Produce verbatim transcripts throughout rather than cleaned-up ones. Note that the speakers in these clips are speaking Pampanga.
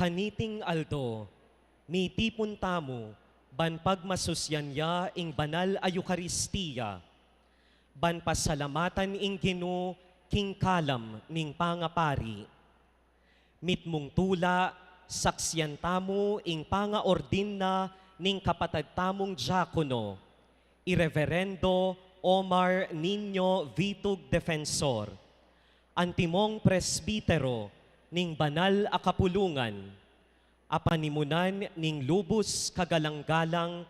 Kaniting aldo, mitipun tamu ban pagmasusyan ya ing banal a Eukaristia, ban pasalamatan ing Ginu king kalam ning pangapari. Mitmung tula, saksian tamu ing pangaordin na ning kapatad tamung diakono, i Reverendo Omar Niño Vitug Defensor, antimong presbitero ning banal a kapulungan, a panimunan ning lubus kagalang-galang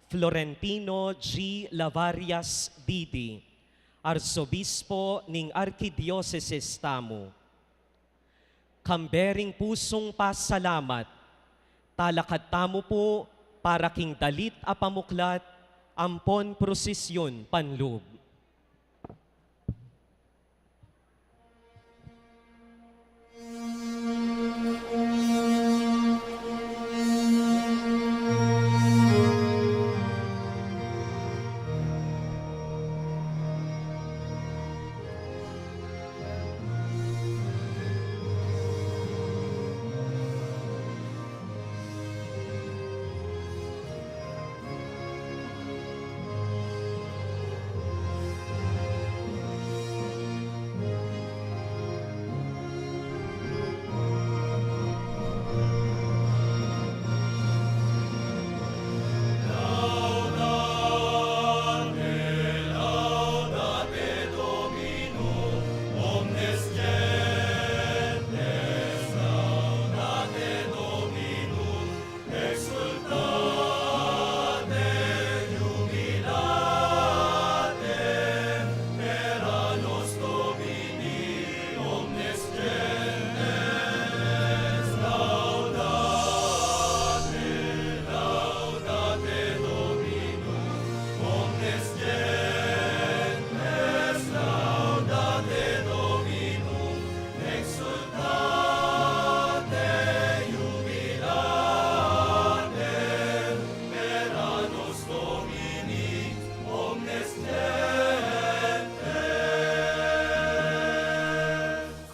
Florentino G. Lavarias, D D, Arsobispo ning Arkidiosesis tamu. Kambe ring pusung pasalamat, talakad tamu pu para king dalit a pamuklat ampon prosisyun panlub.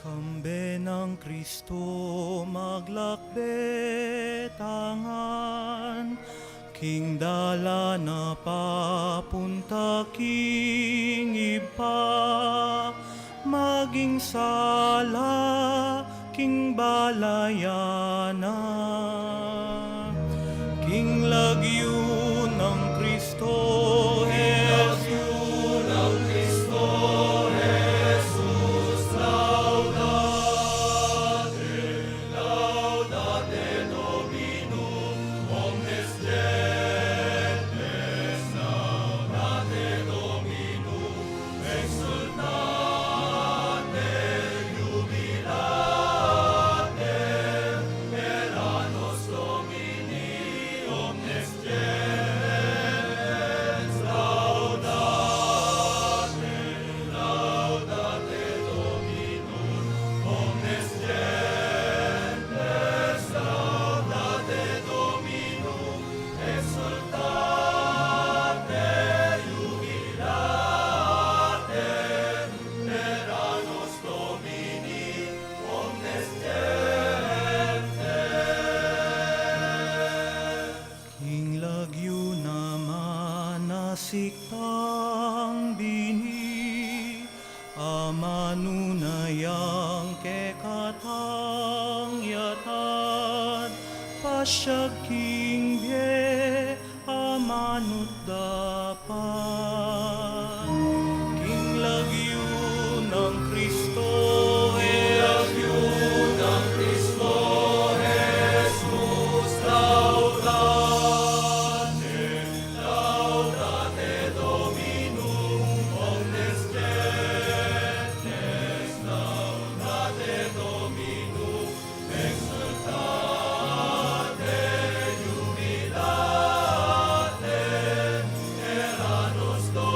Kambe nang Kristo maglakbe tangan, king dalan a papunta king Ibpa, maging sala king balayan na. King lagyu nang Kristo Jesus. King lagyu nang Kristo Jesus, laudate, laudate Dominum, omnes gentes, laudate Dominum, exsultate, jubilate, per annos Domini, omnes gentes, laudate, laudate Dominum, omnes gentes, laudate Dominum, exsultate, jubilate, per annos Domini, omnes gentes. King lagyu naman a siktang bini, amanu na yang kekatang yatad, pasiag king bie, amanu't dapat. King lagyu nang Kristo Jesus, laudate, laudate Dominum, omnes gentes, laudate Dominum, exsultate, jubilate, per annos Domini.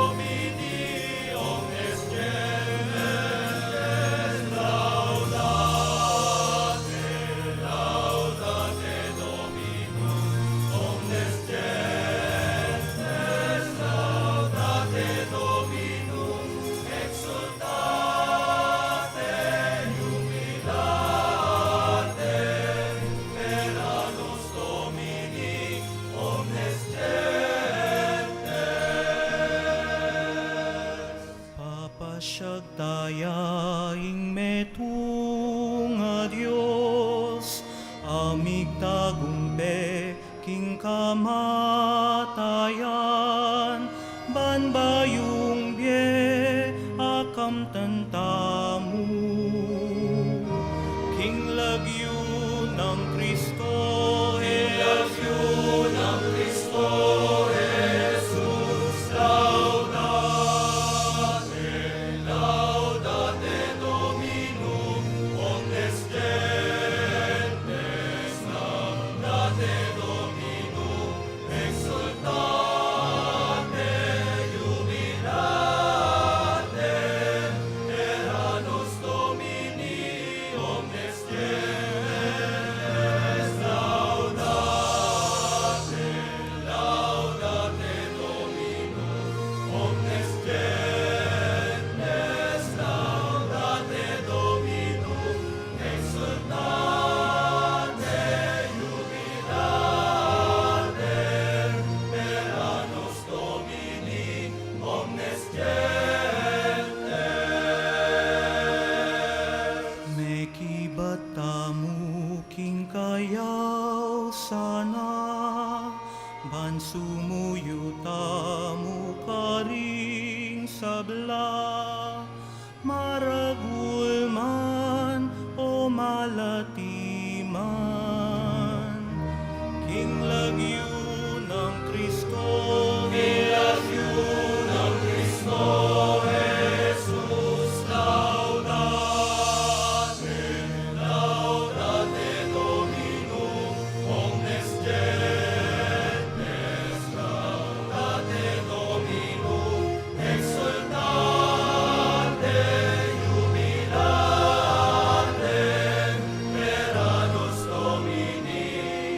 Migtagumpe king kamatayan, ban bayung bie akamtan tamu. King lagyu nang Kristo, king lagyu nang Kristo Jesus, laudate, laudate Dominum, omnes gentes laudate Dominum, exsultate, jubilate, per annos Domini, omnes gentes laudate, laudate Dominum, omnes gentes laudate Dominum, exsultate, jubilate, per annos Domini, omnes gentes. Mekibat tamu king kayausan na, ban sumuyu tamu karing sabla, maragul man o malati man. King lagyu nang Kristo, king lagyu nang Kristo Jesus, laudate, laudate Dominum, omnes gentes laudate Dominum, exsultate, jubilate, per annos Domini,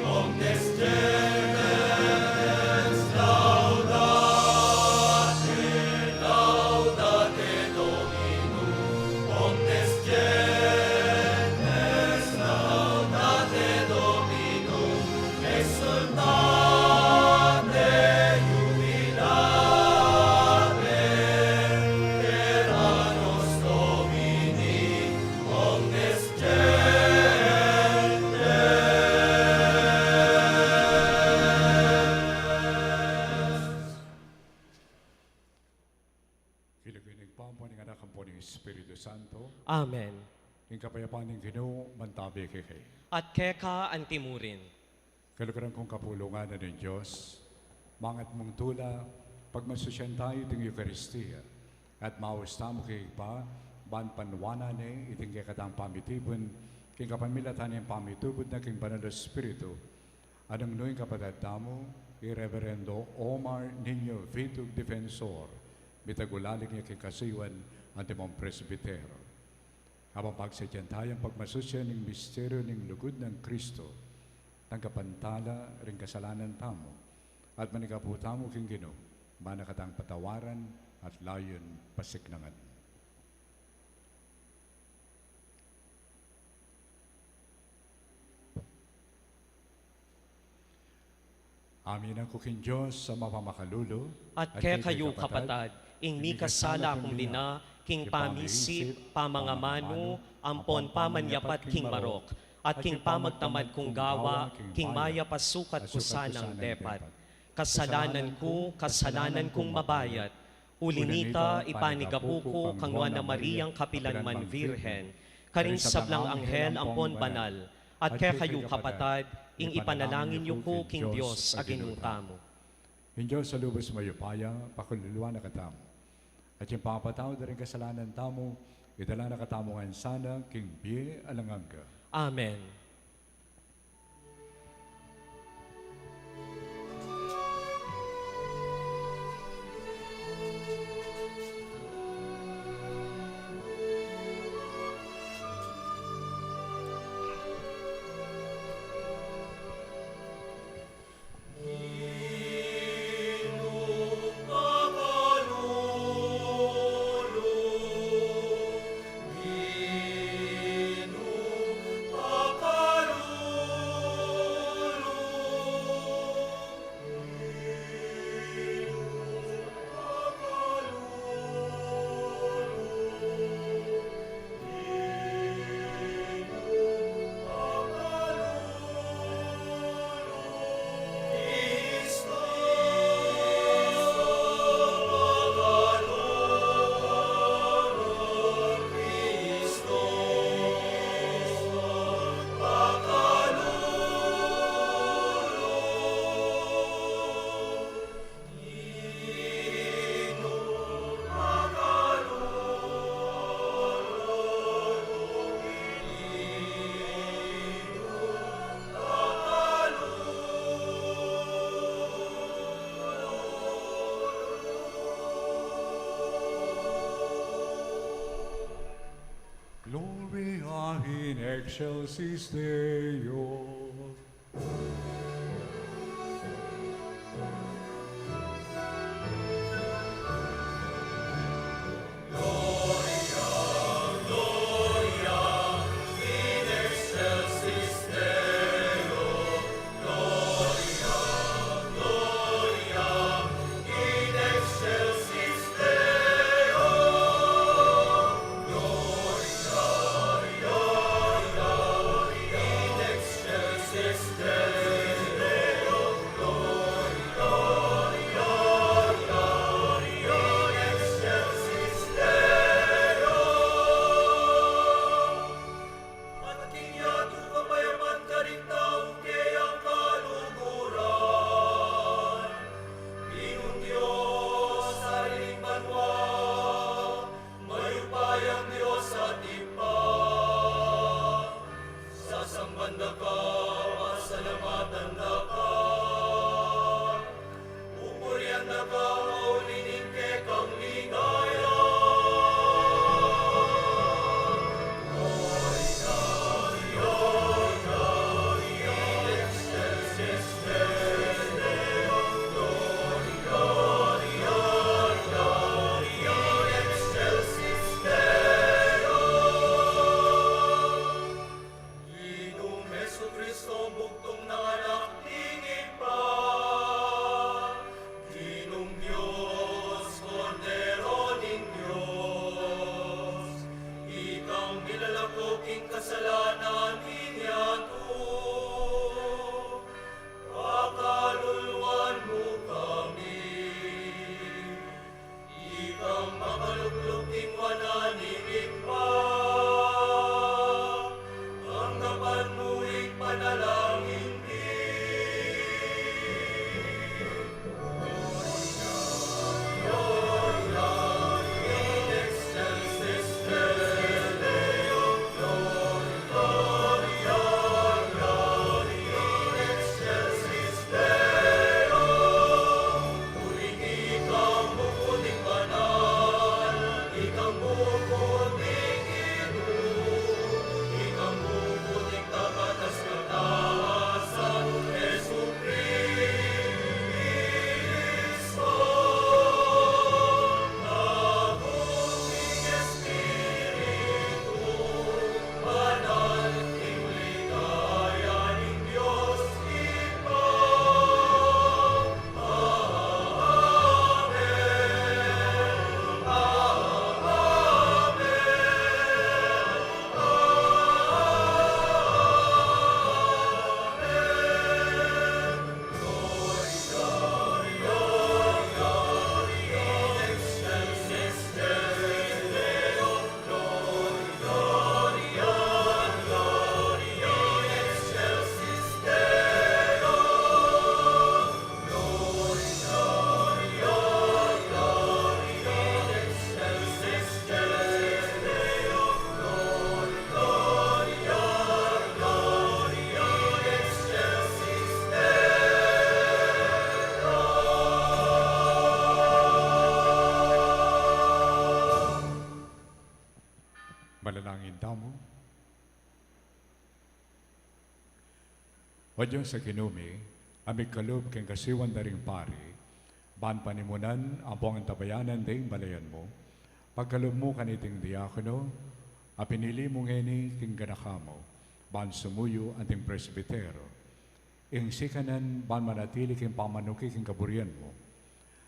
omnes gentes laudate, laudate Dominum, omnes gentes laudate Dominum, exsultate, jubilate, per annos Domini, omnes gentes. King lagyu ning Ibpa, ampo ning Anak, ampo ning Espiritu Santo. Amen. Ing kapayapan ning Ginu mantabi kekayu. At keka antimurin. Kaluguran kung kapulungan ning Dios, mangat mung tula, pagmasusyan tamu iting Eukaristia, at maus tamu keka, ban panuanan ne iting kekatang pamitipun, king kapamilatan ning pamitubud na king Banal a Espiritu, a nung nu ing kapatad tamu, i Reverendo Omar Niño Vitug Defensor, mitagulaling ya king kasuyuan antimong presbitero. Abang pagsadyan taya ing pagmasusyan ning misteryu ning lugud nang Kristo, tanggapan tala ring kasalanan tamu, at manikapu tamu king Ginu, mana katang patawaran at layun pasiknangan. Aminan ku king Dios a mapamakalulu, at kekayu kapatad, ing mikasala kung mina, king pamisip, pamangamanu, ampon pamanyapat king marok, at king pamagtamad kung gawa, king mayap a sukat ku sanang depat. Kasalanan ku, kasalanan kung mabayat. Uli nita, ipanigapu ku kang Nuan a Mariang kapilan man Virgen, karing sablang anghel ampon banal, at kekayu kapatad, ing ipanalangin yu ku king Dios a Ginu tamu. Ing Dios a lubus mayupaya, pakaluluan na katamu. At ing pangapatawad da ring kasalanan tamu, idala na katamu ngan sana king bie alang angga. Amen. Excelsis Deo. At king yatu kapayapan karing taung keyang kaluguran. Ginung Dios, Ari ning banua, mayupayang Dios at Ibpa, sasamban da ka, pasalamatan da ka, pupurian da ka, mauli ning kekang ligaya. Ginung Jesucristo, bugtung nang Anak ning Ibpa, Ginung Dios, Kordero ning Dios, ikang milalako king kasalanan ning yatu, pakaluluan mu kami. Ikang makalukluk king wanan ning Ibpa, tanggapan mu ing panalangin mi. Manalangin tamu. O Dios a Ginu mi, a migkalub king kasiwan da ring pari, ban panimunan ampong antabayanan ding balayan mu, pagkalub mu kaniting diakono a pinili mu ngeni king ganaka mu, ban sumuyu anting presbitero, ing sikanan ban manatili king pamanuki king kaburian mu,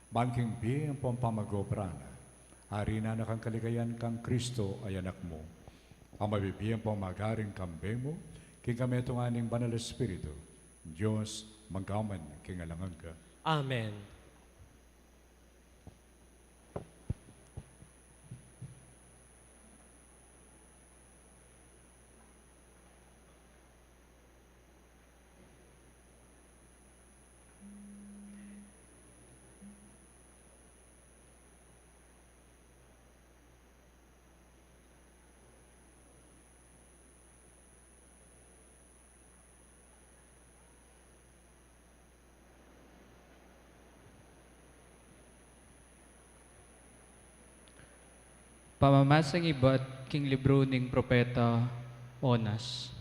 ban king bie ampong pamag-obra na, ari na kang kaligayan kang Kristo a Anak mu, a mabibie ampong mag-ari king kambe mu, king kametungan ning Banal a Espiritu, Dios, mangga man king alang angga. Amen. Pamamasang ibat king libru ning propeta Onas.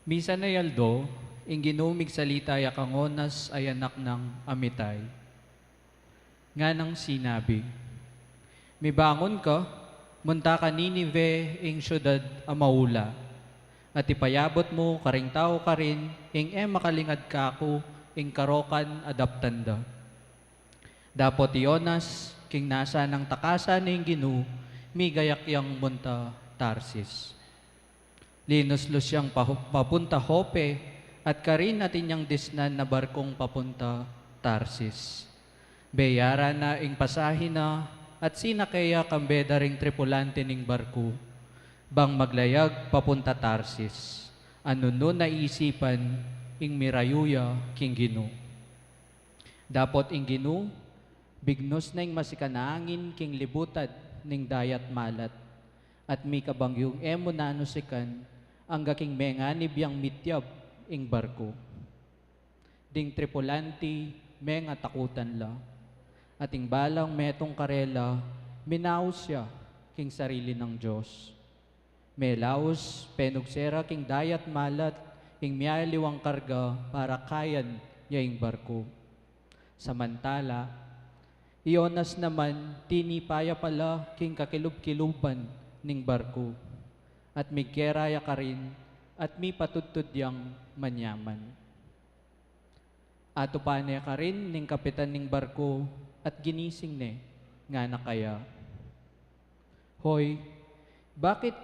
Misan a aldo, ing Ginu migsalita ya kang Onas a anak nang Amitay. Nganang sinabi, "Mibangun ka, munta ka Ninive, ing siudad a maula, at ipayabut mu karing tau karin ing e makalingad kaku ing karokan a daptan da." Dapot i Onas, king nasa nang takasan ning Ginu, migayak yang munta Tarsis. Linuslus yang pahu-, papunta Jope, at karin atin yang disnan na barkung papunta Tarsis. Beyaran na ing pasahe na, at sinake ya kambe da ring tripulante ning barku, bang maglayag papunta Tarsis, a nung nu na isipan ing mirayu ya king Ginu. Dapot ing Ginu, bignus na ing masikan a angin king libutad ning Dayat Malat, at mikabagyung e mu nanu sikan, angga king menganib yang mityab ing barku. Ding tripulante, mengatakutan la. At ing balang metung karela, minaus ya king sarili nang Dios. Melaus, penugse ra king Dayat Malat ing mialiwang karga para kayan ya ing barku. Samantala, i Onas naman, tinipa ya pala king kakilub-kiluban ning barku, at migkera ya karin, at mipatudtud yang manyaman. Atupan ne karin ning kapitan ning barku, at ginising ne, ngana kaya, "Hoy, bakit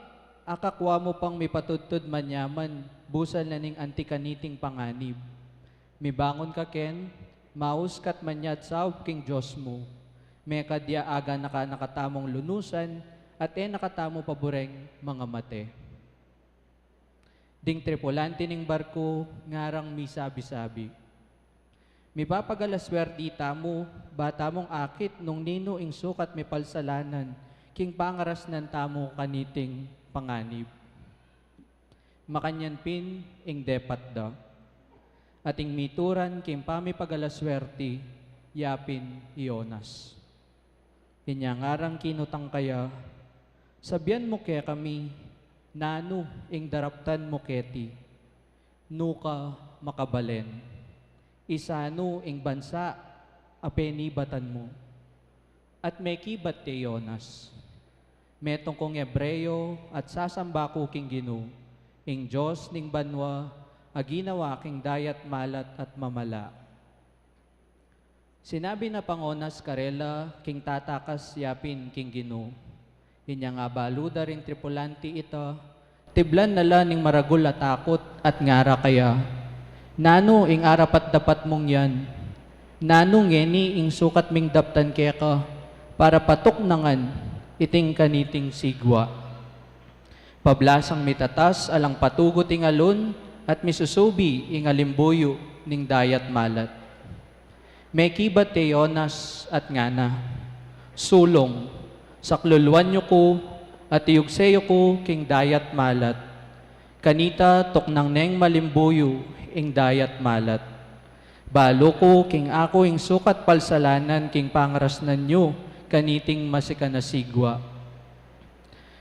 akakua mu pang mipatudtud manyaman, busal na ning anti kaniting panganib? Mibangun ka ken, maus ka't manyad saup king Dios mu. Mekad ya aga na ka na katamung lunusan, at e na katamu pabureng mangamate." Ding tripulante ning barku ngarang misabi-sabi, "Mipapagalaswerte tamu, ba tamung akit nung ninu ing sukat mipalsalanan king pangarasnan tamu kaniting panganib." Makanyan pin ing depat da, at ing mituran king pamipagalaswerte, yapin i Onas. Inya ngarang kinutang kaya, "Sabian mu kekami, nanu ing daraptan mu keti? Nu ka makabalen? Isanu ing bansa a penibatan mu?" At mekibat ya i Onas, "Metung kung Hebreo at sasamba ku king Ginu, ing Dios ning banua a ginawa king Dayat Malat at mamala." Sinabi na pang Onas karela king tatakas yapin king Ginu. Inya nga balu da ring tripulante ita, tiblan na la ning maragul a takut at ngara kaya, "Nanu ing arapat-dapat mung yan? Nanu ngeni ing sukat ming daptan keka para patuknangan iting kaniting sigwa?" Pablasang mitatas alang patugut ing alun at misusubi ing alimbuyu ning Dayat Malat. Mekibat ya i Onas at ngana, "Sulung, sakluluan yu ku at iyugse yu ku king Dayat Malat. Kanita tuknang neng malimbuyu ing Dayat Malat. Balu ku king aku ing sukat palsalanan king pangarasnan yu kaniting masikan a sigwa."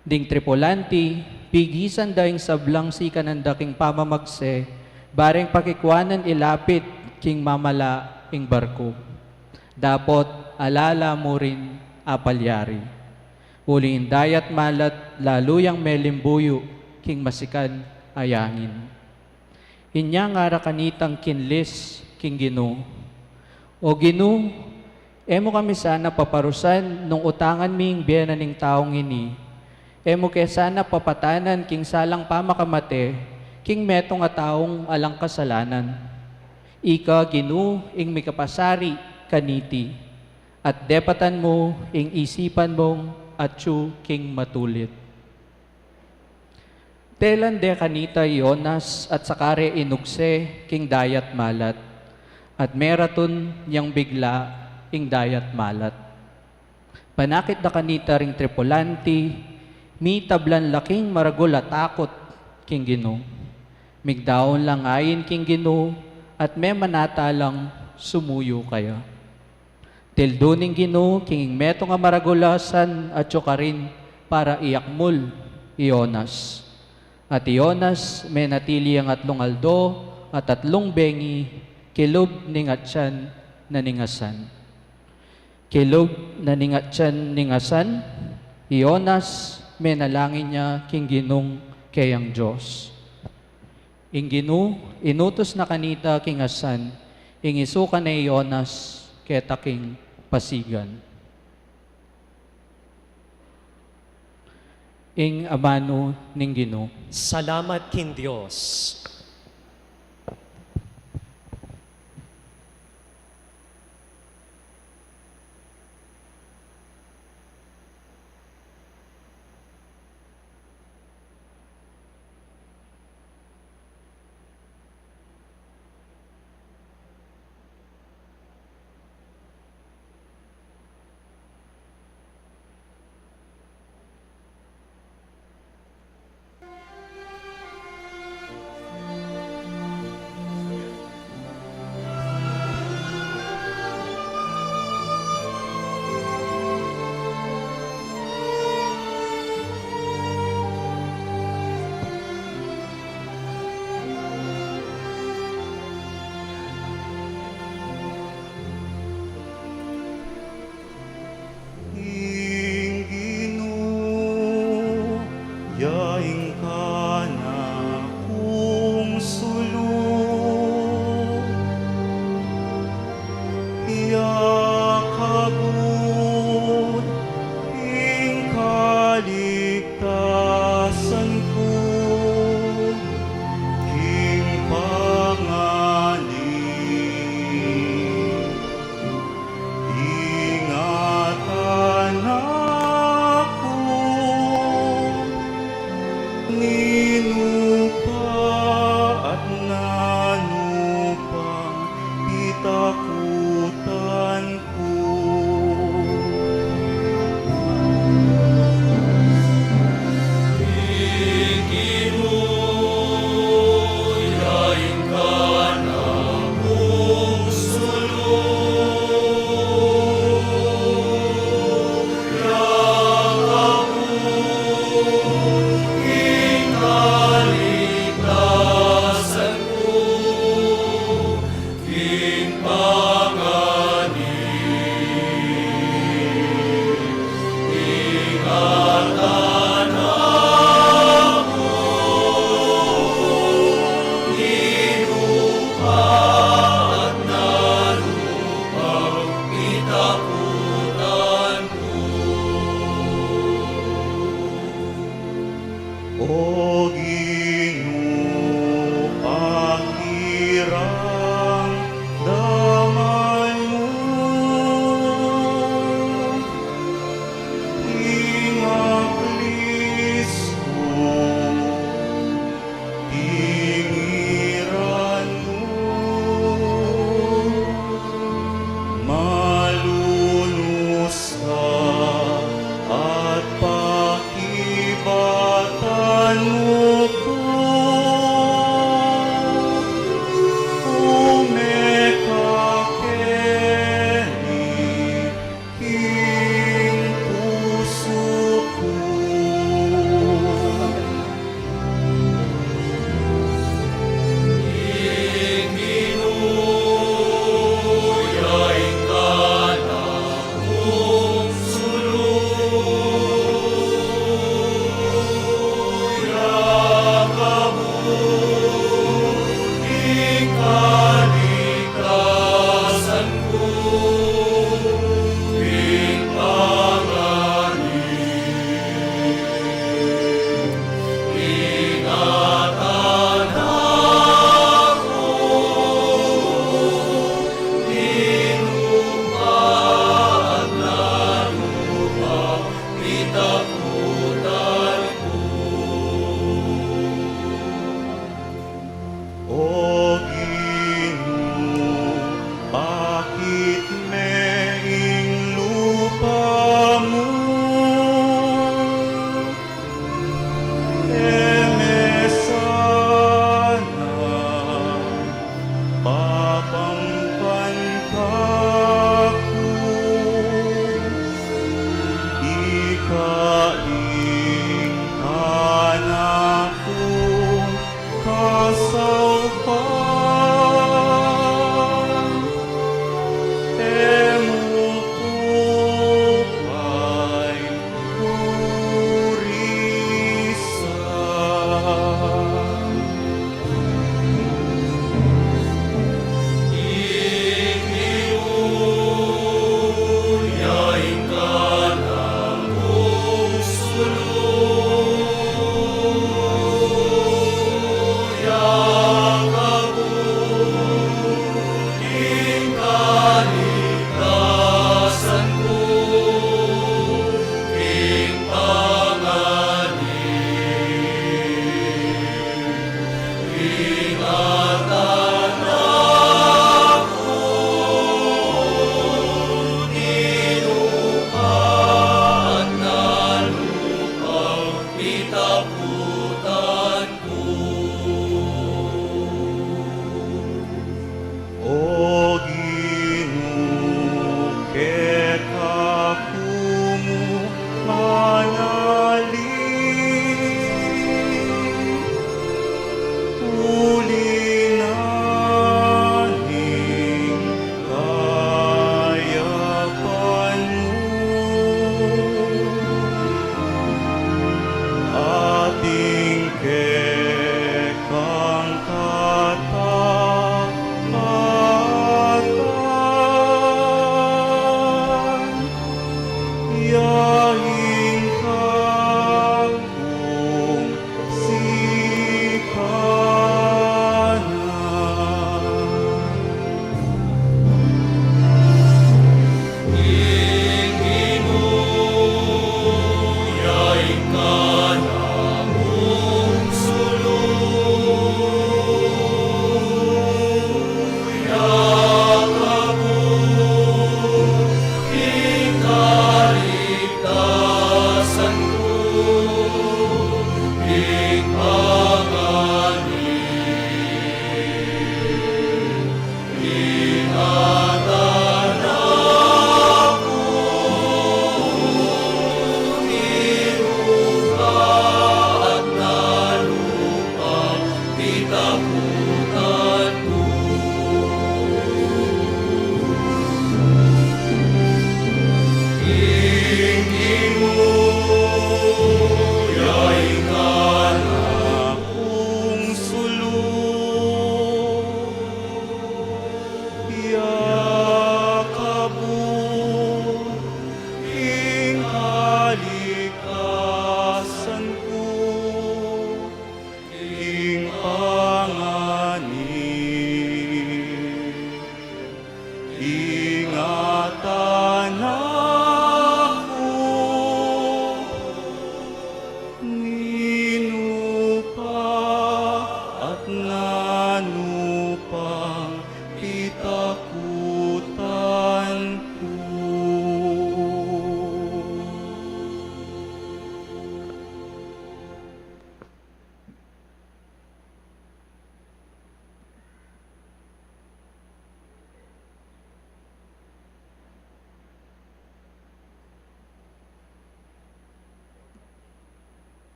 Ding tripulante, pigisan da ing sablang sikanan da king pamamagse, bareng pakikuanan ilapit king mamala ing barku. Dapot ala la murin apalyari. Uling ing Dayat Malat lalu yang melimbuyu king masikan a angin. Inya ngara kanitang kinlis king Ginu, "O Ginu, e mu kami sana paparusan nung utangan mi ing bie na ning taung ini? E mu ke sana papatanan king salang pamakamate king metung a taung alang kasalanan? Ika, Ginu, ing mikapasari kaniti, at depatan mu ing isipan mung atyu king matulit." Telan de kanita i Onas at saka re inugse king Dayat Malat, at meratun yang bigla ing Dayat Malat. Panakit da kanita ring tripulante, mitablan la king maragul a takut king Ginu. Migdaun lang ain king Ginu, at memanata lang sumuyu kaya. Tildu ning Ginu king metung a maragul a san atyu karin para iyakmul i Jonas. At i Jonas menatili yang atlung aldo at atlung bengi kilub ning atian na ning asan. Kilub na ning atian ning asan, i Jonas menalangin ya king Ginung keyang Dios. Ing Ginu inutus na kanita king asan, ing isukan ne i Jonas keta king pasigan. Ing amanu ning Ginu. Salamat king Dios. Ing Ginu ya ing kanakung sulu, ya kabud ing kaligtasan ku king panganib. Ingatan na ku, ninu pa at nanu pang pitakutan ku. O Ginu, pakiramdaman mu ing aklis ku, tingiran mu, malunus ka at pakibatan mu ku, ume ka keni king pusu ku. O Saupan, e mu ku payurisan. O Ginu, keka ku mu manalangin, uli na ning kayapan mu, atin kekang katapatan, ya ing kagum sikanan. Ing kalikasan ku, ing panganin, ingatan na ku, ninu pa at nanu pang pitakutan ku.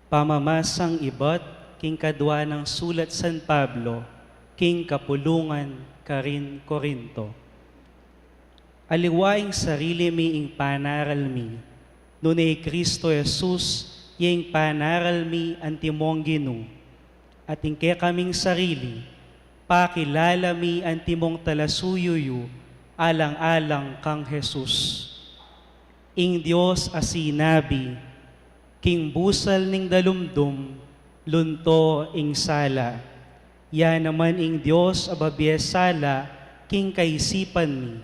Pamamasang ibat king kadua nang sulat San Pablo king kapulungan karin Corinto. Aliwa ing sarili mi ing panaral mi, nune i Cristo Jesus ya ing panaral mi antimong Ginu, at ing kekaming sarili, pakilala mi antimong talasuyu yu, alang-alang kang Jesus. Ing Dios a sinabi, king busal ning dalumdum, lunto ing sala. Ya naman ing Dios a babie sala king kaisipan mi,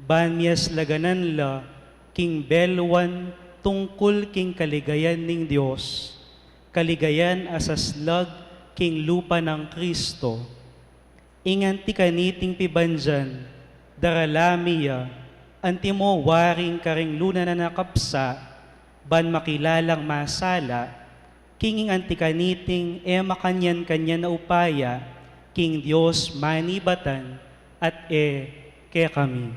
ban miaslaganan la king belwan tungkul king kaligayan ning Dios, kaligayan a saslag king lupa nang Cristo. Ing anti kaniting pibandian, darala mi ya, antimo waring karing luna na nakapsa, ban makilalang masala, King ing anti kaniting e makanyan-kanyan a upaya, king Dios manibatan at e kekami.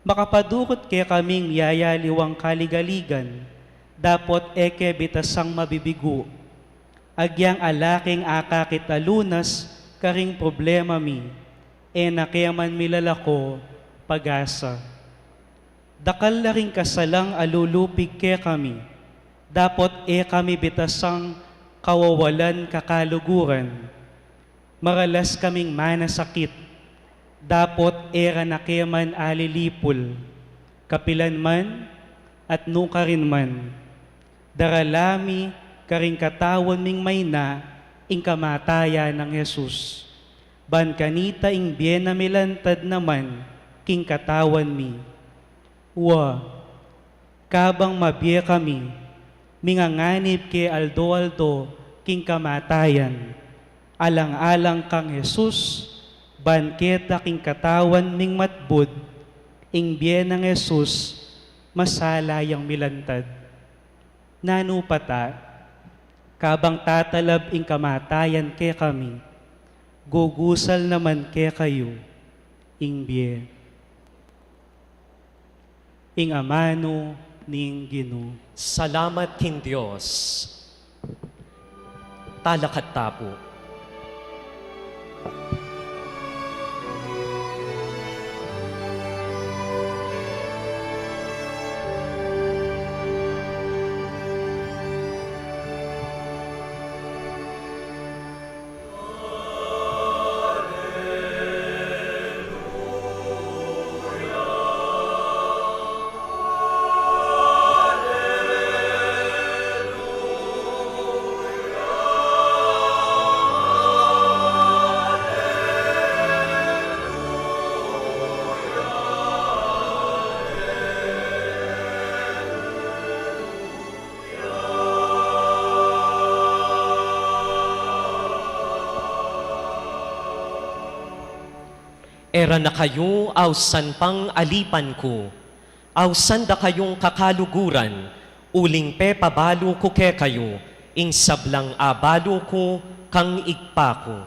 Makapadurut kekaming miyayaliwang kaligaligan, dapot e ke bitasang mabibigu. Agyang ala keng akakit a lunas karing problema mi, e na ke man milalako pag-asa. Dakal la ring kasalang alulupig kekami, dapot e kami bitasang kawawalan kakaluguran. Maralas kaming manasakit, dapot e ra na ke man alilipul. Kapilan man at nukarin man, darala mi karing katawan ming mayna ing kamatayan nang Jesus, ban kanita ing bie na milantad naman king katawan mi. Wa, kabang mabie kami, minganganib ke aldo-aldo king kamatayan, alang-alang kang Jesus, ban keta king katawan ming matbud, ing bie nang Jesus, masala yang milantad. Nanu pa ta, kabang tatalab ing kamatayan kekami, gugusal naman kekayu ing bie. Ing amanu ning Ginu. Salamat king Dios. Talakad ta pu. E ra na kayu ausan pang alipan ku, ausan da kayung kakaluguran, uling pepabalu ku kekayu ing sablang abalu ku kang Ibpa ku.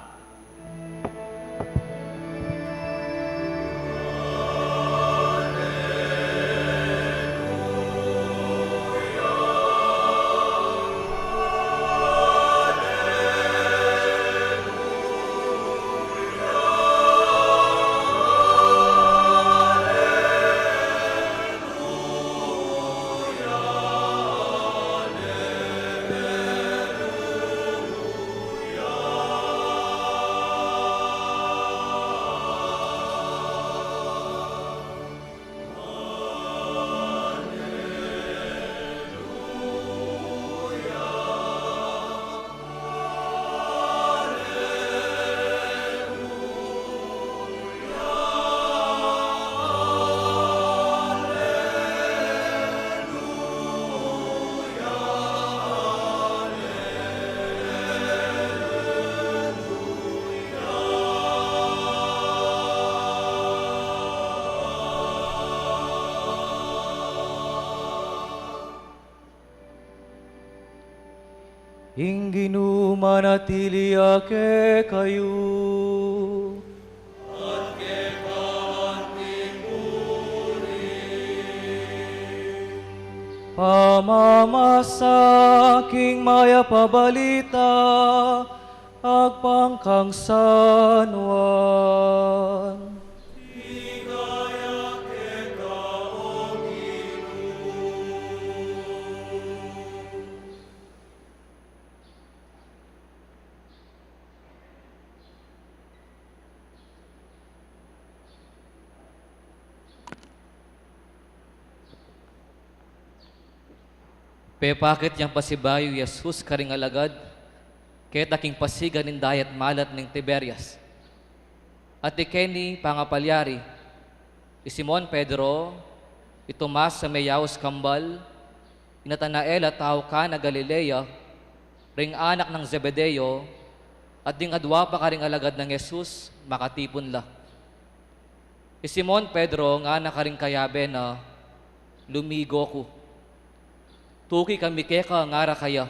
Ing Ginu manatili ya kekayu. At keka man king buri. Pamamasa king Mayap a Balita agpang kang San Juan. Ligaya keka, O Ginu. Pepakit yang pasibayu i Jesus karing alagad keta king pasigan ning Dayat Malat ning Tiberias. At ikeni pangapalyari, i Simon Pedro, i Tomas a meyaus Kambal, i Natanael a tau Cana Galilea, ring anak nang Zebedeo, at ding adua pa karing alagad nang Jesus, makatipun la. I Simon Pedro ngana karing kayabe na, "Lumigo ku. Tuki kami keka," ngara kaya.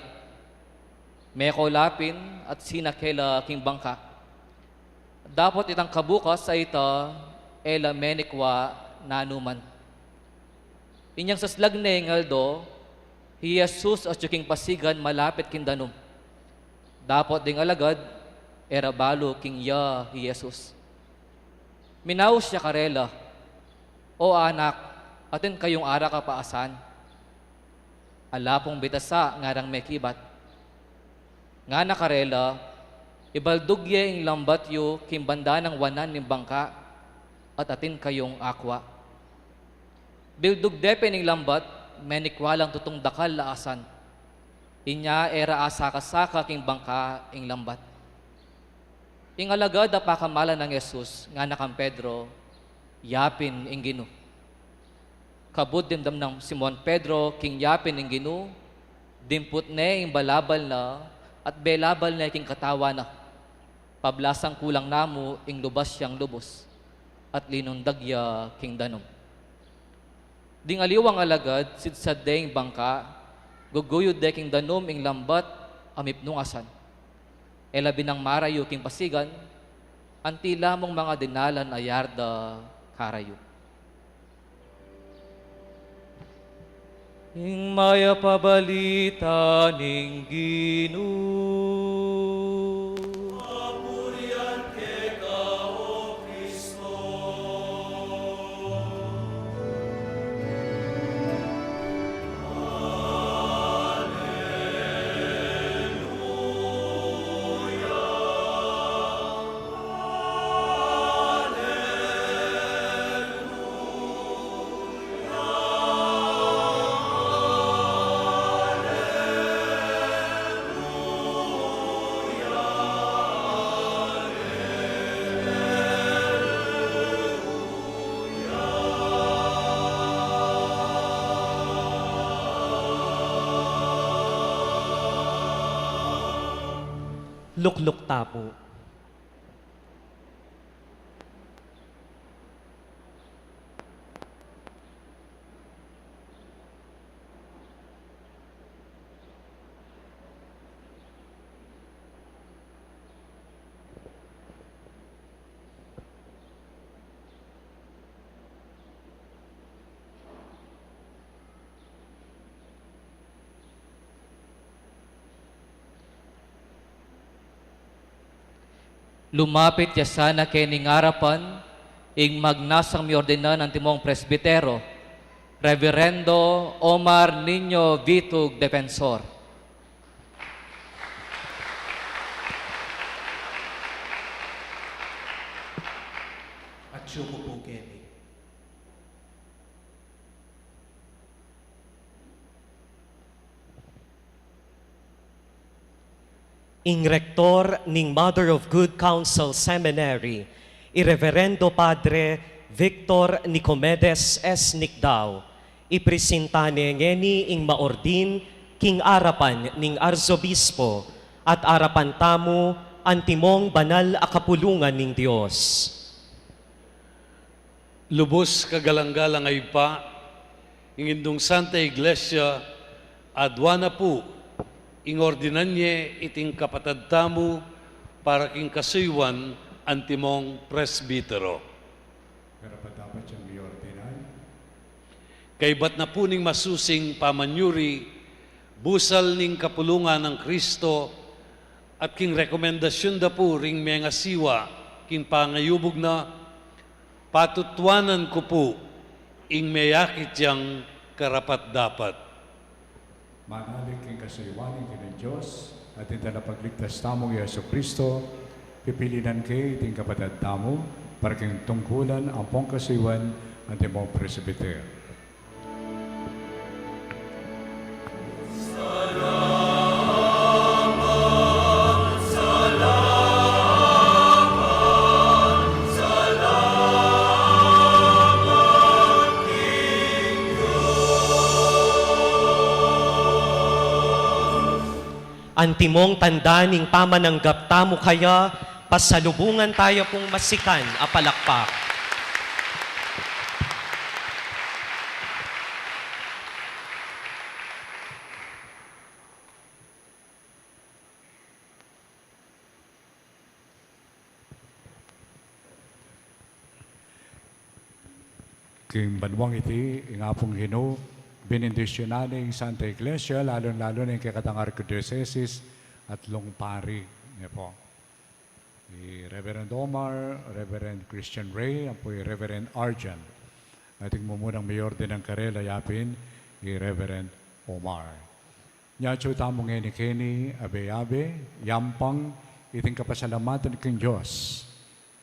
Meko la pin at sinake la king bangka. Dapot itang kabukas a ita e la menikwa nanuman. Inyang saslag ne ing aldo, hi Jesus atyu king pasigan malapit king danum. Dapot ding alagad e ra balu king ya hi Jesus. Minaus ya karela, "O anak, atin kayung ara ka pa asan?" "Ala pung bitasa," ngarang mekibat. Ngana karela, "Ibaldug ye ing lambat yu king banda nang wanan ning bangka, at atin kayung akwa." Bildug de pin ing lambat, menikwa lang tutung dakal a asan. Inya e ra asaka-saka king bangka ing lambat. Ing alagad a pakamalan nang Jesus, ngana kang Pedro, "Ya pin ing Ginu." Kabud dimdam nang Simon Pedro king ya pin ing Ginu, dimput ne ing balabal na at belabal ne king katawan na. Pablasang kulang na mu ing lubas yang lubus, at linundag ya king danum. Ding aliwang alagad, sidsad de ing bangka, guguyud de king danum ing lambat a mipnung asan. E la binang marayu king pasigan, anti la mung manga dinalan a yarda karayu. Ing mayap a balita ning Ginu. Kapurian keka, O Kristo. Lukluk ta pu. Lumapit ya sana kening arapan ing magnasang miordinan antimong presbitero, Reverendo Omar Niño Vitug Defensor. Atyu ku pu keni. Ing Rektor ning Mother of Good Counsel Seminary, i Reverendo Padre Victor Nicomedes S. Nicdao, ipresinta ne ngeni ing maordin king arapan ning Arsobispo at arapan tamu antimong banal a kapulungan ning Dios. Lubus kagalang-galang a Ibpa, ing Indung Santa Iglesia, aduan na pu ing ordinan ye iting kapatad tamu para king kasuyuan antimong presbitero. Karapat-dapat yang iordinan. Kaibat na pu ning masusing pamanyuri, busal ning kapulungan nang Kristo, at king rekomendasyun da pu ring mengasiwa king pangayubug na, patutuanan ku pu ing meyakit yang karapat-dapat. Manalig king kasuyuan ning Ginung Dios at ning Talapagligtas tamung i Jesucristo, pipilinan ke iting kapatad tamu para king tungkulan ampong kasuyuan antimong presbitero. Antimong tanda ning pamananggap tamu kaya, pasalubungan taya pung masikan a palakpak. King banuang iti, ing Apung Ginu, binendisyunan ne ing Santa Iglesia, lalung-lalu na ing kekatang arkidiosesis at lung pari. Ne po. I Reverend Omar, Reverend Christian Ray, ampo i Reverend Arjan. Ating mumunang miordinan karela yapin, i Reverend Omar. Nya atyu tamu ngeni keni, abe-abe, yampang, iting kapasalamatan king Dios.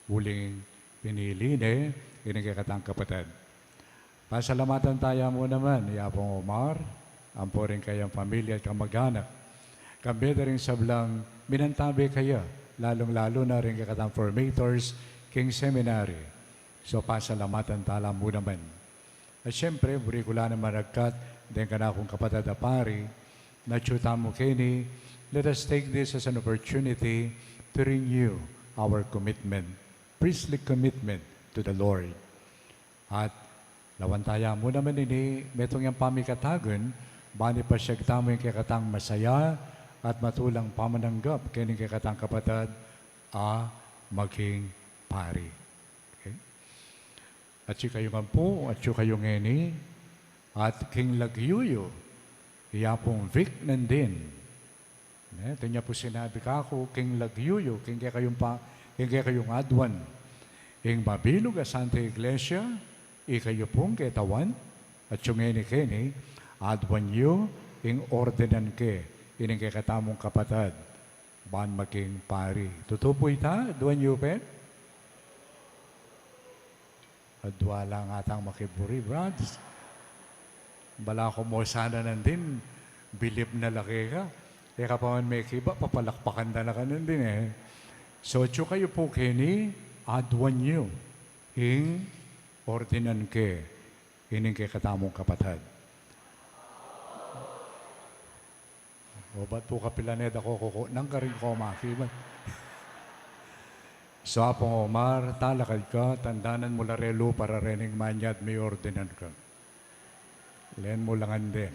Uling pinili ne, ining kekatang kapatad. Pasalamatan taya mu naman, i Apung Omar, ampo ring kayang pamilya at kamag-anak. Kambe da ring sablang minantabe kaya, lalung-lalu na ring kekatang formators, king seminary. So, pasalamatan tala mu naman. At siyempre, buri ku la naman agkat, deng kanakung kapatad a pari, na atyu tamu keni, let us take this as an opportunity to renew our commitment, priestly commitment to the Lord. At lawan taya mu naman ini, metung yang pamikatagun, ban ipasyag tamu ing kekatang masaya at matulang pamananggap keni king kekatang kapatad a maging pari. Okay? At sikayu ngan pu, atyu kayu ngeni, at king lagyu yu, i Apung Vic nandin. Ne, iti nya pu sinabi kaku, king lagyu yu, king kekayung pa, king kekayung aduan. Ing mabilug a Santa Iglesia, ikayu pung ketawan, atyu ngeni keni, aduan yu, ing ordinan ke, ining kekatamung kapatad, ban maging pari. Tutu pu ita, aduan yu pe? Adua la ngatang makiburi, brads. Balaku mu sana nandin, bilib na la keka. E ka pa man mekibat, papalakpakan da na ka nandin e. So, atyu kayu pu keni, aduan yu ing ordinan ke, ining kekatamung kapatad. O, bat pu kapilan e da ko kukutnan karin ko makibat. So, Apung Omar, talakad ka, tandanan mu la reng lupa rareng manyad miordinan ka. Len mu la ngan den.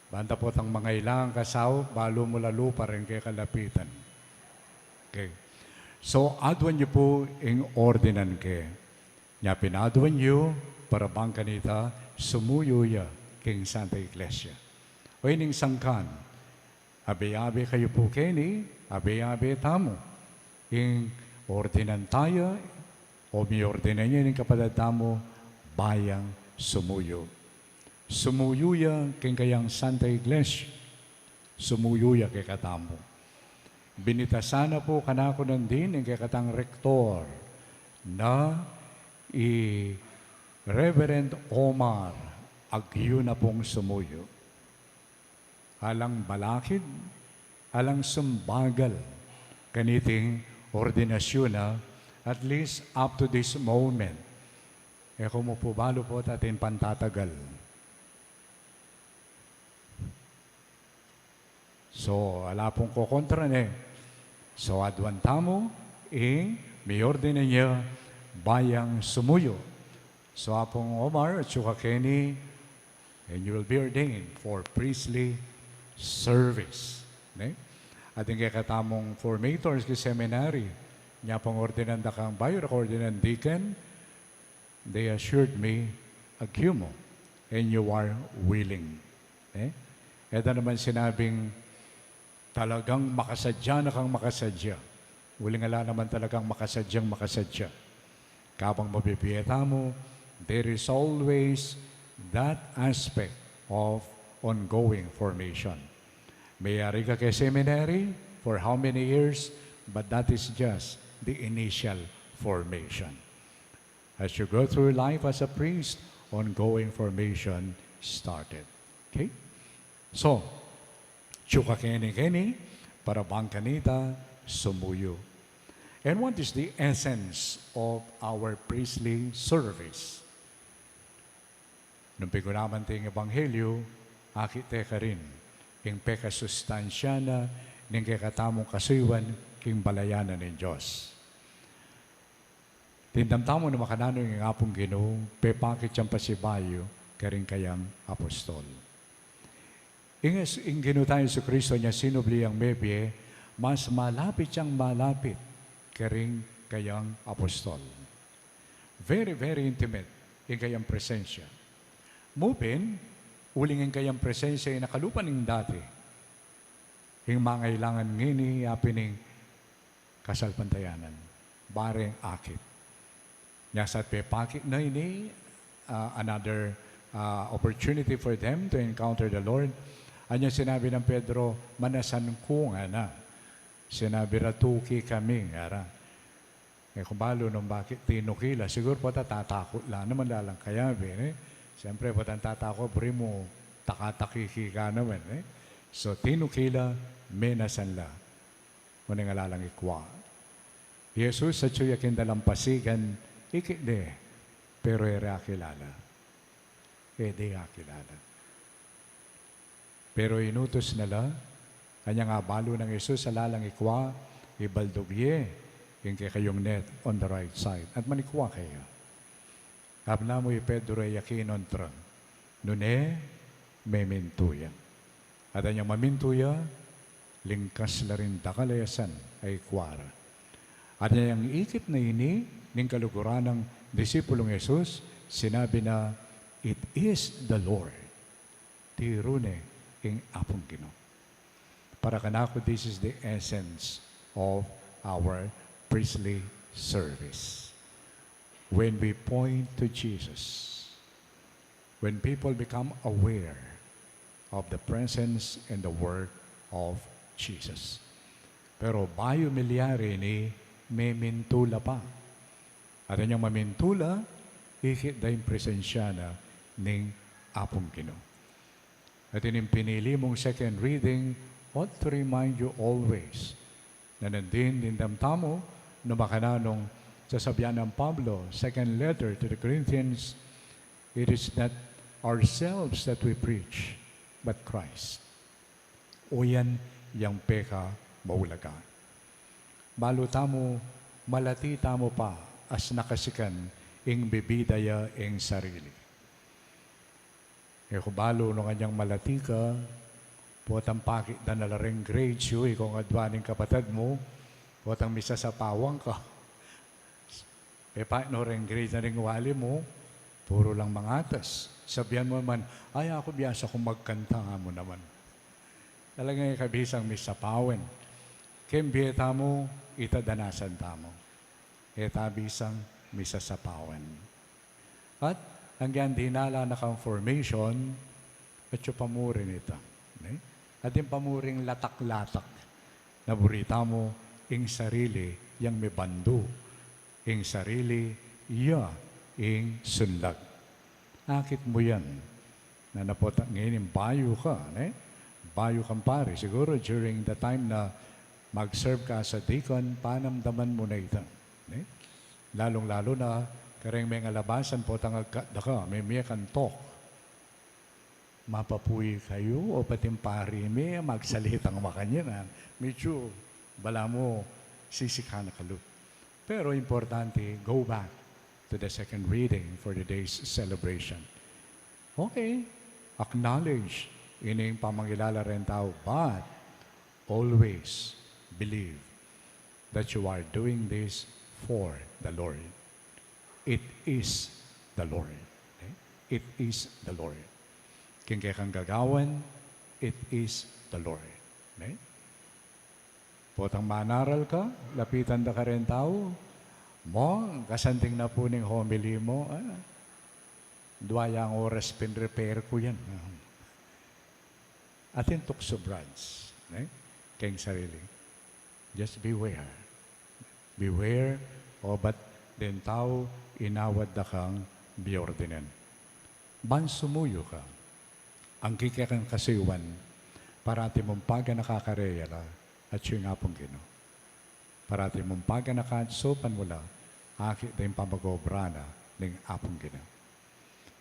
Banta potang mangailangan ka saup, balu mu la lupa reng kekalapitan. Okay. So, aduan yu pu ing ordinan ke. Nya pin aduan yu, para bang kanita, sumuyu ya king Santa Iglesia. O ining sangkan, abe-abe kayu pu keni, abe-abe tamu. Ing ordinan taya, o miordinan ya ning kapatad tamu, bayang sumuyu. Sumuyu ya king kayang Santa Iglesia. Sumuyu ya kekatamu. Binitasan na pu kanaku nandin ing kekatang rektor na i Reverend Omar agyu na pung sumuyu. Alang balakid, alang sumbagal kaniting ordinasyun na, at least up to this moment. E ku mu pu balu pu tatin pantatagal. So, ala pung kokontra ne. So, aduan tamu, ing miordinan ya, bayang sumuyu. So, Apung Omar, atyu ka keni, and you will be ordained for priestly service. Ne? At ing kekatamung formators king seminary, nya pung ordinan da kang, bayu ra ka ordinan deacon, they assured me, agyu mu, and you are willing. Eh? E da naman sinabing talagang makasadya na kang makasadya. Uling ala naman talagang makasadyang makasadya. Kabang mabibie tamu, there is always that aspect of ongoing formation. Mayari ka ke seminary for how many years, but that is just the initial formation. As you go through life as a priest, ongoing formation started. Okay? So, atyu ka keni keni, para bang kanita sumuyu. And what is the essence of our priestly service? Nung pigunaman te ing ebanghelyu, akit te karin ing pekasustansya na ning kekatamung kasuyuan king balayan na ning Dios. Dimdam tamu nung makananu ing Apung Ginu pepakit yang pasibayu karing kayang apostol. Ing, ing Ginu tang Jesucristo nya sinubli yang mebie, mas malapit yang malapit karing kayang apostol. Very, very intimate ing kayang presensya. Mu pin, uling ing kayang presensya ay nakalupa ning dati. Ing mangailangan ngeni, yapin ing kasalpantayanan, bareng akit. Nya sa pepakit na ini, ah, another, ah, opportunity for them to encounter the Lord. Anya sinabi nang Pedro, "Manasan ku," ngana. Sinabi ra, "Tuki kami," ngara. E ku balu nung bakit tinuki la. Siguru potang tatakut la naman, lalang kayabe, ne? Siyempre, potang tatakut, buri mu, takataki ka naman, ne? So, tinuki la, menasan la. Nune ngalalang ikua. Jesus, atyu ya king dalampasigan, ikit de, pero e re akilala. E de akilala. Pero inutus na la, anyang abalu nang Jesus a lalang ikua, ibaldug ye ing kekayung net on the right side, at manikua keya. Apnamu i Pedro e ya kinontra, nune memintu ya. At anyang mamintu ya, lingkas la ring dakal a yasan a ikua ra. At anyang ikit na ini ning kaluguran nang disipulung Jesus, sinabi na, "It is the Lord." Tiru ne ing Apung Ginu. Para kanaku, this is the essence of our priestly service. When we point to Jesus, when people become aware of the presence and the work of Jesus. Pero bayu milyari ini, memintu la pa. At anyang mamintu la, ikit da ing presensya na ning Apung Ginu. At ining pinili mung second reading ought to remind you always na nandin dimdam tamu, nu makananu ing sasabian nang Pablo, second letter to the Corinthians, "It is not ourselves that we preach, but Christ." O yan, yang pekamaulaga. Balu tamu, malati tamu pa, as nakasikan, ing bibida ya ing sarili. E ku balu nung anyang malati ka, potang pakit da na la reng grades yu, ikong adwa ning kapatad mu, potang misasapawan ka. E pa, no, reng grades na ring wali mu, puru lang mangatas. Sabian mu naman, "Ay, aku biasa kung magkanta," nga mu naman. Talagang e ka bisang misapawan. Keng bie tamu, ita danasan tamu. E ta bisang misasapawan. At anggang dinala na kang formation, atyu pa mu rin ita, ne? At ing pa mu ring latak-latak, na buri tamu ing sarili yang mibandu, ing sarili ya ing sunlag. Akit mu yan. Na napotang ngeni bayu ka, ne? Bayu kang pari. Siguru during the time na mag-serve ka as a deacon, panamdaman mu na ita, ne? Lalung-lalu na kareng mengalabasan, potang agkat da ka, mie kang talk. Mapapuyi kayu, o pati ing pari mi, magsalitang makanyan, ha? Medyu balamu sisikan na kalup. Pero importante, go back to the second reading for the day's celebration. Okay, acknowledge ining pamangilala reng tau, but always believe that you are doing this for the Lord. It is the Lord. Okay? It is the Lord. King kekang gagawan, it is the Lord. Okay? Potang manaral ka, lapitan da ka reng tau, "Mong, kasanting na pu ning homily mu, ah, dua yang oras pin-prepare ku yan." Atin tuksu, brads, ne? Keng sarili. Just beware. Beware, o bat deng tau inawad da kang biordinan. Ban sumuyu ka, anggi kekang kasuyuan, parati mung paganaka karela, atyu ing Apung Ginu. Parati mung paganaka at saupan mu la, akit da ing pamag-obra na ning Apung Ginu.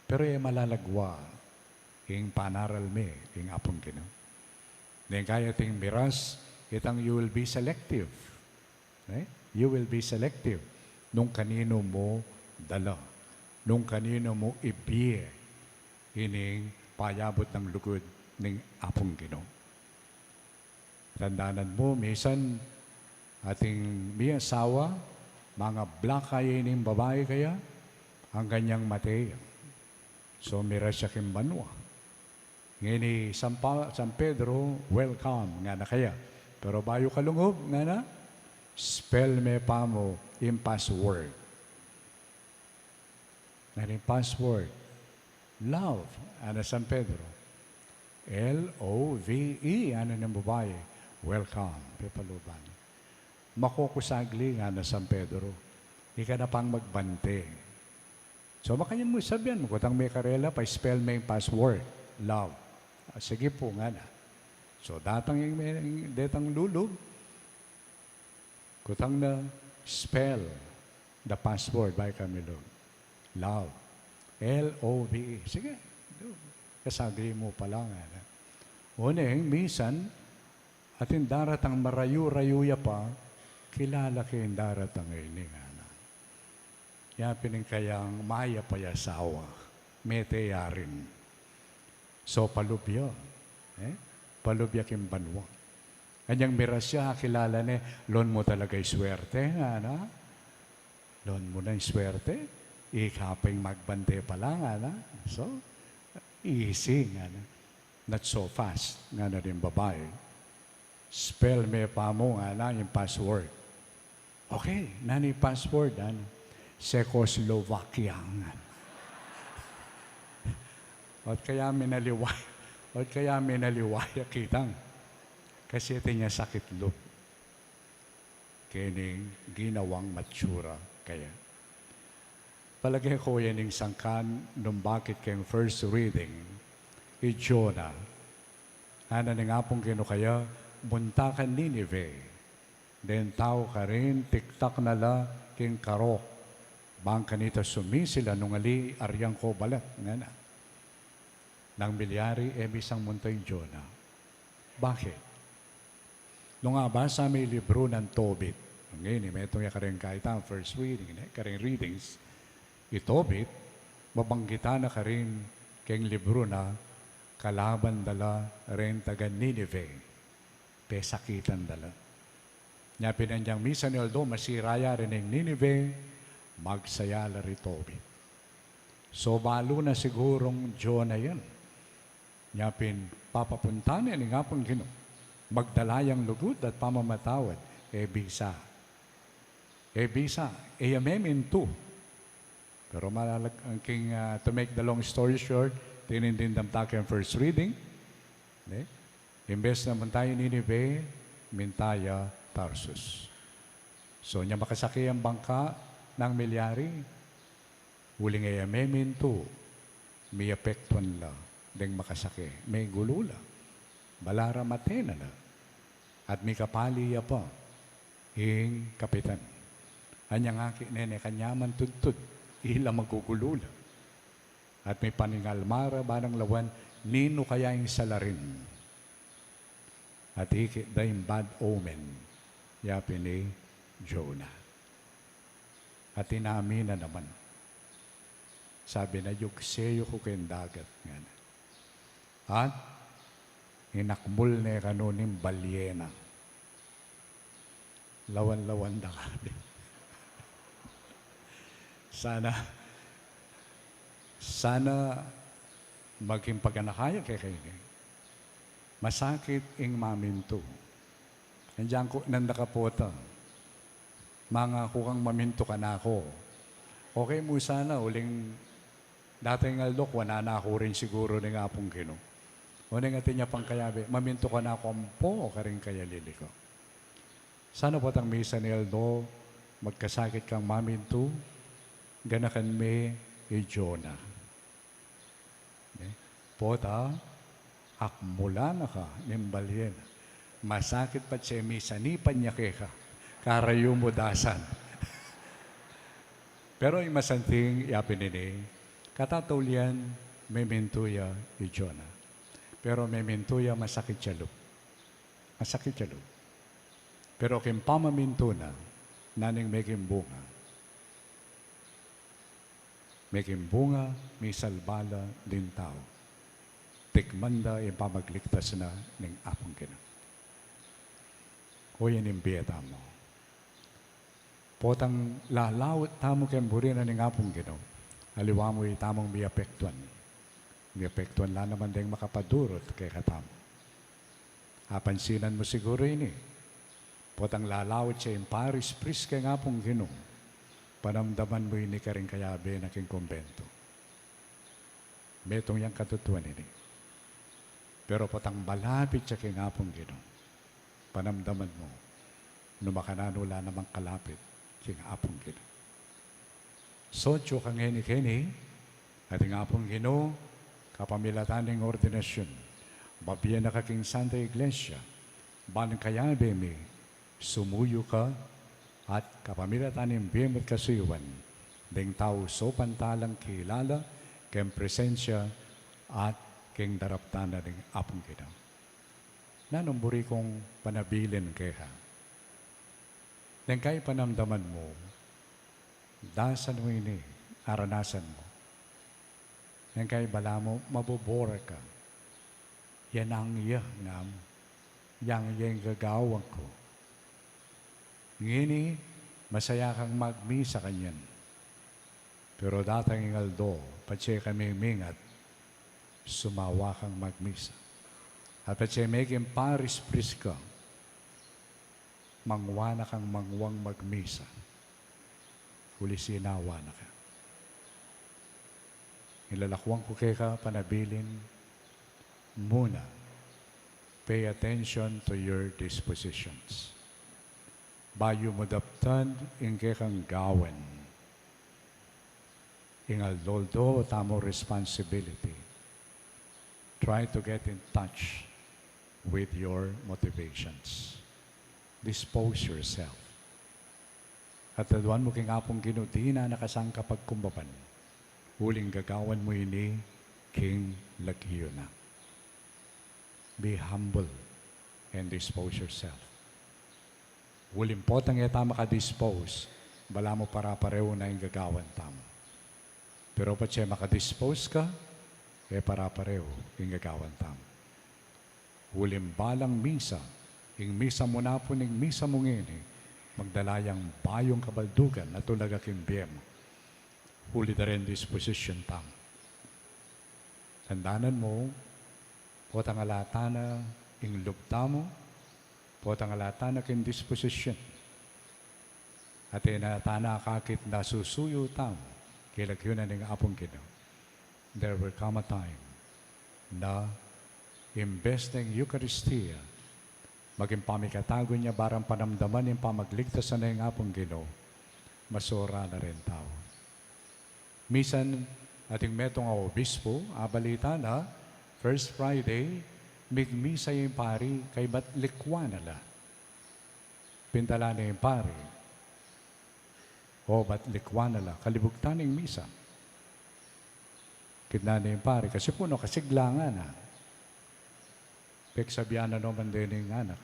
Pero e malalagwa ing panaral mi king Apung Ginu. Neng kaya ting miras, itang you will be selective. Eh? You will be selective nung kaninu mu dala, nung kaninu mu ibie ining payabut nang lugud ning Apung Ginu. Tandanan mu, misan atin mie asawa, manga black eye ining babai kaya, Angga neng mate ya. So, miras ya king banua. Ngeni San Pa-, San Pedro, "Welcome," ngana kaya. Pero bayu kalungub, ngana, "Spell me pa mu ing password." Ngeni password, "Love," ana San Pedro. "L O V E," ana ning babai. "Welcome," pepaluban. "Makukusagli," ngana San Pedro. "Ika na pang magbante." So, makanyan mu sabian, kutang me karela, "Pa-spell me ing password, love." "Ah, sige pu," ngana. So, datang ing, ing detang lulub, kutang na, "Spell the password," bayu kamilub. "Love. L O V E." "Sige, kasagli mu pa lang," ngana. Oneng, minsan, atin daratang marayu-rayu ya pa, "Kilala ke ing daratang ini," ngana. Ya pin ing kayang mayap a asawa, mete ya rin. So, palub ya, e? Palub ya king banua. Anyang miras ya, akilala ne, "Loan mu talaga ing swerte," ngana. "Loan mu na ing swerte? Ika pa ing magbante pa lang," ngana. So, easy, ngana. "Not so fast," ngana ning babai. "Spell me pa mu," ngana, "ing password." "Okay, nanu ing password?" ngana. "Czechoslovakia," ngana. Ot kaya minaliwa, ot kaya minaliwa ya kitang. Kasi atin yang sakit lub keni ginawang matsura kaya. Palage ku ya ning sangkan nung bakit keng first reading, i Jonah. Ngana ning Apung Ginu kaya, "Munta ka Ninive, deng tau karin tiktak na la king karok, bang kanita sumisilan nung ali arian ku balat," ngana. Nang milyari, e misang munta i Jonah. Bakit? Nung abasa me ing libru nang Tobit, ngeni metung ya kareng kaitan, first reading, ne? Kareng readings, i Tobit, mabanggitan na karin keng libru na, kalaban da la reng taga Ninive, pesakitan da la. Nya pin anyang misan ing aldo masira ya rin ing Ninive, magsaya la ri Tobit. So, balu na sigurung Jonah yan. Nya pin, papapunta ne ning Apung Ginu, magdala yang lugud at pamamatawad, e bisa. E bisa, e ya memintu. Pero malalag-, ang king, ah, to make the long story short, tinindin dam ta keng first reading, ne? Imbes na munta ya Ninive, minta ya Tarsus. So, nya makasake yang bangka nang milyari, uling e ya memintu, miapektuan la deng makasake, megulu la, balaram mate na la, at mikapali ya pa ing kapitan. Anyang aki nene kanyaman tudtud, ila magugulu la. At mipaningalma ra ba nang lawan, ninu kaya ing salarin? At ikit da ing bad omen, ya pin i Jonah. At inamin na naman. Sabi na, "Yugse yu ku keng dagat," ngana. At inakmul ne kanu ning balyena. Lawan-lawan da kami. Sana, sana maging paganaka ya kekayu ne. Masakit ing mamintu. Andiyan ku, nanda ka pota. Mangaku kang mamintu kanaku. Okay mu sana, uling dating aldo, kuanan na ku rin siguru ning Apung Ginu. Uling atin ya pang kayabe, mamintu kanaku ampo karing kayalili ku. Sana potang misan ing aldo, magkasakit kang mamintu, ganakan me i Jonah. Ne? Pota, akmulan na ka ning balyena. Masakit pa, e misanipan ya keka. Karayu mu dasan. Pero ing masanting, ya pin ini, katataulian, memintu ya i Jonah. Pero memintu ya masakit ya lub. Masakit ya lub. Pero king pamamintu na, nanu ing meging bunga? Meging bunga, misalba la ding tau. Tikman da ing pamagligtas na ning Apung Ginu. Kuya, ning bie tamu, potang lalaut tamu keng buri na ning Apung Ginu, Aliwa mu itamung miapektuan. Miapektuan la naman deng makapadurut kekatamu. Apansinan mu siguru ini. Potang lalaut ya ing parish priest keng Apung Ginu, panamdaman mu ini karing kayabe na king kumbentu. Metung yang katutuan ini. Pero potang malapit ya king Apung Ginu, panamdaman mu, nu makananu la namang kalapit king Apung Ginu. Sotyu ka ngeni keni, at ing Apung Ginu, kapamilatan ning ordinasyun, mabie na ka king Santa Iglesia, ban kayabe mi, sumuyu ka, at kapamilatan ning bie mu at kasuyuan, deng tau saupan ta lang kilala, keng presensya, at keng daraptan na ning Apung Ginu. Nanung buri kung panabilin keka. Deng kaipanamdaman mu, dasan mu ini, aranasan mu. Deng kai balamu, mabobore ka. Yan ang iya, ngam. Yang iya ing gagawan ku. Ngeni, masaya kang magmisa kanyan. Pero datang ing aldo, patse ka mimingat, sumawa kang magmisa. At patse meging parish priest ka, mangwa na kang mangwang magmisa. Uli sinawa na ka. Ing lalakuan ku keka, panabilin mu na. Pay attention to your dispositions. Bayu mu daptan ing kekang gawan. Ing aldo-aldo tamung responsibility. Try to get in touch with your motivations. Dispose yourself. At aduan mu king Apung Ginu, dinan na ka sangkapagkumbaban. Uling gagawan mu ini king lagyu na. Be humble and dispose yourself. Uling potang e ta makadispose, balamu pare-parehu na ing gagawan tamu. Pero patse makadispose ka, e pare-parehu ing gagawan tamu. Uling balang misa, ing misa mu napu ning misa mu ngeni, magdala yang bayung kabaldugan a tulaga king bie mu. Uli da ring disposition tamu. Tandanan mu, potang ala ta na ing lub tamu, potang ala ta na king disposition. At e na ta na akakit na susuyu tamu, king lagyu na ning Apung Ginu. There will come a time na imbes na ing Eukaristia, maging pamikatagun ya barang panamdaman ing pamagligtas na ning Apung Ginu, masora na ring tau. Misan, ating metung a obispo, abalita na, First Friday, migmisa ing pari, kaybat likwan na la. Pintala na ing pari. O, bat likwan na la, kalibugtan ing misa. Kitnan na ing pari, kasi pu, no, kasigla ngana. Peksabian na naman din ing anak.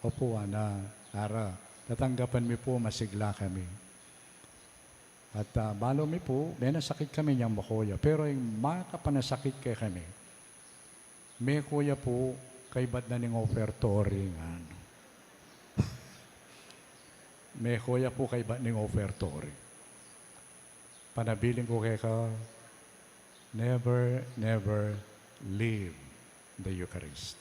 Opu, ana, ara, tatanggapan mi pu, masigla kami. At, ah, balu mi pu, menasakit kami nyang makuya. Pero ing makapanasakit kekami, mekuya pu, kaybat na ning offertory ngana. Mekuya pu, kaybat ning offertory. Panabilin ku keka, never, never leave the Eucharist.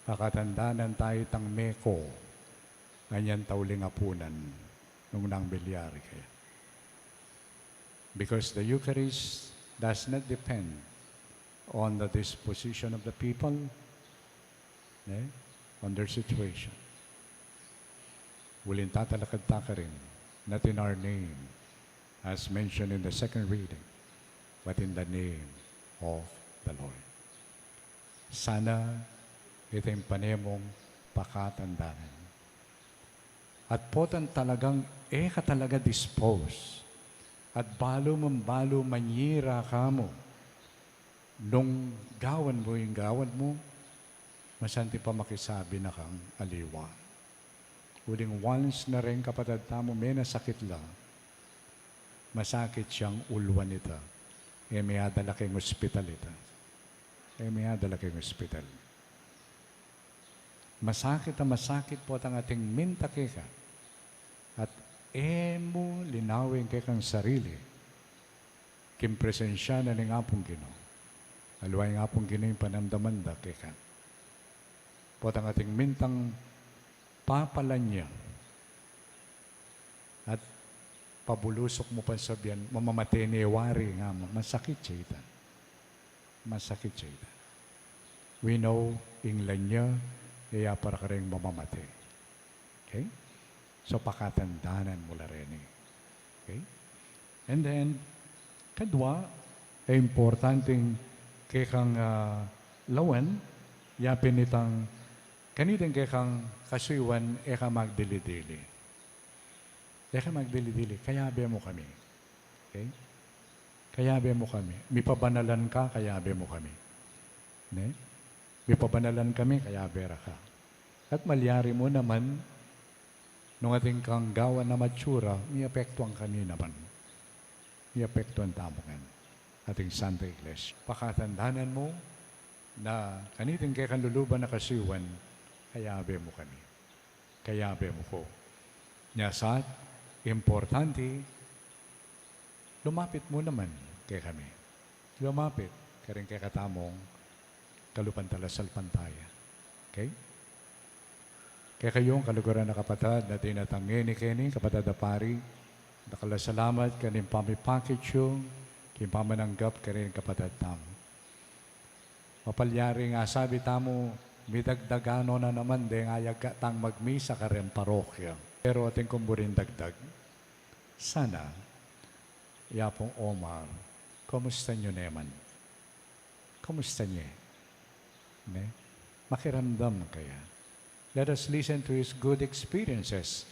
Pakatandanan ta itang meko, nganyan ta uling apunan nung nang milyari ke. Because the Eucharist does not depend on the disposition of the people, eh, on their situation. Uling tatalakad ta karin, not in our name, as mentioned in the second reading, but in the name of the Lord. Sana ita ing pane mung pakatandanan. At potang talagang e ka talaga dispose, at balu mung balu manyira ka mu, nung gawan mu ing gawan mu, masanting pa makisabi na kang aliwa. Uling once na rin, kapatad tamu, menasakit la, masakit yang uluan ita. E me adala king ospital ita. E me adala king ospital. Masakit a masakit potang ating minta keka. At E mu linawen kekang sarili king presensya na ning Apung Ginu. Aliwa ing Apung Ginu ing panamdaman da keka. Potang atin mintang papalan ya at pabulusuk mu pang sabian, mamamate ne wari nga mu, masakit ya ita. Masakit ya ita. We know, ing lanya, e ya para kareng mamamate. Okay? So, pakatandanan mu la reni. Okay? And then, kadwa, e importanteng kekang, ah, lawan, ya pin itang, kaniteng kekang kasuyuan, e ka magdili-dili. E ka magdili-dili, kayabe mu kami. Okay? Kayabe mu kami. Mipabanalan ka, kayabe mu kami. Ne? Mipabanalan kami, kayabe ra ka. At malyari mu naman, nung atin kang gawan a matsura, miapektuan kami naman. Miapektuan tamu ngan. Ating Santa Iglesia. Pakatandanan mu na kaniting kekang luluban a kasuyuan, kayabe mu kami. Kayabe mu ku. Nya sa, importante, lumapit mu naman kekami. Lumapit karing kekatamung kalupang talasalpantaya. Okay? Kekayung kaluguran a kapatad, na dinatang ngeni keni, kapatad a pari, dakal a salamat karing pamipakit yu king pamananggap karing kapatad tamu. Mapalyari nga sabi tamu, midagdagan no na naman deng ayagkat tang magmisa kareng parokya. Pero atin kung buring dagdag, sana, i Apung Omar, kumusta yu ne man? Kumusta ne? Ne? Makiramdam kaya? Let us listen to his good experiences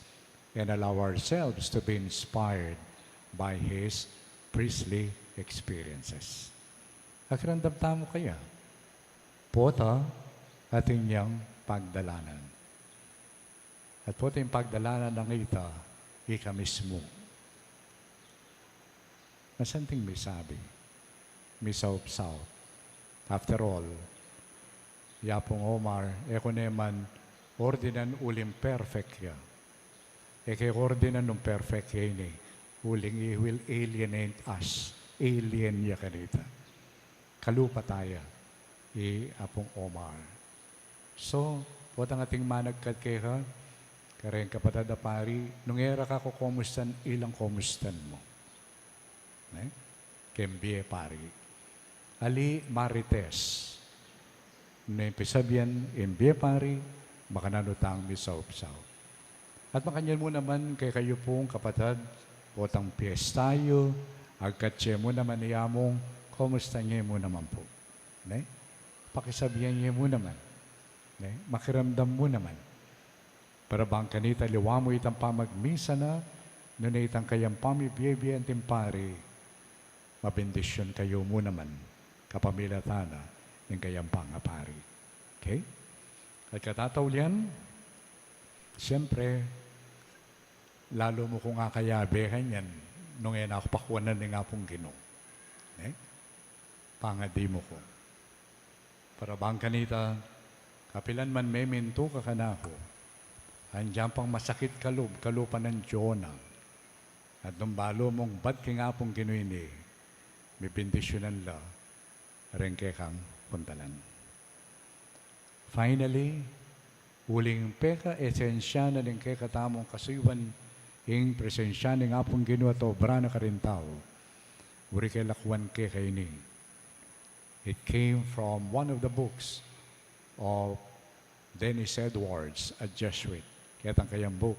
and allow ourselves to be inspired by his priestly experiences. Makiramdam tamu kaya? Pota, atin yang pagdalanan. At pota ing pagdalanan nang ita, ika mismu. Masanting misabi, misaupsaup. After all, i Apung Omar, e ku ne man ordinan uling perfect ya. E ke ordinan nung perfect ya ini, uling he will alienate us. Alien ya kanita. Kalupa taya, i Apung Omar. So, potang atin managkat keka, kareng kapatad a pari, nung e ra ka kukomustan, ilang komustan mu. Ne? Keng bie pari. Ali marites. Ne pisabian, ing bie pari, makananu tang misaupsaup. At makanyan mu naman, kekayu pung kapatad, potang piesta yu, agkat ye mu naman i Amung, komustan ye mu naman pu. Ne? Pakisabian ye mu naman. Ne? Makiramdam mu naman. Para bang kanita liwa mu itang pamagmisa na, nune itang kayang pamibie-bie anting pari, mabendisyun kayu mu naman, kapamilatan na ning kayang pangapari. Okay? At katataulian, siyempre, lalu mu kung akayabe kanyan, nung e na ku pakuanan ning Apung Ginu. Ne? Pangadi mu ku. Para bang kanita, kapilan man memintu ka kanaku, andiyan pang masakit kalub, kalupa nang Jonah. At nung balu mung bat king Apung Ginu ini, mibendisyunan la reng kekang puntalan. Finally, uling peka-esensya na ning kekatamung kasuyuan ing presensya ning Apung Ginu at obra na karing tau. Buri ke lakuan ke kaini. It came from one of the books of Dennis Edwards, a Jesuit. Ketang kayang book,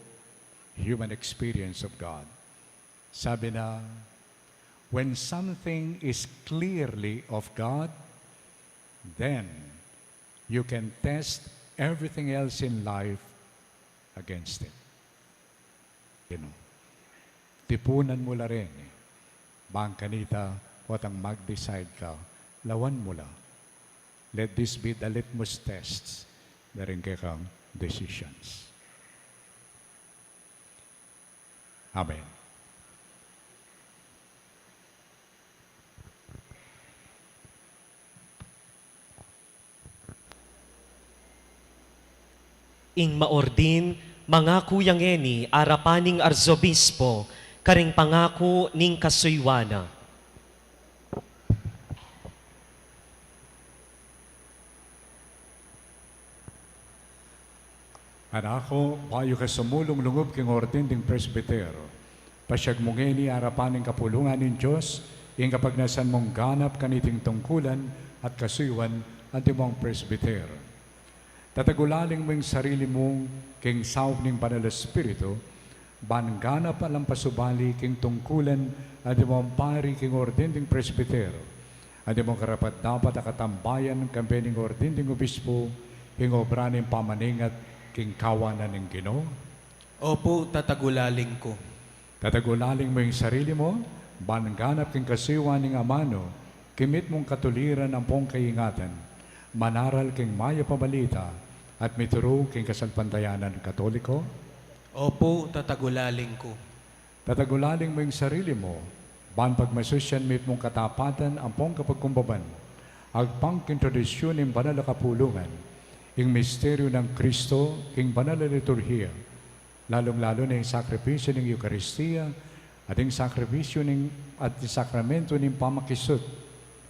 Human Experience of God. Sabi na, "When something is clearly of God, then you can test everything else in life against it." You know, tipunan mu la rin, eh. Bang kanita, potang mag-decide ka, lawan mu la. Let this be the litmus test na rin kekang decisions. Amen. Ing maordin Mangaku ya ngeni arapan ning Arzobispo karing pangaku ning kasuyuan na. Anak ku, bayu ka sumulung lungub king Orden ding Presbitero, pasyag mu ngeni arapan ning kapulungan ning Dios ing kapagnasan mung ganap kaniting tungkulan at kasuyuan antimong presbitero. Tatagulaling mu ing sarili mu king saup ning Banal a Espiritu, ban ganap a lang pasubali king tungkulan antimong pari king Orden ding Presbitero, antimong karapat-dapat a katambayan kambe ning Orden ding Obispo king obra ning pamaningat king kawanan ning Ginu? Opu, tatagulaling ku. Tatagulaling mu ing sarili mu ban ganap king kasuyuan ning amanu king mitmung katuliran ampong kaingatan, manaral king mayap a balita at mituru king kasalpantayanan Katoliko? Opu, tatagulaling ku. Tatagulaling mu ing sarili mu ban pagmasusyan mitmung katapatan ampong kapagkumbaban agpang king tradisyun ning Banal a Kapulungan, ing misteryu nang Kristo king Banal a Liturhiya, lalung-lalu na ing sakripisyu ning Eukaristia at ing sakripisyu ning, at ing sakramentu ning pamakisut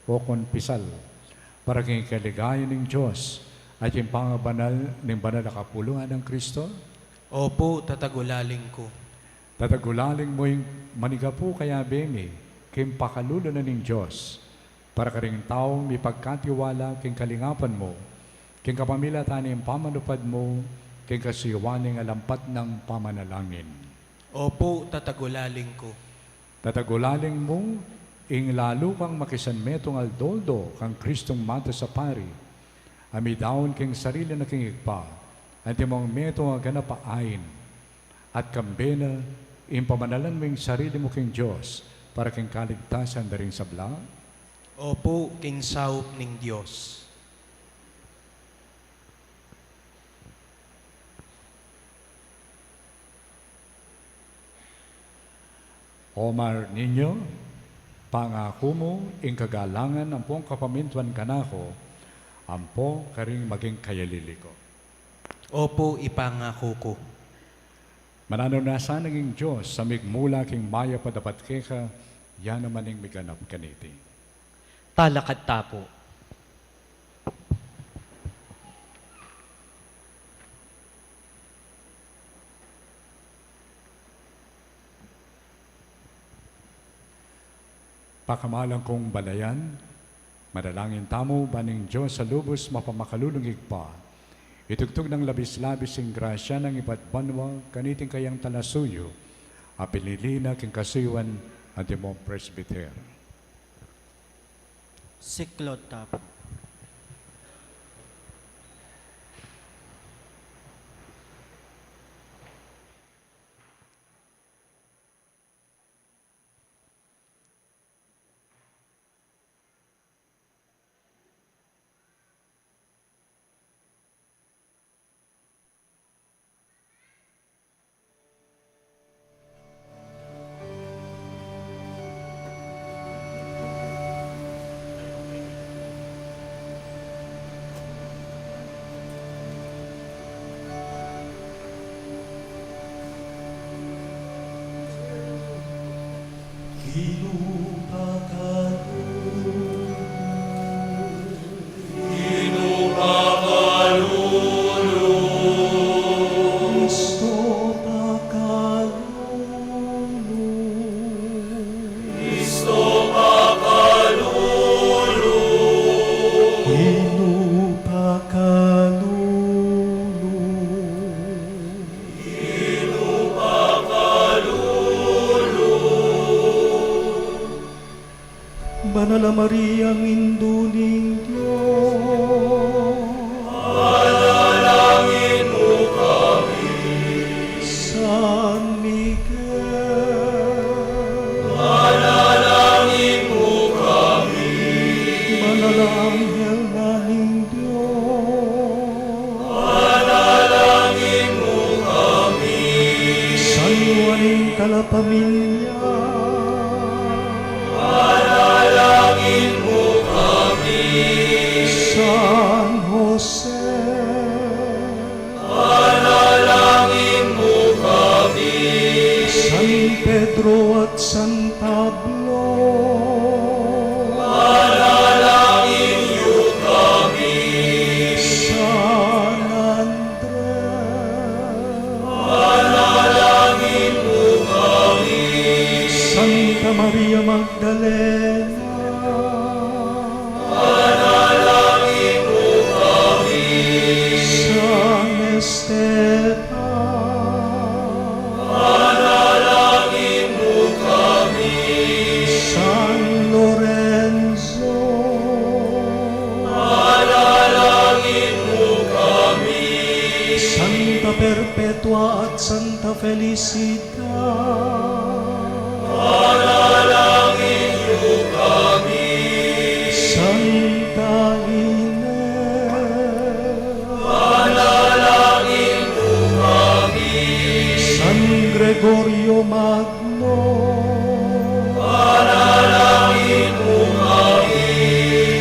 o konpisal, para king kaligayan ning Dios at ing pangabanal ning Banal a Kapulungan nang Kristo? Opu, tatagulaling ku. Tatagulaling mu ing manigapu kayabe mi king pakalulu na ning Dios, para karing taung mipagkatiwala king kalingapan mu, king kapamilatan ning pamanupad mu, king kasuyuan ning alampat nang pamanalangin. Opu, tatagulaling ku. Tatagulaling mu ing lalu kang makisanmetung aldo-aldo kang Kristung Matas a Pari, a midaun king sarili na king Ibpa, antimong metung a ganap a ain, at kambe na ing pamanalan mu ing sarili mu king Dios para king kaligtasan da ring sabla? Opu, king saup ning Dios. Omar Niño, pangaku mu ing kagalangan ampong kapamintuan kanaku, ampo karing maging kayalili ku. Opu, ipangaku ku. Mananu na sana ing Dios a migmula king mayap a dapat keka, ya naman ing miganap kaniti. Talakad ta pu. Pakamalan kung balayan, manalangin tamu ban ing Dios a lubus mapamakalulung Ibpa, itugtug nang labis-labis ing grasya nang ibat banua kaniting kayang talasuyu, a pinili na king kasuyuan antimong presbitero. Siklaud ta pu. Banal a Maria, Indu ning Dios. Panalangin mu kami. San Miguel. Panalangin mu kami. Banal a Anghel na ning Dios. Panalangin mu kami. San Juan ing Talapamilyari. Panalangin mu kami. San Jose. Panalangin Pedro at San Pablo. Panalangin yu kami. San Andres. Panalangin mu kami. Santa Maria Magdalena. Panalangin mu kami. San Esteban. Panalangin mu kami. San Lorenzo. Panalangin mu kami. Santa Perpetua at Santa Felicita. Panalangin yu kami. Santa Ines. Panalangin mu kami. San Gregorio Magno. Panalangin mu kami.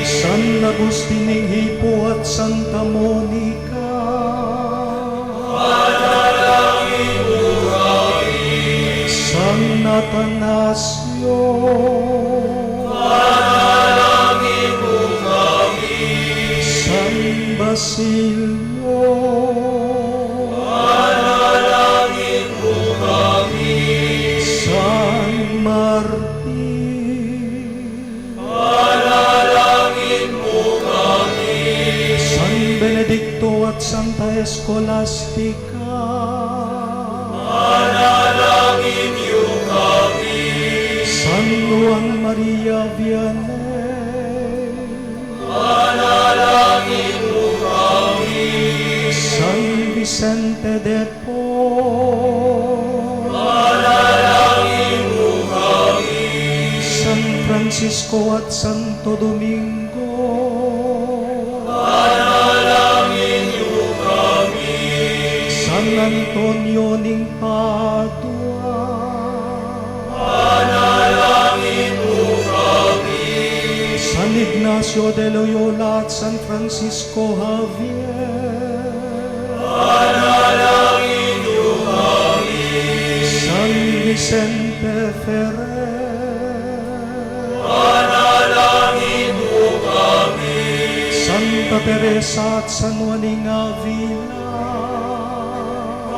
San Agustin ning Hippo at Santa Monica. Panalangin mu kami. San Atanasio. Panalangin mu kami. San Basilio. Panalangin mu kami. San Martin. Panalangin mu kami. San Benedicto at Santa Escolastica. Panalangin yu kami. San Juan Maria Vianney. Panalangin mu kami. San Vicente de Paul. Panalangin mu kami. San Francisco at Santo Domingo. Panalangin yu kami. San Antonio ning Padua. Panalangin mu kami. San Ignacio de Loyola at San Francisco Javier. Panalangin yu kami. San Vicente Ferrer. Panalangin mu kami. Santa Teresa at San Juan ning Avila.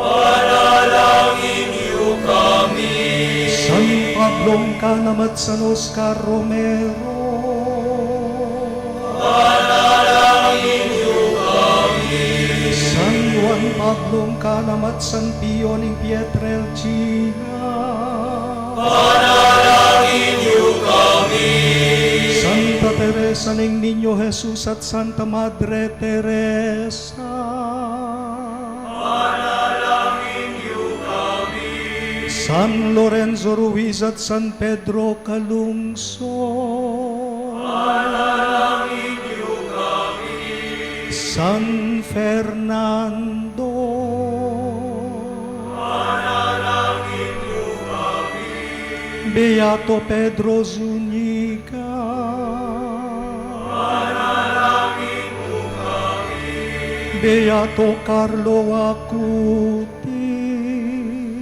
Panalangin yu kami. San Pablong Kanam at San Oscar Romero. Panalangin yu kami. San Juan Pablong Kanam at San Pio ning Pietrelcina. Panalangin yu kami. Santa Teresa ning Niño Jesus at Santa Madre Teresa. Panalangin yu kami. San Lorenzo Ruiz at San Pedro Calungsod. Panalangin yu kami. San Fernando. Panalangin yu kami. Beato Pedro Zuniga. Panalangin yu kami. Beato Carlo Acutis.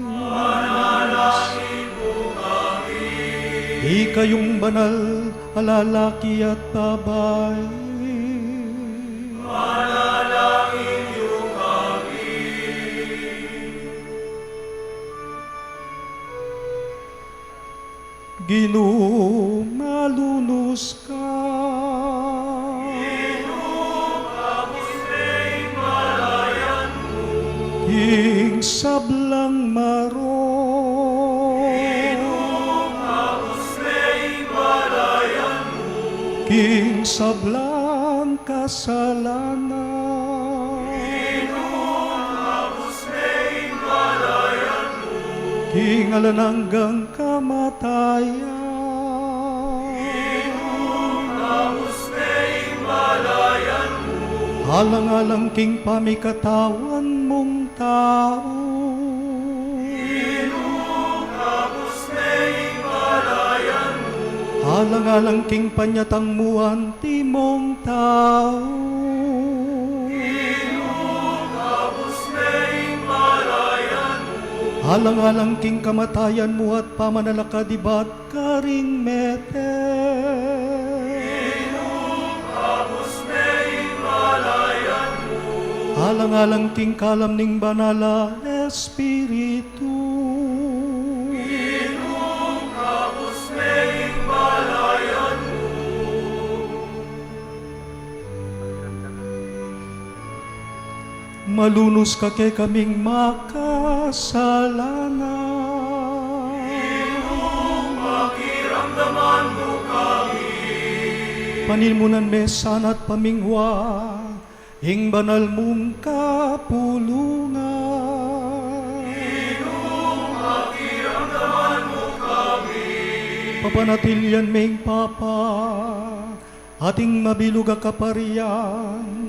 Panalangin yu kami. Ikayung banal a lalaki at babai. Panalangin yu kami. Ginu, malunus ka. Ginu, kabus ne ing balayan mu. King sablang marok. Ginu, kabus ne ing balayan mu. King sablang kasalanan. Ginu, kabus ne ing balayan mu. King alang anggang kamatayan. Ginu, kabus ne ing balayan mu. Alang-alang king pamikatawan mung tau. Ginu, kabus ne ing balayan mu. Alang-alang king panyatang mu antimong tau. Ginu, kabus ne ing balayan mu. Alang-alang king kamatayan mu at pamanalakad ibat karing mete. Alang-alang king kalam ning Banal a Espiritu. Malunus ka kekaming makasalanan. Paninmunan me sana at pamingwa ing banal mung kapulungan. Papanatilian me ing Papa at ing mabilug a kaparian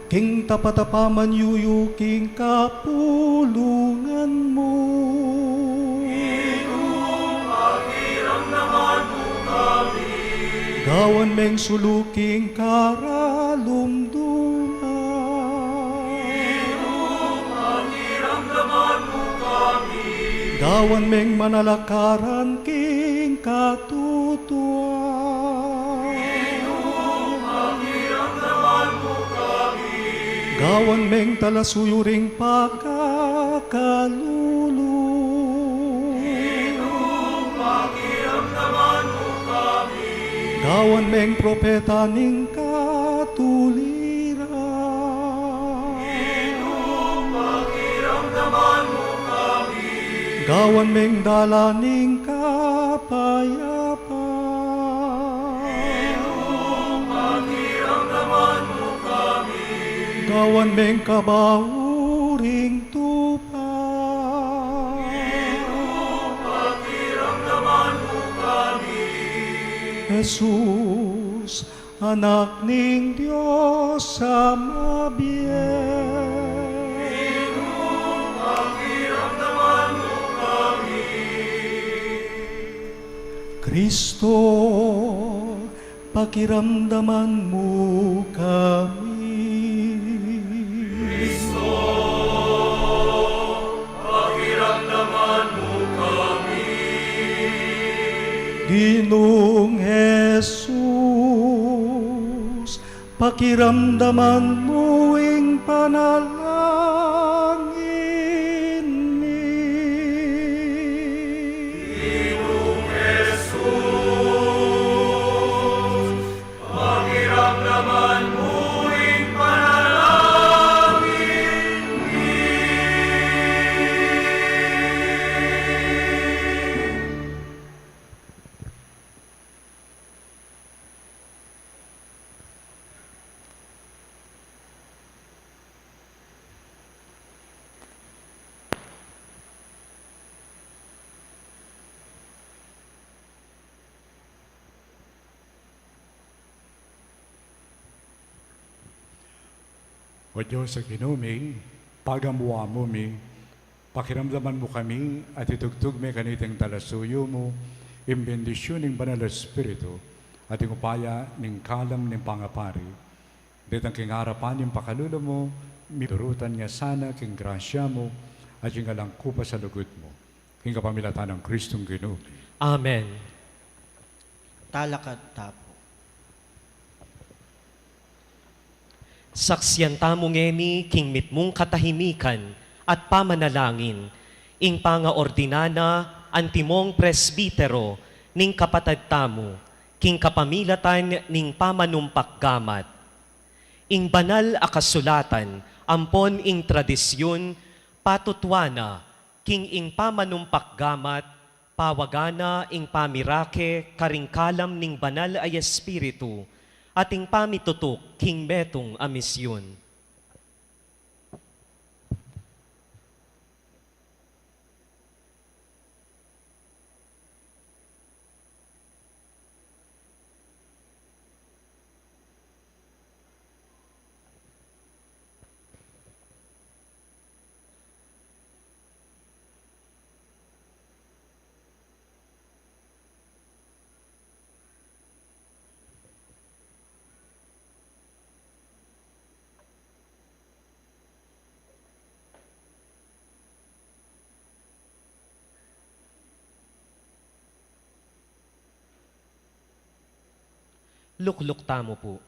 king tapat a pamanyuyu king kapulungan mu. Gawan meng sulu king karalumduman. Gawan meng manalakaran king katutuan. Gawan meng talasuyu ring pakakalulu. Gawan meng propeta ning katuliran. Gawan meng dalan ning kapayapan. Gawan meng kabauri ning tupa. Jesus, Anak ning Dios a mabie. Kristo, pakiramdaman mu kami. Kristo, pakiramdaman mu kami. Ginung Jesus, pakiramdaman mu ing panalangin mi. Ginung Jesus, pakiramdaman mu ing panalangin mi. O Dios a Ginu mi, pagamuan mu mi, pakiramdaman mu kami, at itugtug mi kaniting talasuyu mu, ing bendisyun ning Banal a Espiritu, at ing upaya ning kalam ning pangapari. Detang king arapan ning pakalulu mu, miturutan ya sana king grasya mu, at king alang kupas a lugud mu. King kapamilatan nang Kristong Ginu mi. Amen. Talakad ta pu. Saksian tamu ngeni king mitmung katahimikan at pamanalangin, ing pangaordina na antimong presbitero ning kapatad tamu, king kapamilatan ning pamanumpak gamat. Ing banal a kasulatan ampon ing tradisyun patutuan na king ing pamanumpak gamat, pawagan na ing pamirake karing kalam ning Banal a Espiritu, at ing pamitutuk king metung a misyun. Lukluk tamu pu.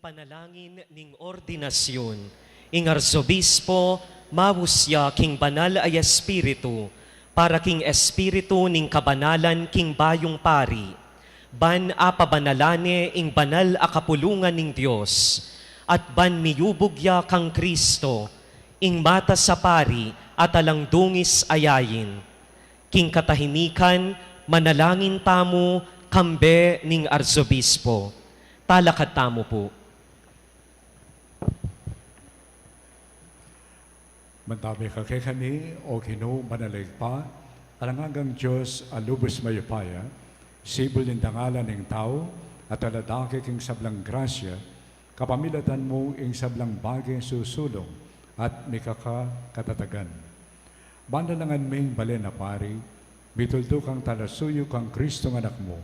Panalangin ning ordinasyun. Ing Arzobispo, mabus ya king Banal a Espiritu, para king espiritu ning kabanalan king bayung pari, ban apabanalan ne ing banal a kapulungan ning Dios, at ban miyubug ya kang Kristo, ing matas a pari at alang dungis a yayin. King katahimikan, manalangin tamu kambe ning Arzobispo. Talakad tamu pu. Mantabi ka kekami, O Ginu, banal a Ibpa, alang anggang Dios a lubus mayupaya, sibul ning dangalan ning tau, at aladake king sablang grasya, kapamilatan mu ing sablang bage susulung at mikakakatatagan. Banalangan me ing balen a pari, mituldu kang talasuyu kang Kristong Anak mu,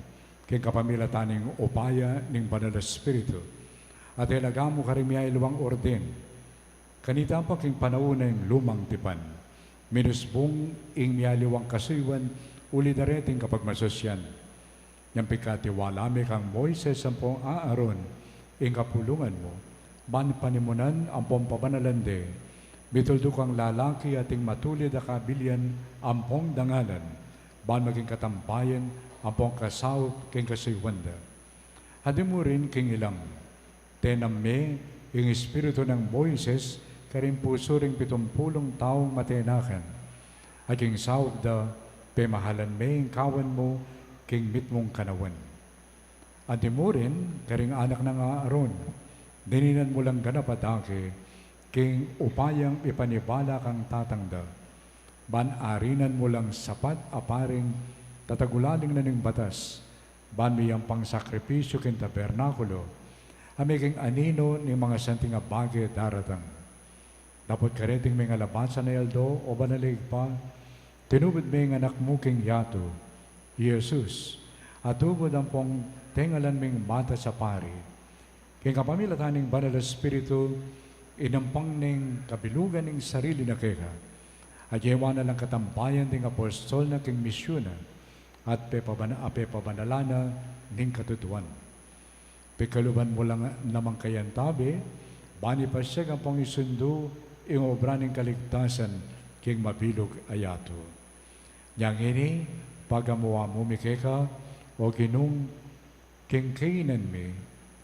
king kapamilatan ning upaya ning Banal a Espiritu. At ilaga mu karing miyaliwang orden, kanita pa king panaun ning lumang tipan, minusbung ing miyaliwang kasuyuan uli dareting kapagmasusyan. Nyang pikatiwala mi kang Moises ampong Aaron, ing kapulungan mu, ban panimunan ampong pabanalan de, mituldu kang lalaki ating matulid a kabilian ampong dangalan, ban maging katambayan ampong kasaup king kasuyuan da. Anti mu rin king ilang, tenam me ing espiritu nang Moises karing pusu ring pitumpulung taung matenakan. At king saup da, pemahalan me ing kawan mu king mitmung kanawan. Anti mu rin karing anak nang Aaron, dininan mu lang ganap a dake, king upayang ipanibala kang tatang da. Ban arinan mu lang sapat a paring tatagulaling na ning batas, ban miyampang sakripisyu king tabernakulo, a maging anino ning mga santing a bage daratang. Dapot kareting mengalabasan a aldo, O Banal a Ibpa, tinubud me ing Anak mu king yatu, i Jesus, a tubud ampong tengalan ming matas a pari. King kapamilatan ning Banal a Espiritu, inampang neng kabilugan ning sarili na keka. At yewa na lang katambayan ding apostol na king misyun na, at pepabana-, a pepabanalan na ning katutuan. Pekaluban mu lang namang kayantabe, ban ipasiag ampong isundu ing obra ning kaligtasan king mabilug a yatu. Nyang ini, pagamu-amu mi keka, O Ginung, king kainan mi,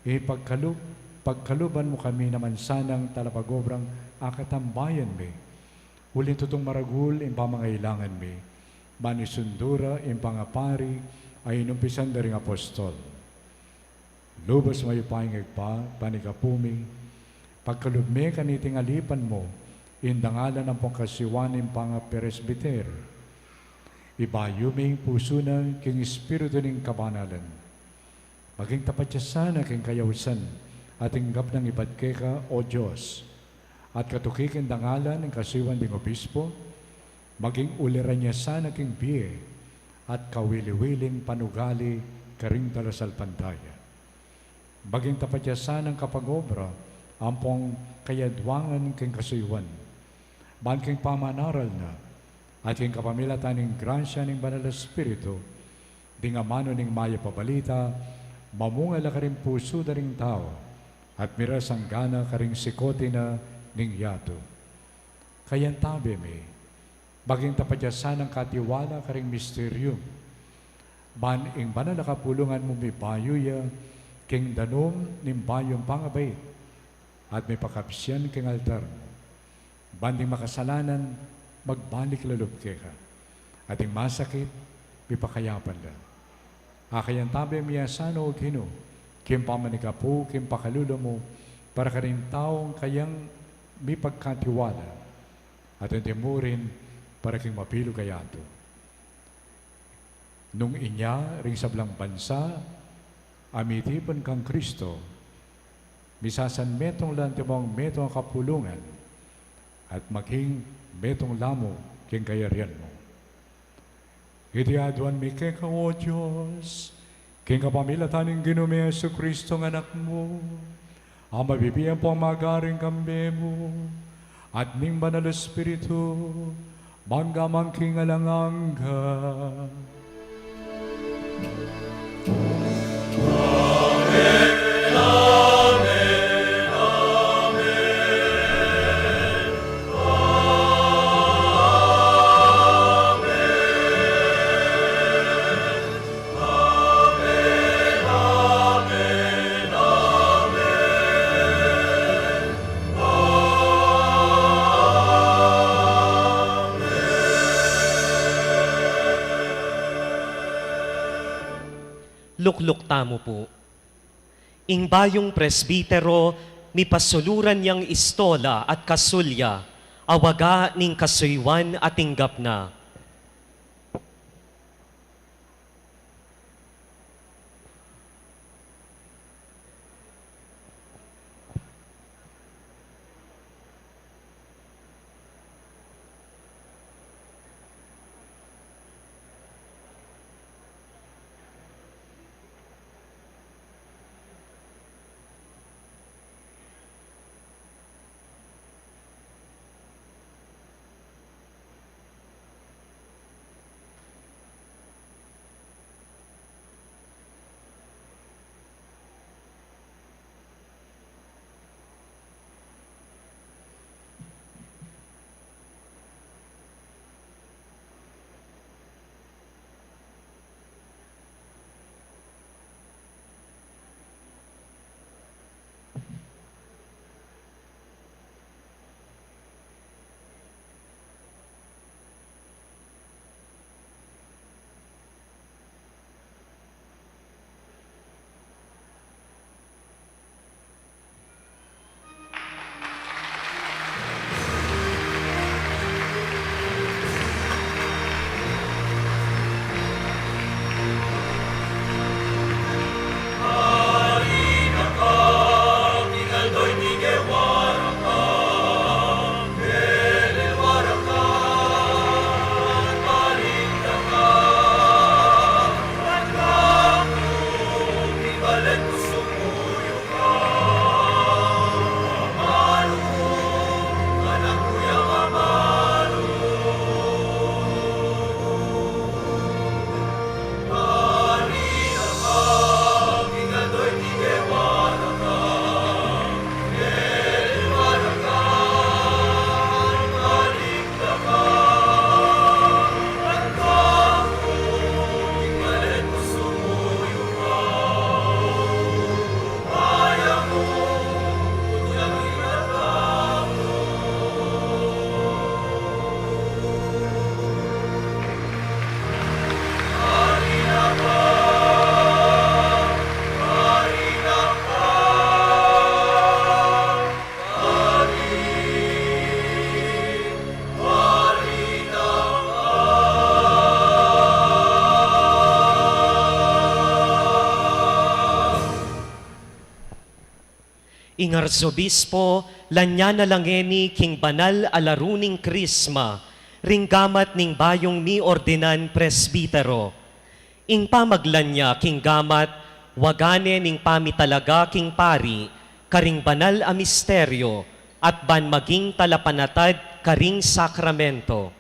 ipagkalub-, pagkaluban mu kami naman sanang talapagobrang akatambayan mi. Uling tutung maragul ing pamangailangan mi, ban isundu ra ing pangapari a inumpisan da ring apostol. Lubus mayupayang Ibpa, panikapu mi, pagkalub me kaniting alipan mu, ing dangalan ampong kasuyuan ning pangapresbiter. Ibayu me ing pusu na king espiritu ning kabanalan. Maging tapat ya sana king kayausan a tinggap nang ibat keka, O Dios. At katuki king dangalan ning kasuyuan ding obispo, maging uliran ya sana king bie at kawili-wiling panugali karing talasalpantaya. Maging tapat ya sanang kapagobra ampong kayadwangan king kasuyuan, ban king pamanaral na, at king kapamilatan ning grasya ning Banal a Espiritu, ding amanu ning mayap a balita, mamunga la karing pusu da ring tau, at mirasang gana karing sikote na ning yatu. Kayantabe mi, maging tapat ya sanang katiwala karing misteryu, ban ing banal a kapulungan mu mibayu ya king danum ning bayung pangabait, at mipakabsian king altar mu. Ban ding makasalanan, magbalik la lub keka. At ding masakit, mipakayapan la. Akayantabe mi ya sana, O Ginu, king pamanikapu, king pakalulu mu, para karing taung kayang mipagkatiwala. At anti mu rin para king mabilug a yatu. Nung inya ring sablang bansa a mitipun kang Kristo, misasanmetung la antimong metung a kapulungan, at maging metung la mu king kayarian mu. Iti aduan mi keka, O Dios, king kapamilatan ning Ginu ming Jesucristo a Anak mu, a mabibie ampong magari kambe mu, at ning Banal a Espiritu, mangga man king alang angga. Lukluk tamu pu. Ing bayung presbitero, mipasuluran yang istola at kasulya, a waga ning kasuyuan a tinggap na. Ing Arsobispo, lanyan na la ngeni king banal a laru ning Krisma, ring gamat ning bayung miordinan presbitero. Ing pamaglan na king gamat, waga ne ning pamitalaga king pari, karing banal a misteryo, at ban maging talapanatad karing sakramento.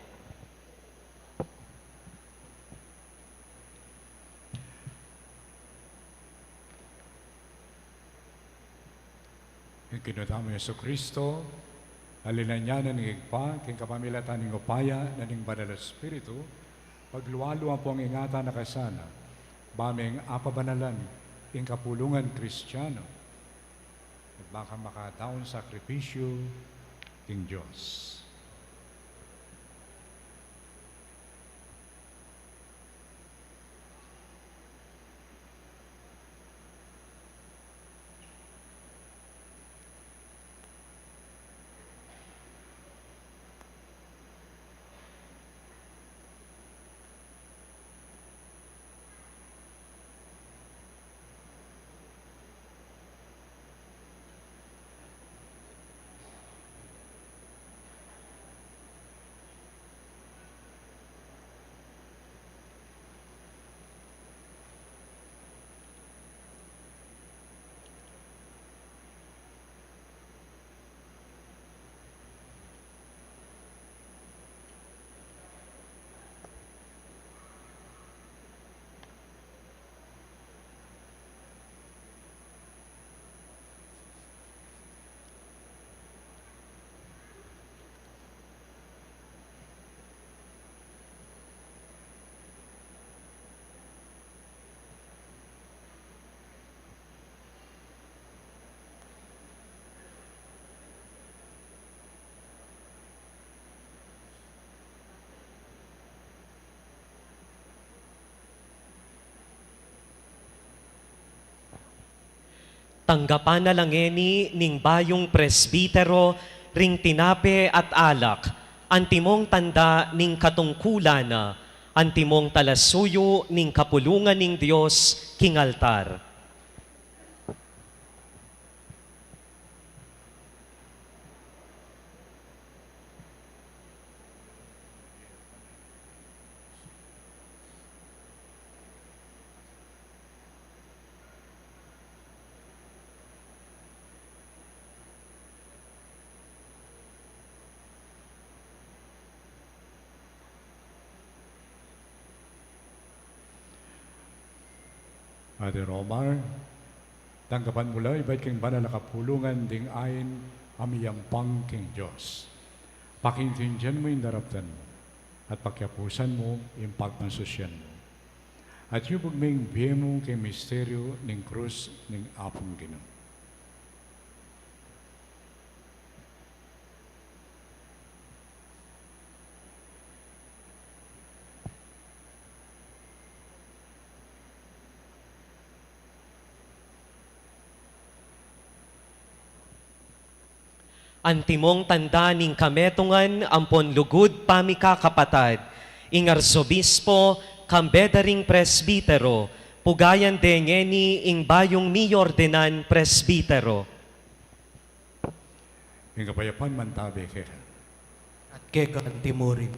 Ing Ginu tamung Jesucristo, a linanyan na ning Ibpa, king kapamilatan ning Upaya na ning Banal a Espiritu, paglualu ampong ingatan na ka sana, ba meng apabanalan ing kapulungan Kristiano, at ba kang makadaun sakripisyu king Dios. Tanggapan na la ngeni ning bayung presbitero ring tinape at alak, antimong tanda ning katungkulan na, antimong talasuyu ning kapulungan ning Dios king altar. Father Omar, tanggapan mu la ibat king banal a kapulungan ding ain a miyampang king Dios. Pakiintindian mu ing daraptan mu, at pakiapusan mu ing pagmasusian mu. At yubug me ing bie mu king misteryu ning krus ning Apung Ginu. Antimong tanda ning kametungan ampon lugud pamikakapatad, ing arsobispo, kambe da ring presbitero, pugayan de ngeni ing bayung miordenan presbitero. Ing kapayapan mantabe keka. At keka antimurin.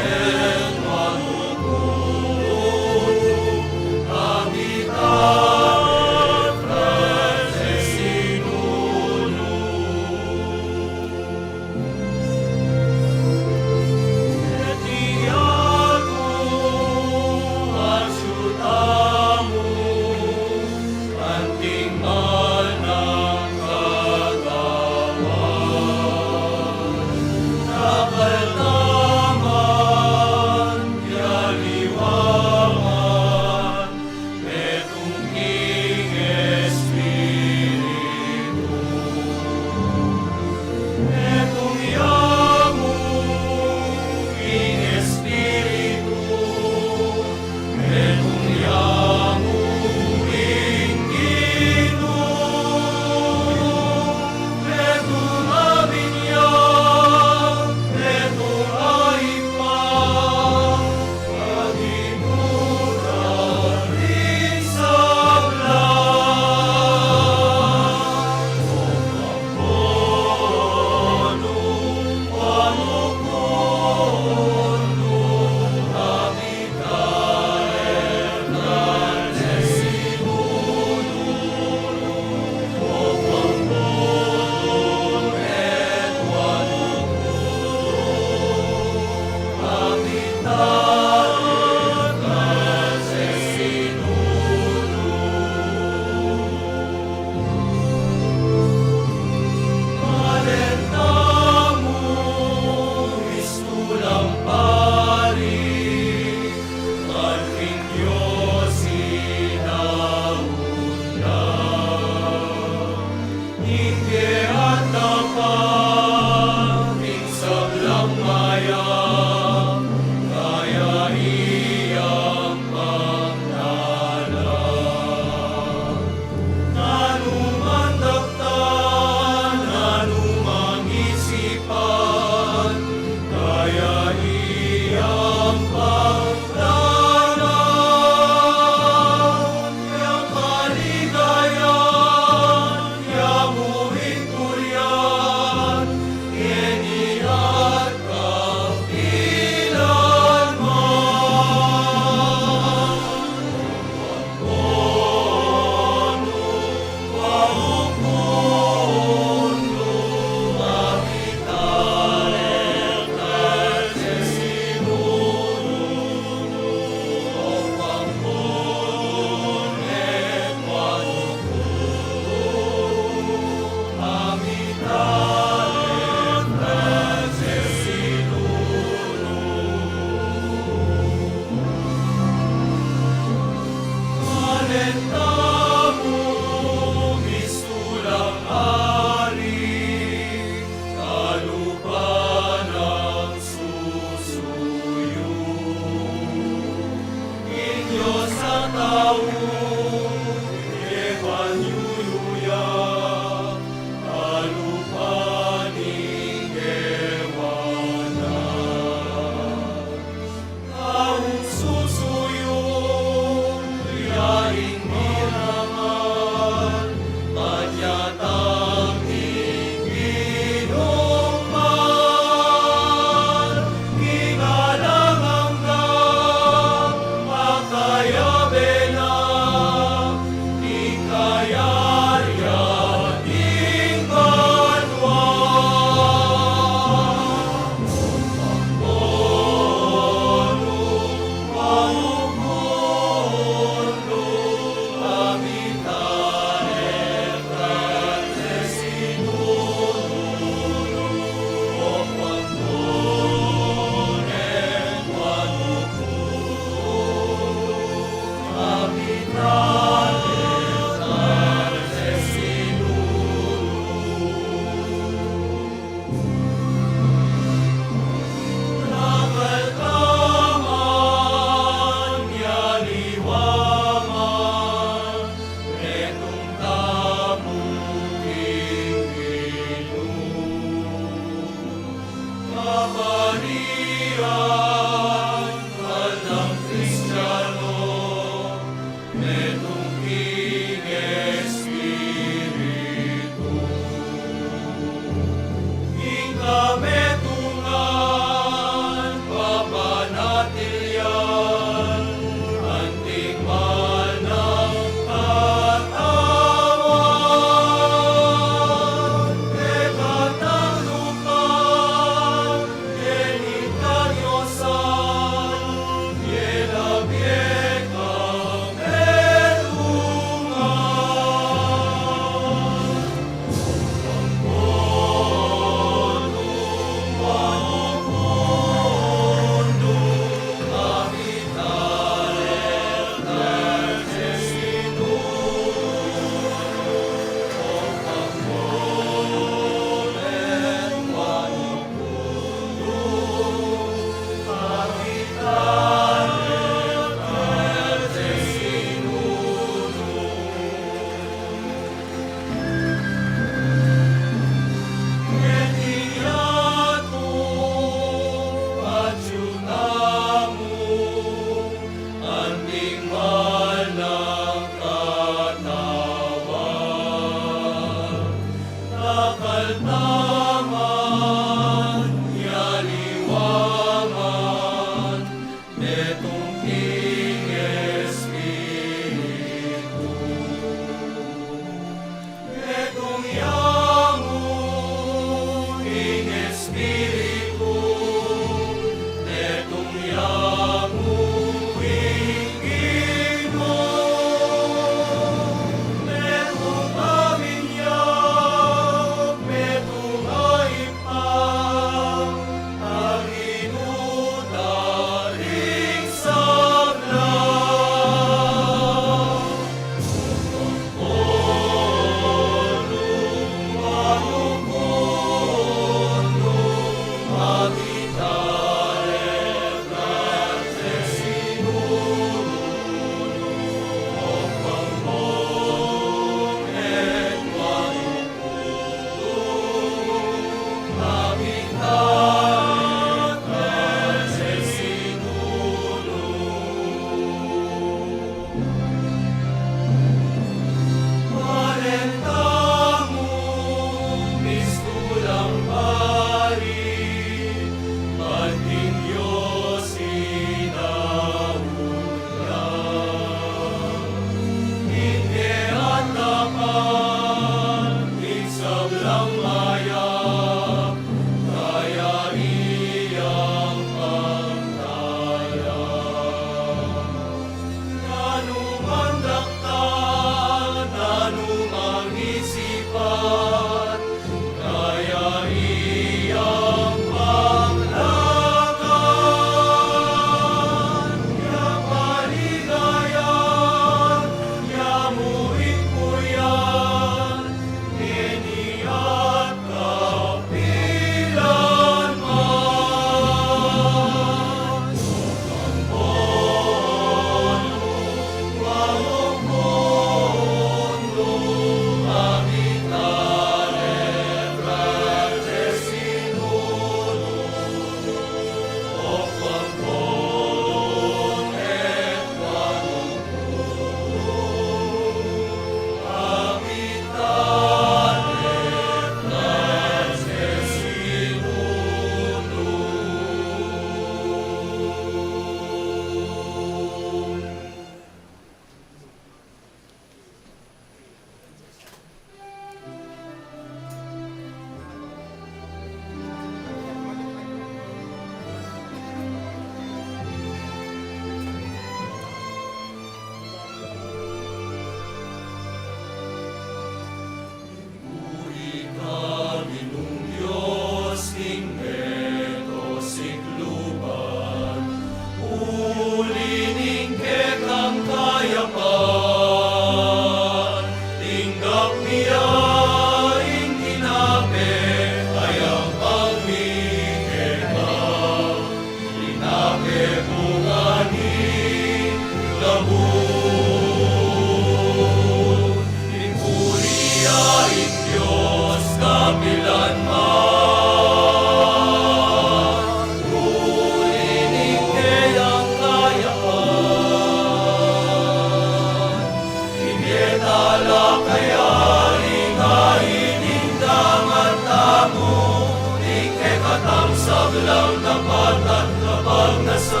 Kaya ring ain ning gamat tamu, ning kekatang sablang dapat at kapagnasan.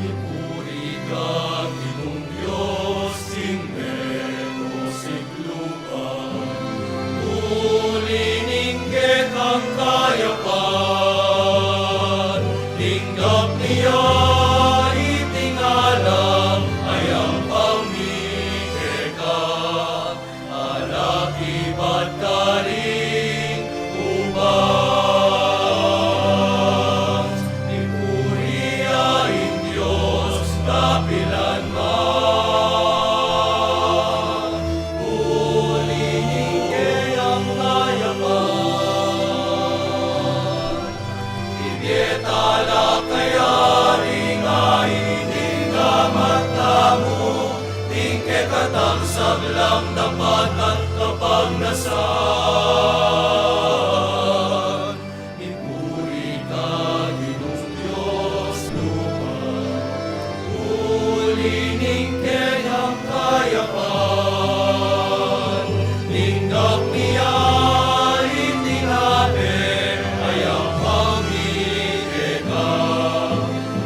Ipuri ka, Ginung Dios, ning meto sikluban. Uli ning kekang kayapan, tinggap mi ya iting alang a yampang mi keka, alakip at karing ubas. Ipuri ya ing Dios kapilan man. Uli ning keyang kayapan, ibie tala kaya ring ain ning gamat tamu, ning kekatang sablang dapat at kapagnasan. Ipuri ka, Ginung Dios, lupa. Uli ning keyang kayapan, tinggap mi ya iting abe a yampang mi keka,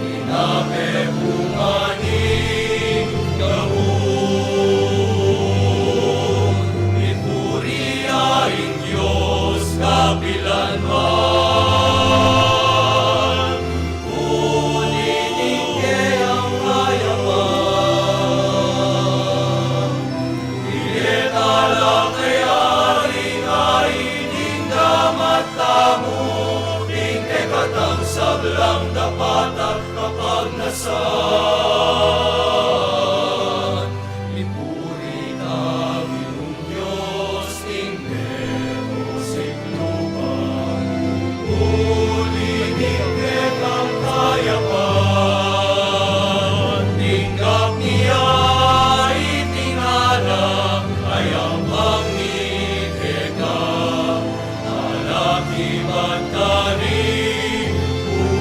ing abe bunga ning gamu. Ipuri ya ing Dios kapilan man. Uli ning keyang kayapan, ibie tala kaya ring ain ning gamat tamu, ning kekatang sablang dapat at kapagnasan. Ipuri ka, Ginung Dios, ning meto sikluban. Uli ning kekang kayapan, tinggap mi ya iting alang a yampang mi keka, alakip at karing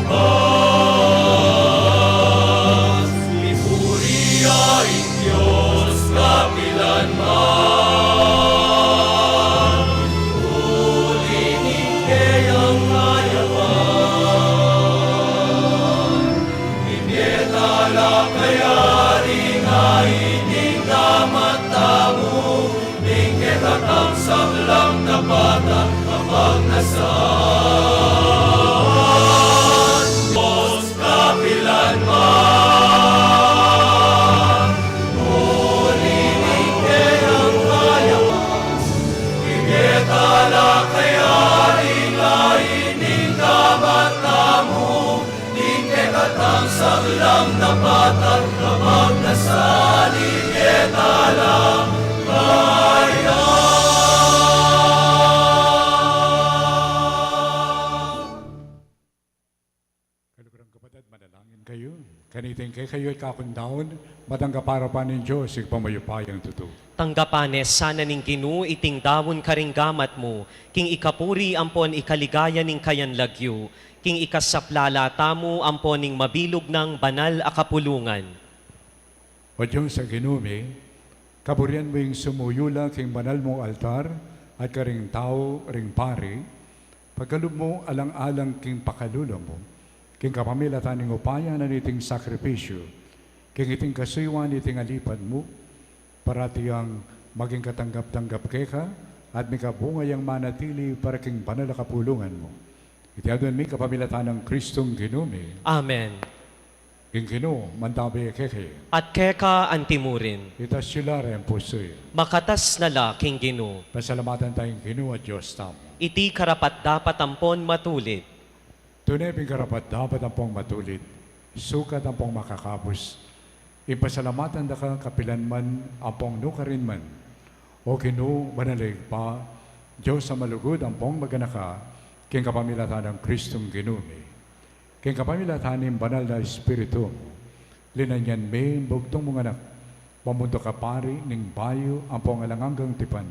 ubas. Ipuri ya ing Dios kapilan man. Uli ning keyang kayapan, ibie tala kaya ring ain ning gamat tamu, ning kekatang sablang dapat at kapagnasan. Dios kapilan man. Uli ning keyang kayapan, ibie tala kaya ring ain ning gamat tamu, ning kekatang sablang dapat at kapagnasan. Ibie tala kaya. Kaluguran kapatad, manalangin kayu. Kaniting kekayu at kakundaun, matanggap arapan ning Dios, Ibpang mayupayang tutu. Tanggapan ne sana ning Ginu iting daun karing gamat mu, king ikapuri ampon ikaligaya ning kayang lagyu, king ikasaplala tamu ampon ning mabilug nang banal a kapulungan. O Dios a Ginu mi, kapurian mu ing sumuyu la king banal mung altar at karing tau ring pari, pagkalub mu alang-alang king pakalulu mu, king kapamilatan ning upaya na niting sakripisyu, king iting kasuyuan niting alipad mu, parati yang maging katanggap-tanggap keka at mikabunga yang manatili para king banal a kapulungan mu. Iti adwan mi kapamilatan nang Kristong Ginu mi. Amen. Ing Ginu mantabi kekayu. At keka antimurin. Itas yu la ring pusu yu. Makatas na la king Ginu. Pasalamatan taya ing Ginu a Dios tamu. Iti karapat-dapat ampon matulid. Tune pin karapat-dapat ampong matulid, sukat ampong makakabus, ing pasalamatan da ka kapilan man ampong nukarin man, O Ginu, banal a Ibpa, Dios a malugud ampong maganaka, king kapamilatan nang Kristong Ginu mi. King kapamilatan ning banal a Espiritu mu, linanyan mi ing bugtung mung Anak, mamuntuk a pari ning bayu ampong alang anggang tipan.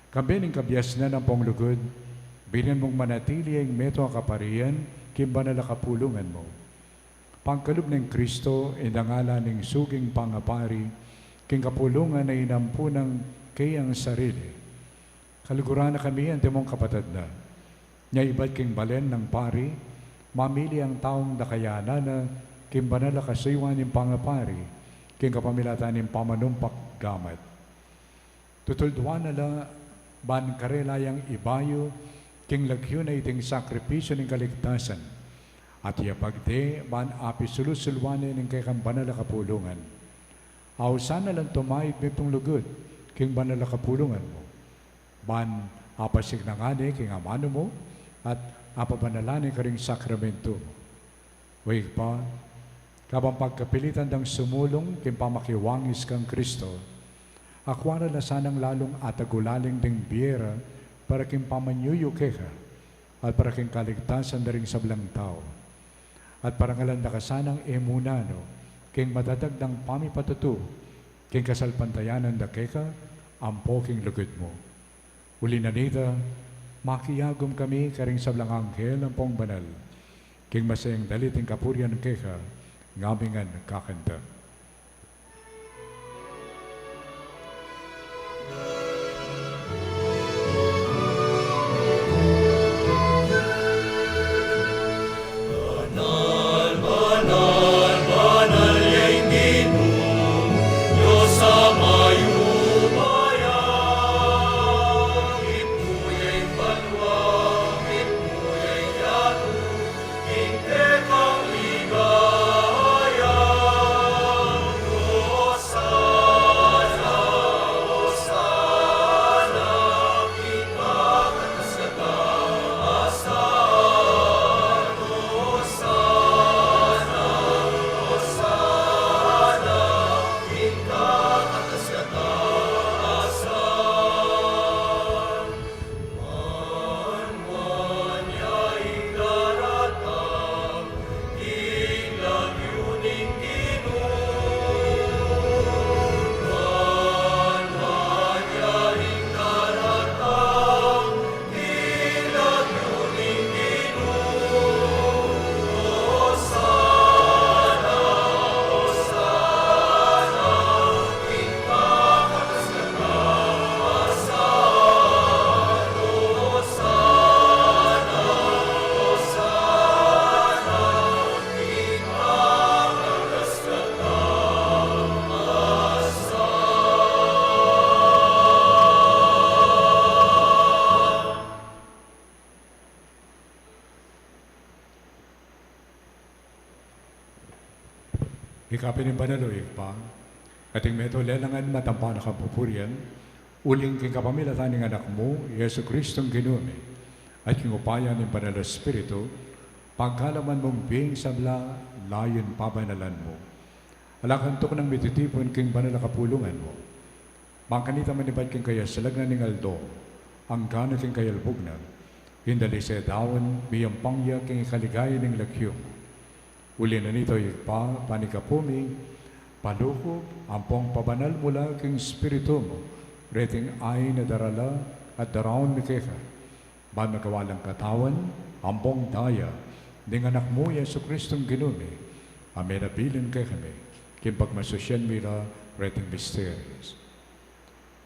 Kambe ning kabiasnan ampong lugud, binian mung manatili ing metung a kaparian king banal a kapulungan mu. Pangkalub nang Kristo, ing dangalan ning suging pangapari, king kapulungan a inampunan na keyang sarili. Kaluguran na kami antimong kapatad na. Nya ibat king balen nang pari, mamili ing taung dakayanan na king banal a kasuyuan ning pangapari, king kapamilatan ning pamanumpak gamat. Tutulduan na la ban karela yang ibayu king lagyu na iting sakripisyu ning kaligtasan, at iyapagde ban apisulu-suluan ne ning kekang banal a kapulungan. Ausan na lang tumaid mitmung lugud king banal a kapulungan mu, ban apasiknangan ne king amanu mu at apabanalan ne karing sakramentu mu. O Ibpa, kabang pagkapilitan dang sumulung king pamakiwangis kang Kristo, akwan na la sanang lalung atagulaling ding bie ra para king pamanyuyu keka at para king kaligtasan da ring sablang tau. At parangalan da ka sanang e mu nanu king matatag dang pamipatutu king kasalpantayanan da keka ampo king lugud mu. Uli na nita, makiagum kami karing sablang anghel ampong banal king masayang dalit ning kapurian keka, ngamingan kakanta. Ika pin ing banal, o Ibpa, at ing metung lelangan matampan na kang pupurian, uling king kapamilatan ning Anak mu, Jesu Kristong Ginu mi, at king upaya ning Banal a Espiritu, pagkalaman mung bie ing sabla, layun pabanalan mu. Ala kang tuknang mititipun king banal a kapulungan mu. Bang kanita manibat king kayasalag na ning aldo, angga na king kayalbug na, ing dalise daun, miyampang ya king ikaligaya ning lagyu mu. Uli na nita, o Ibpa, panikapu mi, palukup, ampong pabanal mu la king Espiritu mu, reting ain a darala at daraun mi keka, ban magawa lang katawan ampong daya ning Anak mu, Jesu Kristong Ginu mi, a menabilin kekami, king pagmasusyan mi la reting misterios.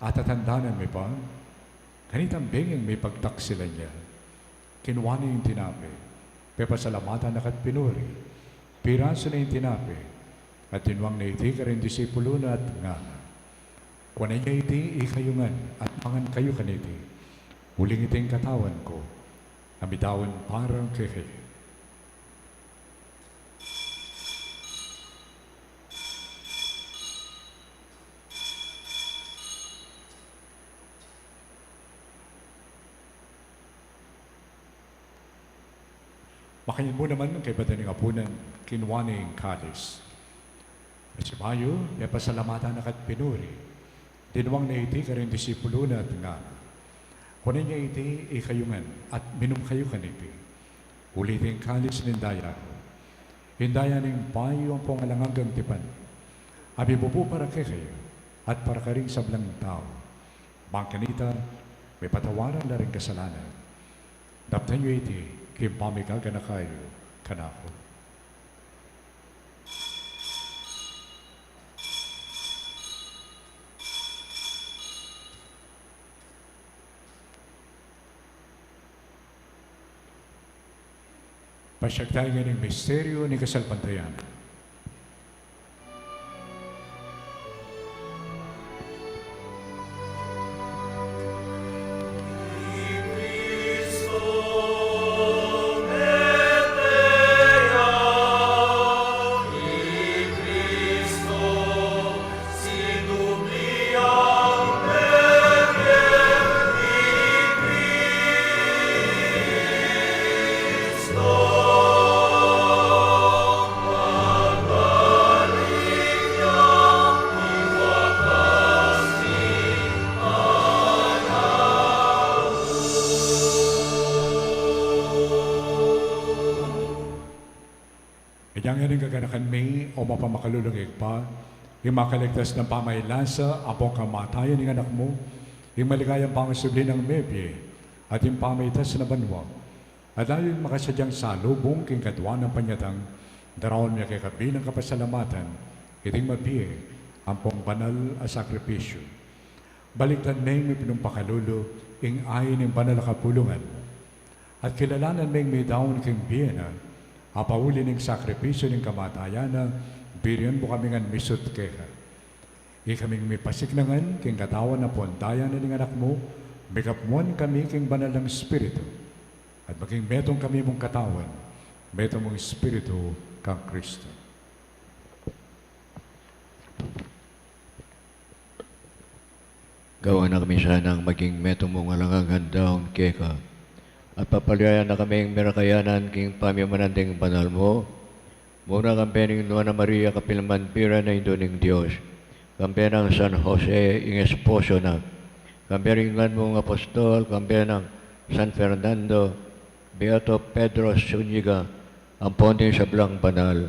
Atatandanan mi pa, kanitang bengi mipagtaksilan ya, kinua ne ing tinape, pepasalamatan na ka't pinuri, pirasu ne ing tinape, at dinwang ne iti karing disipulu na at ngana: Kuanan ye iti ikayu ngan at mangan kayu kaniti, uling iti ing katawan ku, a midaun para kekayu. Makanyan mu naman kaybat da ning apunan, kinua ne ing kalis. Pasibayu, pepasalamatan na ka't pinuri, dinwang ne iti karing disipulu na at ngana: Kuanan ye iti ikayu ngan at minum kayu kaniti, uli iti ing kalis ning daya ku, ing daya ning bayu ampong alang anggang tipan, a mibubu para kekayu at para karing sablang tau. Bang kanita, mipatawaran la ring kasalanan. Daptan yu iti king pamigaganaka yu kanaku. Pasyag tamu king misteryu ning kasalpantayanan. Inya ngeni ing gaganakan mi, o mapamakalulung Ibpa, ing makaligtas nang pamailasa ampong kamatayan ning Anak mu, ing maligayang pangasubli nang mebie, at ing pamaitas na banua, at layun makasadyang salubung king kaduan nang panyatang, daraun mi keka bilang kapasalamatan iting mabie ampong banal a sakripisyu. Balikdan ming mipinumpakalulu ing ain ning banal a kapulungan mu. At kilalanan ming midaun king bie na, a pauli ning sakripisyu ning kamatayan na, birian mu kami ngan misut keka. Ikaming mipasiknangan king katawan ampon daya na ning Anak mu, mikapmuan kami king Banal a Espiritu, at maging metung kami mung katawan, metung mung Espiritu kang Kristo. Gawan na kami sanang maging metung mung alang anggang daun keka. At papaliwayan na kaming merakayanan king pamimanan ding banal mu. Muna kambe ning Nuan a Maria, kapilan man biran a Indu ning Dios. Kambe nang San Jose, ing esposo na. Kambe ring ngan mung apostol, kambe nang San Fernando, Beato Pedro Zuniga, ampon ding sablang banal.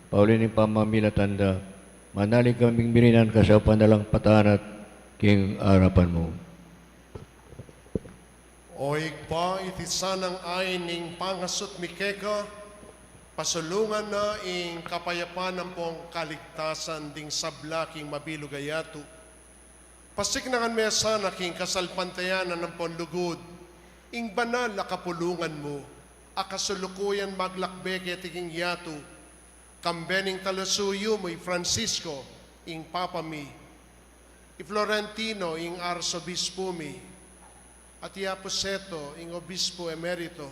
Pauli ning pamamilatan da, manalig kaming mirinan kasaupan na lang patanat king arapan mu. O Ibpa, iti sanang ain ning pangasut mi keka, pasulungan na ing kapayapan ampong kaligtasan ding sabla king mabilug a yatu. Pasiknangan me sana king kasalpantayanan ampon lugud ing banal a kapulungan mu, a kasulukuyan maglakbe keti king yatu, kambe ning talasuyu mu i Francisco, ing Papa mi, i Florentino, ing Arsobispu mi, at i Apuseto, ing Obispu Emerito,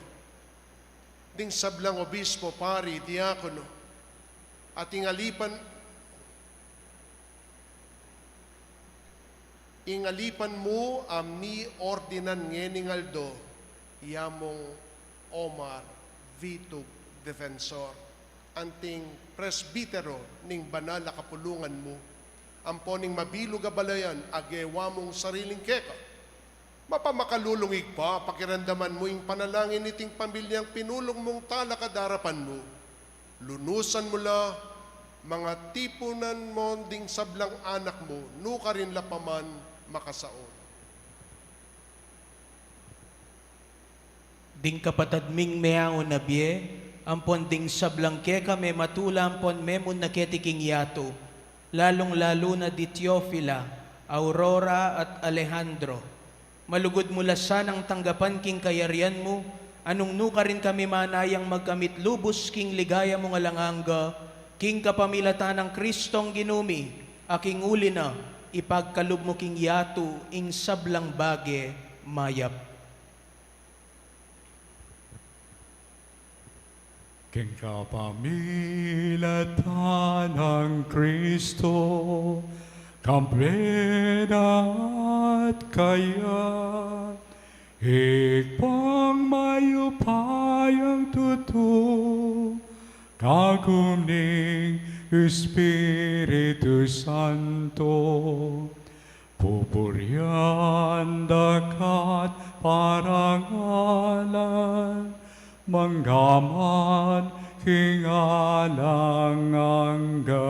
ding sablang obispo, pari, diakono, at ing alipan, ing alipan mu a miordinan ngening aldo, i Among Omar Vitug Defensor, anting presbitero ning banal a kapulungan mu, ampon ning mabilug a balayan a gewa mung sariling keka. Mapamakalulung Ibpa, pakiramdaman mu ing panalangin niting pamilyang pinulung mung talakad arapan mu. Lunusan mu la, mangatipunan mu ding sablang anak mu, nukarin la pa man makasaul. Ding kapatad ming meaun a bie, ampon ding sablang keka mematula ampon memunna keti king yatu, lalung-lalu na di Teofila, Aurora, at Alejandro. Malugud mu la sanang tanggapan king kayarian mu, a nung nukarin kami manayang magkamit lubus king ligaya mung alang angga, king kapamilatan nang Kristong Ginu mi, a king uli na, ipagkalub mu king yatu ing sablang bage mayap. King kapamilatan nang Kristo, kambe na at kaya, Ibpang mayupayang tutu, kagum ning Espiritu Santo, pupurian da ka at parangalan, mangga man king alang angga.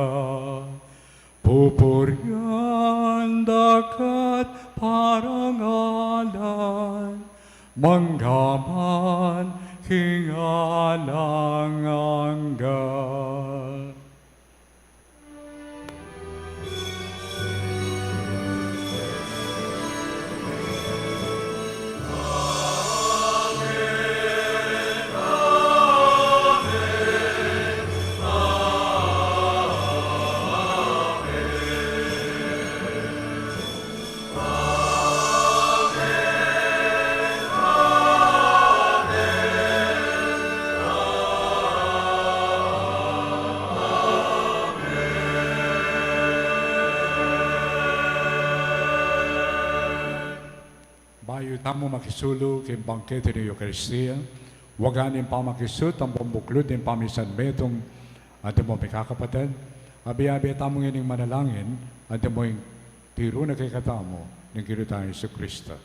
Pupurian da ka at parangalan, mangga man king alang angga. Bayu tamu makisulu king bangkete ning Eukaristia, wagan ing pamakisut ampong buklud ning pamisan metung, antimo mikakapatad, abe-abe tamu ngening manalangin, antimo ing tiru na kekatamu ning Ginu tang Jesucristo.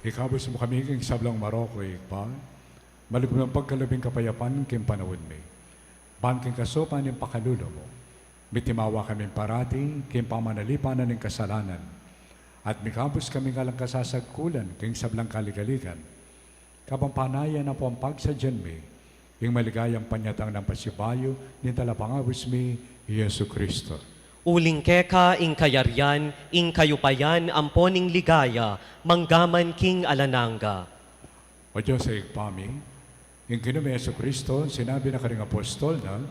Ikabus mu kami king sablang marok, o Ibpa, malugud nang pagkalub ing kapayapan king panaun mi. Ban king kasaupan ning pakalulu mu, mitimawa kaming parati king pamanalipanan ning kasalanan, at mikabus kaming alang kasasagkulan king sablang kaligaligan, kabang panayan ampong pagsadyan mi ing maligayang panyatang nang pasibayu ning Talapangabus mi, Jesucristo. Uling keka ing kayarian, ing kayupayan, ampon ing ligaya, mangga man king alang angga. O Dios a Ibpa mi, ing Ginu ming Jesucristo, sinabi na karing apostol na,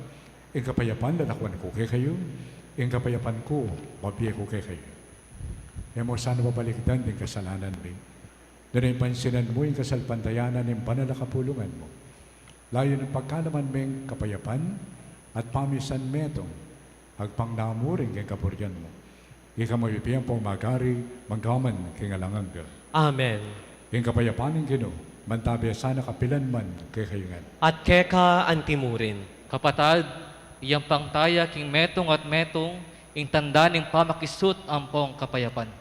"Ing kapayapan lakuan ku kekayu, ing kapayapan ku bibie ku kekayu." E mu sana babalikdan ding kasalanan mi, nune pansinan mu ing kasalpantayanan ning banal a kapulungan mu. Layun ing pagkalaman ming kapayapan at pamisan metung, agpang na murin king kaburian mu. Ika mu a mibibie ampong magari, mangga man king alang angga. Amen. Ing kapayapan ning Ginu, mantabi sana kapilan man kekayu ngan. At keka antimurin. Kapatad, iyampang taya king metung at metung, ing tanda ning pamakisut ampong kapayapan.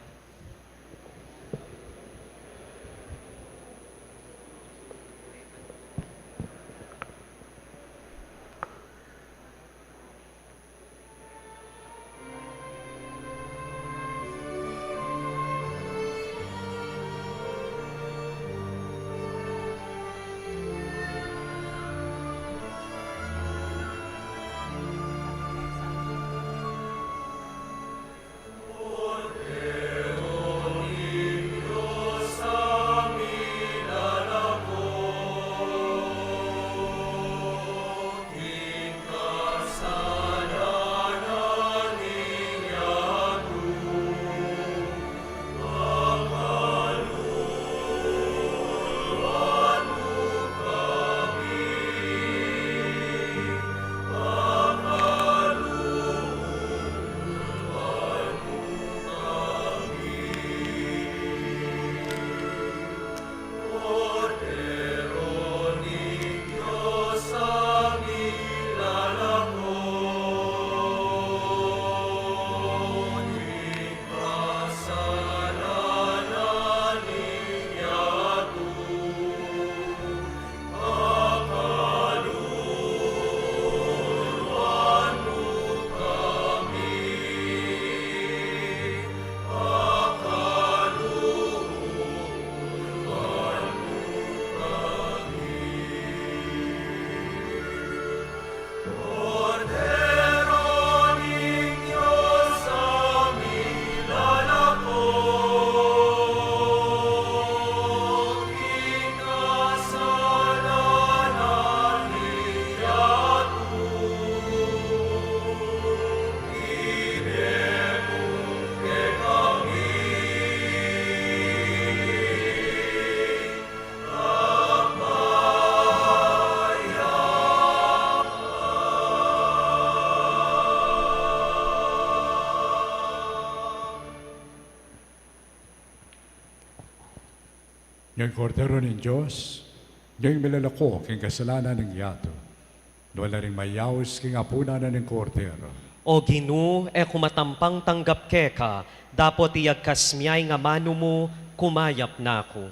Ing Kordero ning Dios, ing milalako king kasalanan ning yatu. Nuan la ring mayaus king apunan na ning Kordero. O Ginu, e ku matampang tanggap keka, dapot iyagkas mu ya ing amanu mu, kumayap na ku.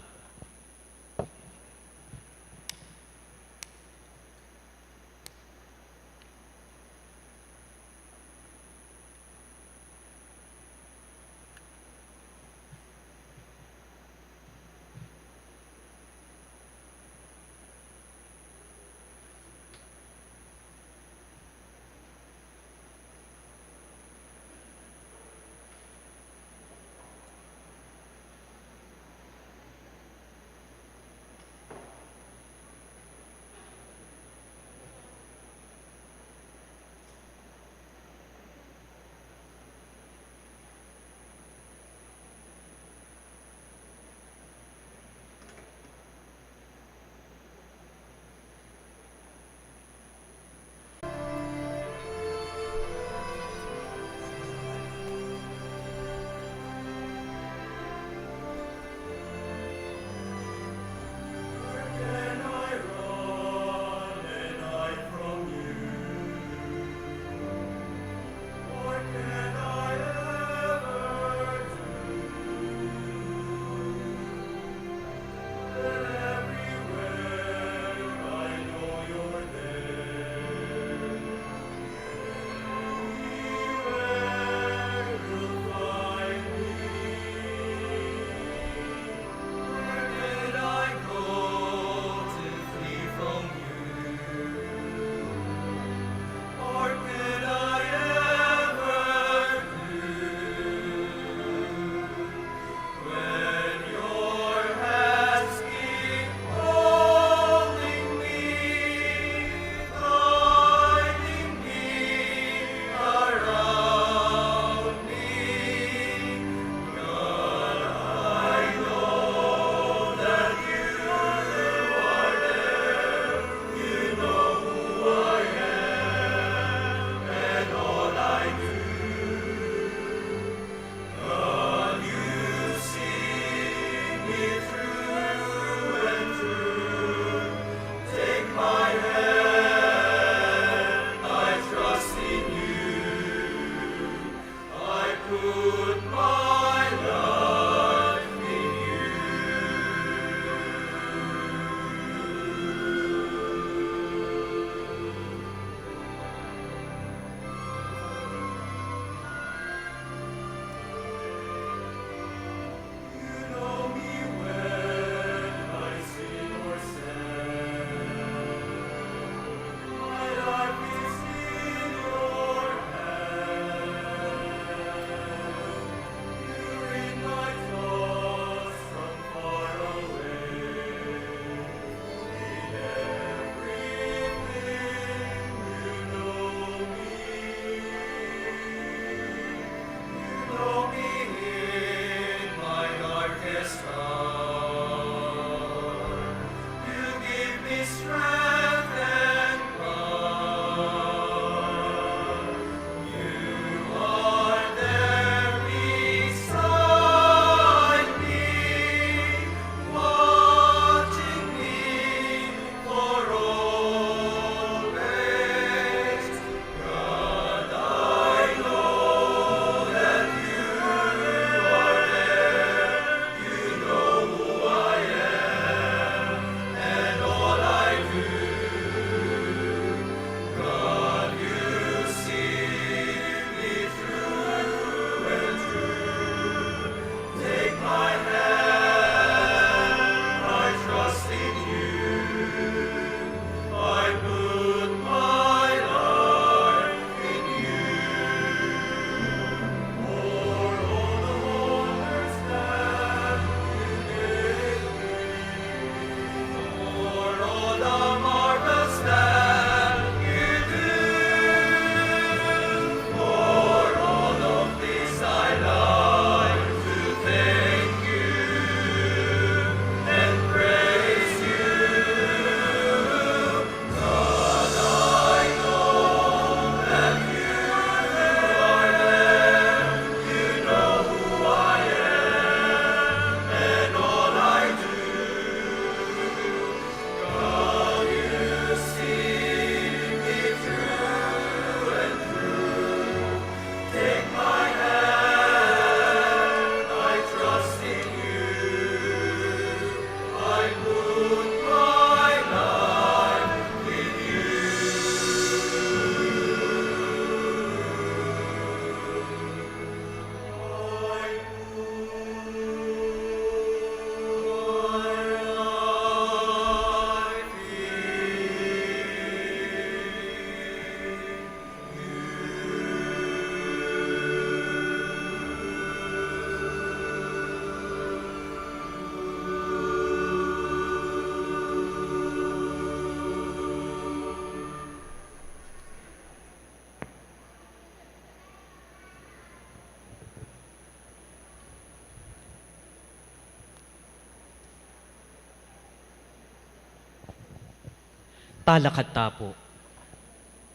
Talakad ta pu.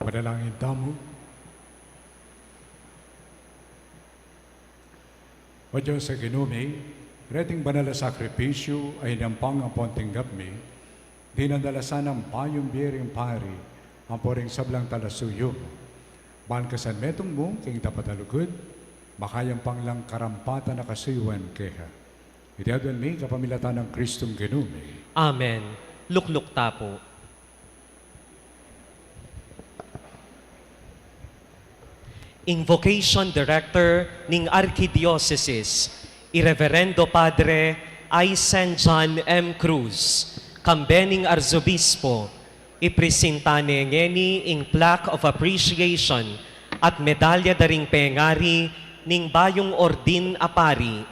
Manalangin tamu. O Dios a Ginu mi, reting banal a sakripisyu a inampang ampon tinggap mi, dinan da la sana ing payung bie ring pari ampon ring sablang talasuyu mu. Ban kasan metung mu king tapat a lugud, makayampang lang karampatan a kasuyuan keka. Iti aduan mi kapamilatan nang Kristong Ginu mi. Amen. Lukluk ta pu. Ing Vocation Director ning Arkidiosesis, i Reverendo Padre Aysen John M. Cruz, kambe ning Arzobispo, ipresinta ne ngeni ing Plaque of Appreciation at medalya da ring pengari ning bayung ordin a pari,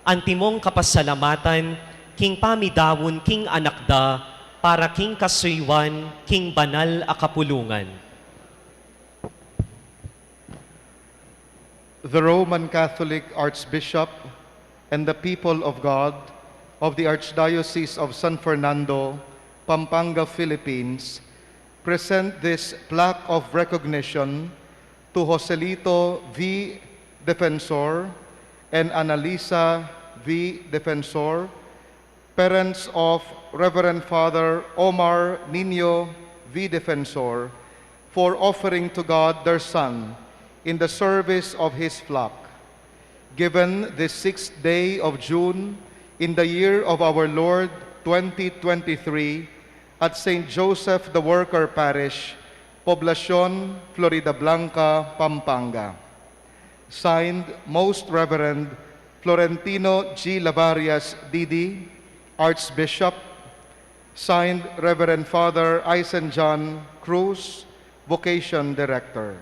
antimong kapasalamatan king pamidaun king anak da para king kasuyuan king banal a kapulungan. The Roman Catholic Archbishop and the people of God of the Archdiocese of San Fernando, Pampanga, Philippines, present this plaque of recognition to Joselito V. Defensor and Analisa V. Defensor, parents of Reverend Father Omar Nino V. Defensor, for offering to God their son in the service of his flock. Given this sixth day of June, in the year of our Lord twenty twenty-three, at Saint Joseph the Worker Parish, Poblacion, Floridablanca, Pampanga. Signed, Most Reverend Florentino G. Lavarias, D D, Archbishop. Signed, Reverend Father Aysen John Cruz, Vocation Director.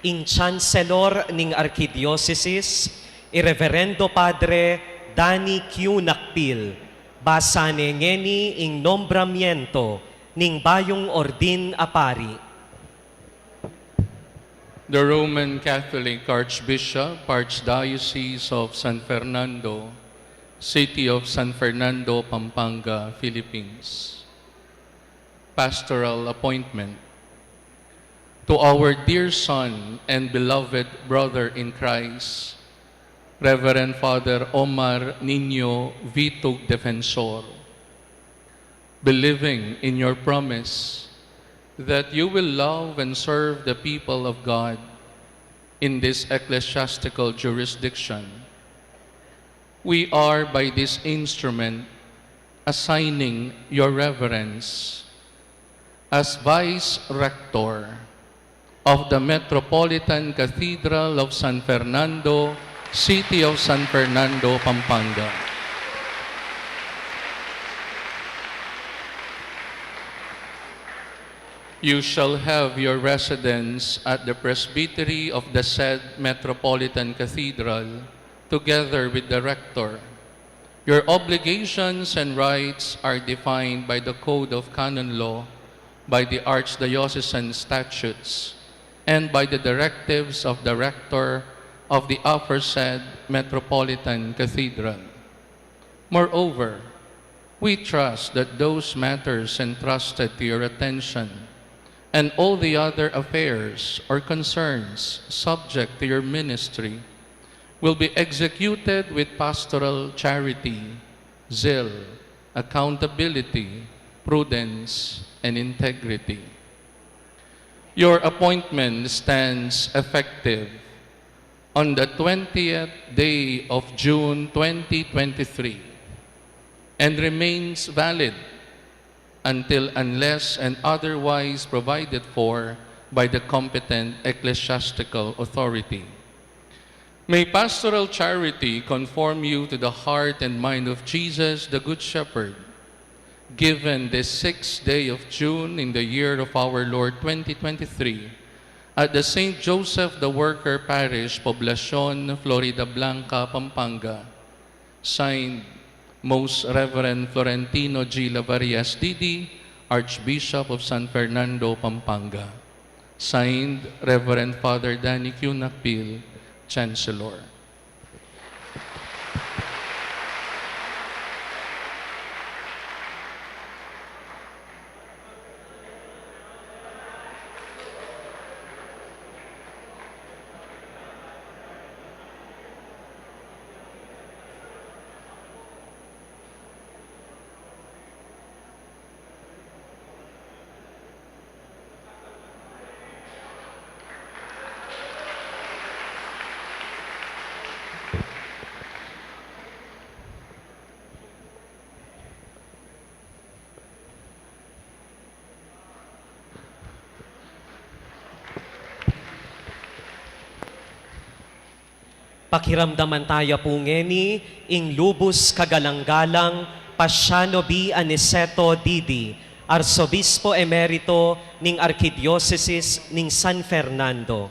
Ing Chancellor ning Arkidiosesis, i Reverendo Padre Danny Q. Nakpil, basa ne ngeni ing nombramiento ning bayung ordin a pari. The Roman Catholic Archbishop, Archdiocese of San Fernando, City of San Fernando, Pampanga, Philippines. Pastoral appointment. To our dear son and beloved brother in Christ, Reverend Father Omar Nino Vitug Defensor, believing in your promise that you will love and serve the people of God in this ecclesiastical jurisdiction, we are by this instrument assigning your reverence as Vice Rector of the Metropolitan Cathedral of San Fernando, City of San Fernando, Pampanga. You shall have your residence at the presbytery of the said Metropolitan Cathedral, together with the rector. Your obligations and rights are defined by the Code of Canon Law, by the Archdiocesan statutes, and by the directives of the rector of the aforesaid Metropolitan Cathedral. Moreover, we trust that those matters entrusted to your attention and all the other affairs or concerns subject to your ministry will be executed with pastoral charity, zeal, accountability, prudence, and integrity. Your appointment stands effective on the twentieth day of June twenty twenty-three and remains valid until, unless and otherwise provided for by the competent ecclesiastical authority. May pastoral charity conform you to the heart and mind of Jesus, the Good Shepherd. Given this sixth day of June in the year of our Lord twenty twenty-three, at the Saint Joseph the Worker Parish, Poblacion, Floridablanca, Pampanga. Signed, Most Reverend Florentino G. Lavarias D D, Archbishop of San Fernando, Pampanga. Signed, Reverend Father Danny Q. Nakpil, Chancellor. Pakiramdaman taya pu ngeni ing lubus kagalang-galang Paciano B. Aniceto D D, Arsobispo Emerito ning Arkidiosesis ning San Fernando.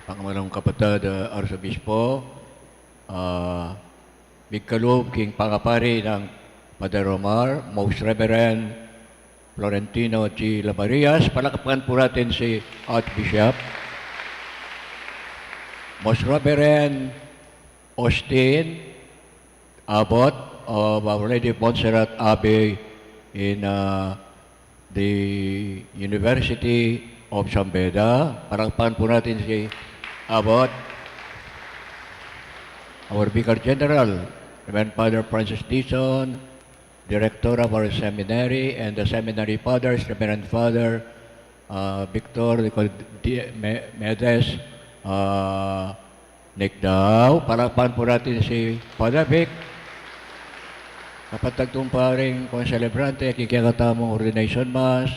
Pakamalung kapatad, ah, Arsobispo, ah, migkalub king pangapari nang Father Omar, Most Reverend Florentino G. Labarias, palakpakan pu natin si Archbishop. Most Reverend Austin Abbot of Our Lady of Montserrat Abbey in, uh, the University of San Beda. Palakpakan pu natin si Abbot. Our Vicar General, Reverend Father Francis Dizon, Director of our seminary, and the seminary fathers, Reverend Father, uh, Victor Nicod-, Di-, Me-, Medes, uh, Nick Dao. Palakpakan pu natin si Father Vic. Kapatad kung paring konselebrante, king kekatamung ordination mass.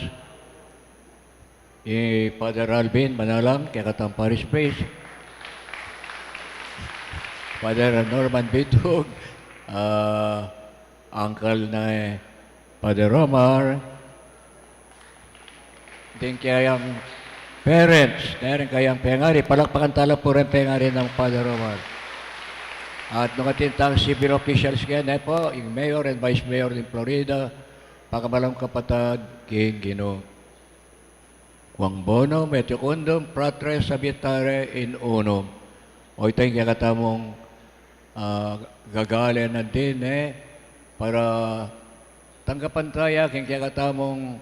I Father Alvin Manalang, kekatamung parish priest. Father Norman Bitug, ah, uncle na, eh, Father Omar. Ding kayang parents, na rin kayang pengari, palakpakan tala pu ring pengari nang Father Omar. At nung atin tang civil officials kaya, ne po, ing mayor and vice mayor ning Florida, pakamalang kapatad king Ginu. Quam bonum et iucundum, fratres, habitare in unum. O ita ing kekatamung, ah, gagale na din, eh, para tanggapan taya king kekatamung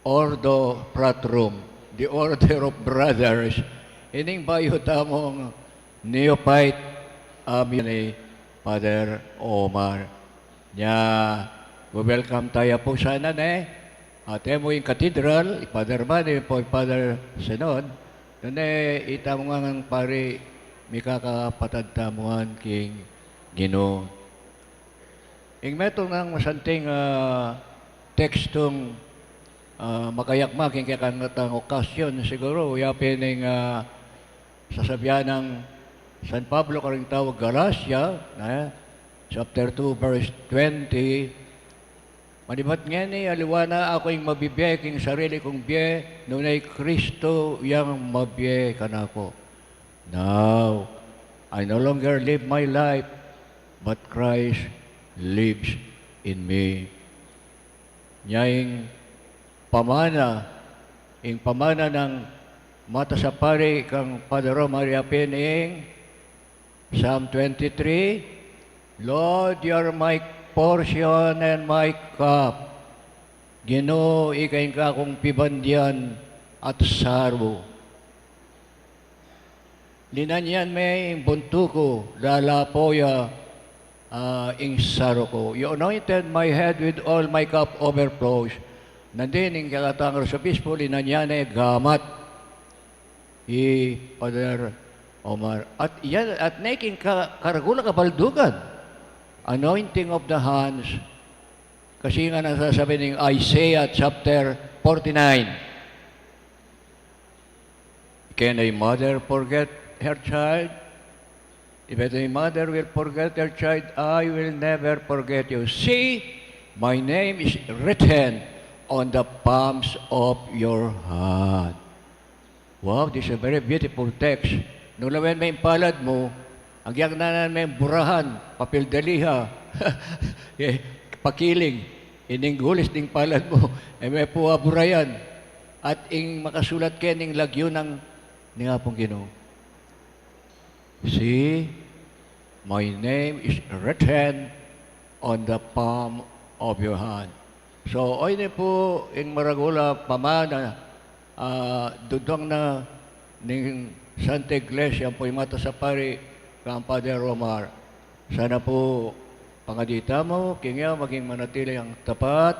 Ordo Fratrum, the Order of Brothers. Ining bayu tamung neophyte, ah, ni Father Omar. Nya, we-welcome taya pu sana, ne? At e mu ing cathedral, i Father Manny, po i Father Senon, nune ita mu ngan pari mikakapatad tamu ngan king Ginu. Ing metung nang masanting, ah, tekstung, ah, makayakma king kekatang okasyon, siguru, ya pin ing, ah, sasabian nang San Pablo karing taga Galacia, ne? Chapter two, verse twenty, manibat ngeni, aliwa na aku ing mabibie king sarili kung bie, nune i Kristo yang mabie kanaku. Now, I no longer live my life, but Christ lives in me. Nya ing pamana, ing pamana nang matas a pari kang Father Omar, ya pin ing Psalm twenty-three, Lord, you are my portion and my cup. Ginu, ika ing kakung pibandian at saru. Linanyan me ing buntuk ku, lalapo ya, ah, ing saru ku. You anointed my head with oil, my cup overflows. Nandin ing kekatang arsobispo, linanyan ne gamat i Father Omar. At yan, at ne king ka-, karagul a kabaldugan, anointing of the hands, kasi nga nasasabi ning Isaiah chapter forty-nine, "Can a mother forget her child? If a mother will forget her child, I will never forget you. See, my name is written on the palms of your hand." Wow, this is a very beautiful text. Nung lawen me ing palad mu, agyang nanan me ing burahan, papel de liha, eh, pakiling, ining gulis ning palad mu, e me pu aburayan. At ing makasulat ke ning lagyu nang, ning Apung Ginu. See, my name is written on the palm of your hand. So, oyni pu ing maragul a pamana, ah, dudwang na ning Santa Iglesia, ampo ing matas a pari, kang Father Omar. Sana pu pangadi tamu king ya maging manatili yang tapat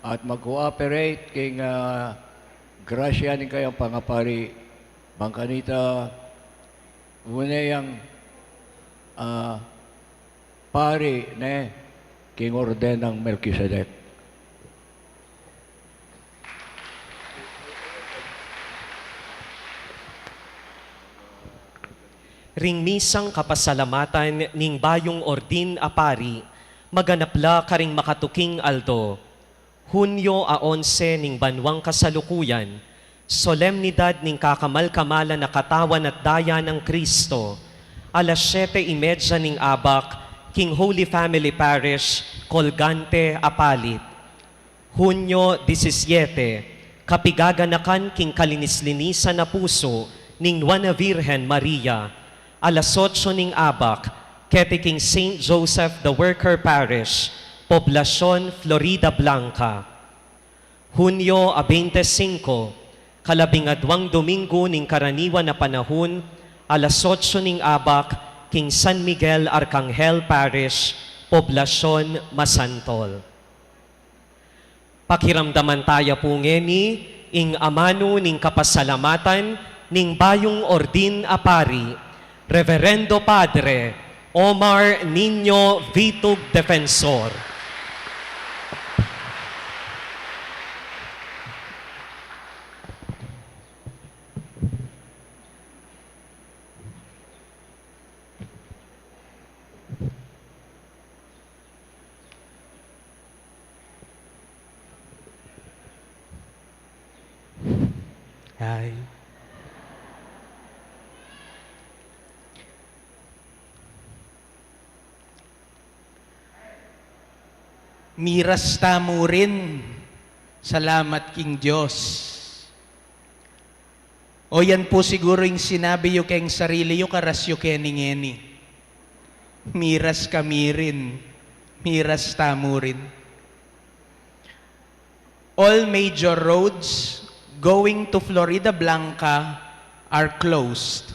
at mag-cooperate king, ah, grasya ning kayang pangapari. Bang kanita, une yang, ah, pari ne king orden nang Melkisedek. Ring misang kapasalamatan ning bayung ordin a pari, maganap la karing makatuking aldo. Hunyo a onse ning banuang kasalukuyan, solemnidad ning kakamal-kamalan a katawan at daya nang Kristo, alas siete y media ning abak, king Holy Family Parish, Colgante, Apalit. Hunyo disisiete, kapigaganakan king kalinis-linisan a pusu ning Nuan a Virgen Maria, alas otso ning abak, keti king Saint Joseph the Worker Parish, Poblacion, Floridablanca. Hunyo a bente singko, kalabingadwang Dominggu ning karaniwan a panahun, alas otso ning abak, king San Miguel Arcangel Parish, Poblacion, Masantol. Pakiramdaman taya pu ngeni ing amanu ning kapasalamatan ning bayung ordin a pari, Reverendo Padre Omar Niño Vitug Defensor. Ay. Miras tamu rin. Salamat king Dios. O yan pu siguru ing sinabi yu keng sarili yu, karas yu keni ngeni. Miras kami rin. Miras tamu rin. All major roads going to Floridablanca are closed.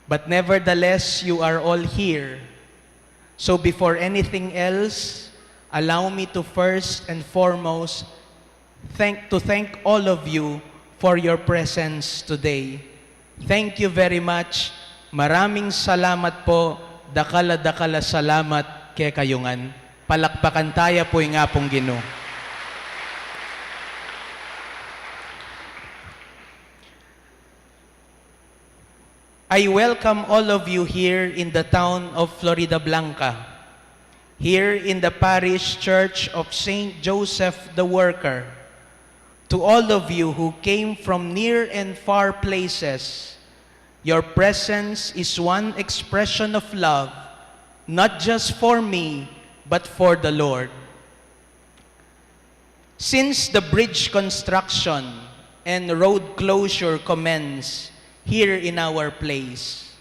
But nevertheless, you are all here. So before anything else, allow me to first and foremost thank, to thank all of you for your presence today. Thank you very much. Maraming salamat po. Dakal a dakal a salamat kekayu ngan. Palakpakan taya pu ing Apung Ginu. I welcome all of you here in the town of Floridablanca, here in the Parish Church of Saint Joseph the Worker. To all of you who came from near and far places, your presence is one expression of love, not just for me, but for the Lord. Since the bridge construction and road closure commenced here in our place,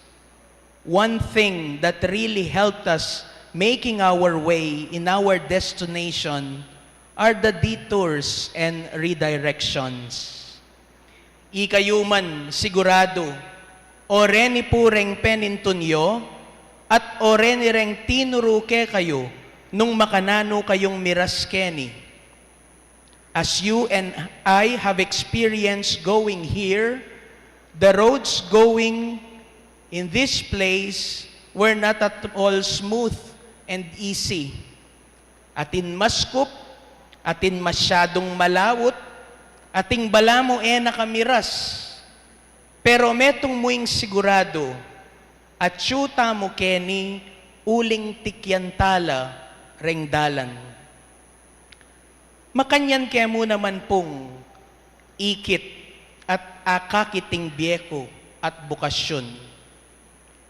one thing that really helped us making our way in our destination are the detours and redirections. Ikayu man, sigurado, o reni pu reng penintun yu, at o reni reng tinuru kekayu nung makananu kayung miras keni. As you and I have experienced going here, the roads going in this place were not at all smooth and easy. Atin maskup, atin masyadung malawut, atin balamu e na kamiras. Pero metung mu ing siguradu, atyu tamu keni uling tikyan tala reng dalan. Makanyan ke mu naman pung ikit at akakit ing bie ku at bukasyun.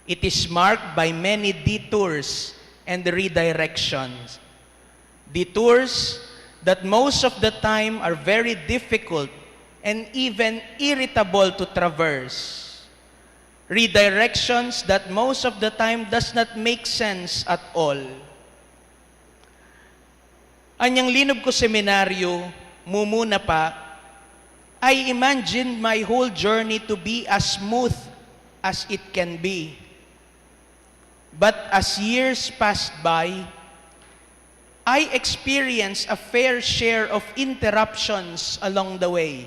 It is marked by many detours and redirections. Detours that most of the time are very difficult and even irritable to traverse. Redirections that most of the time does not make sense at all. Anyang linub ku seminaryo, mumuna pa, I imagined my whole journey to be as smooth as it can be. But as years passed by, I experienced a fair share of interruptions along the way.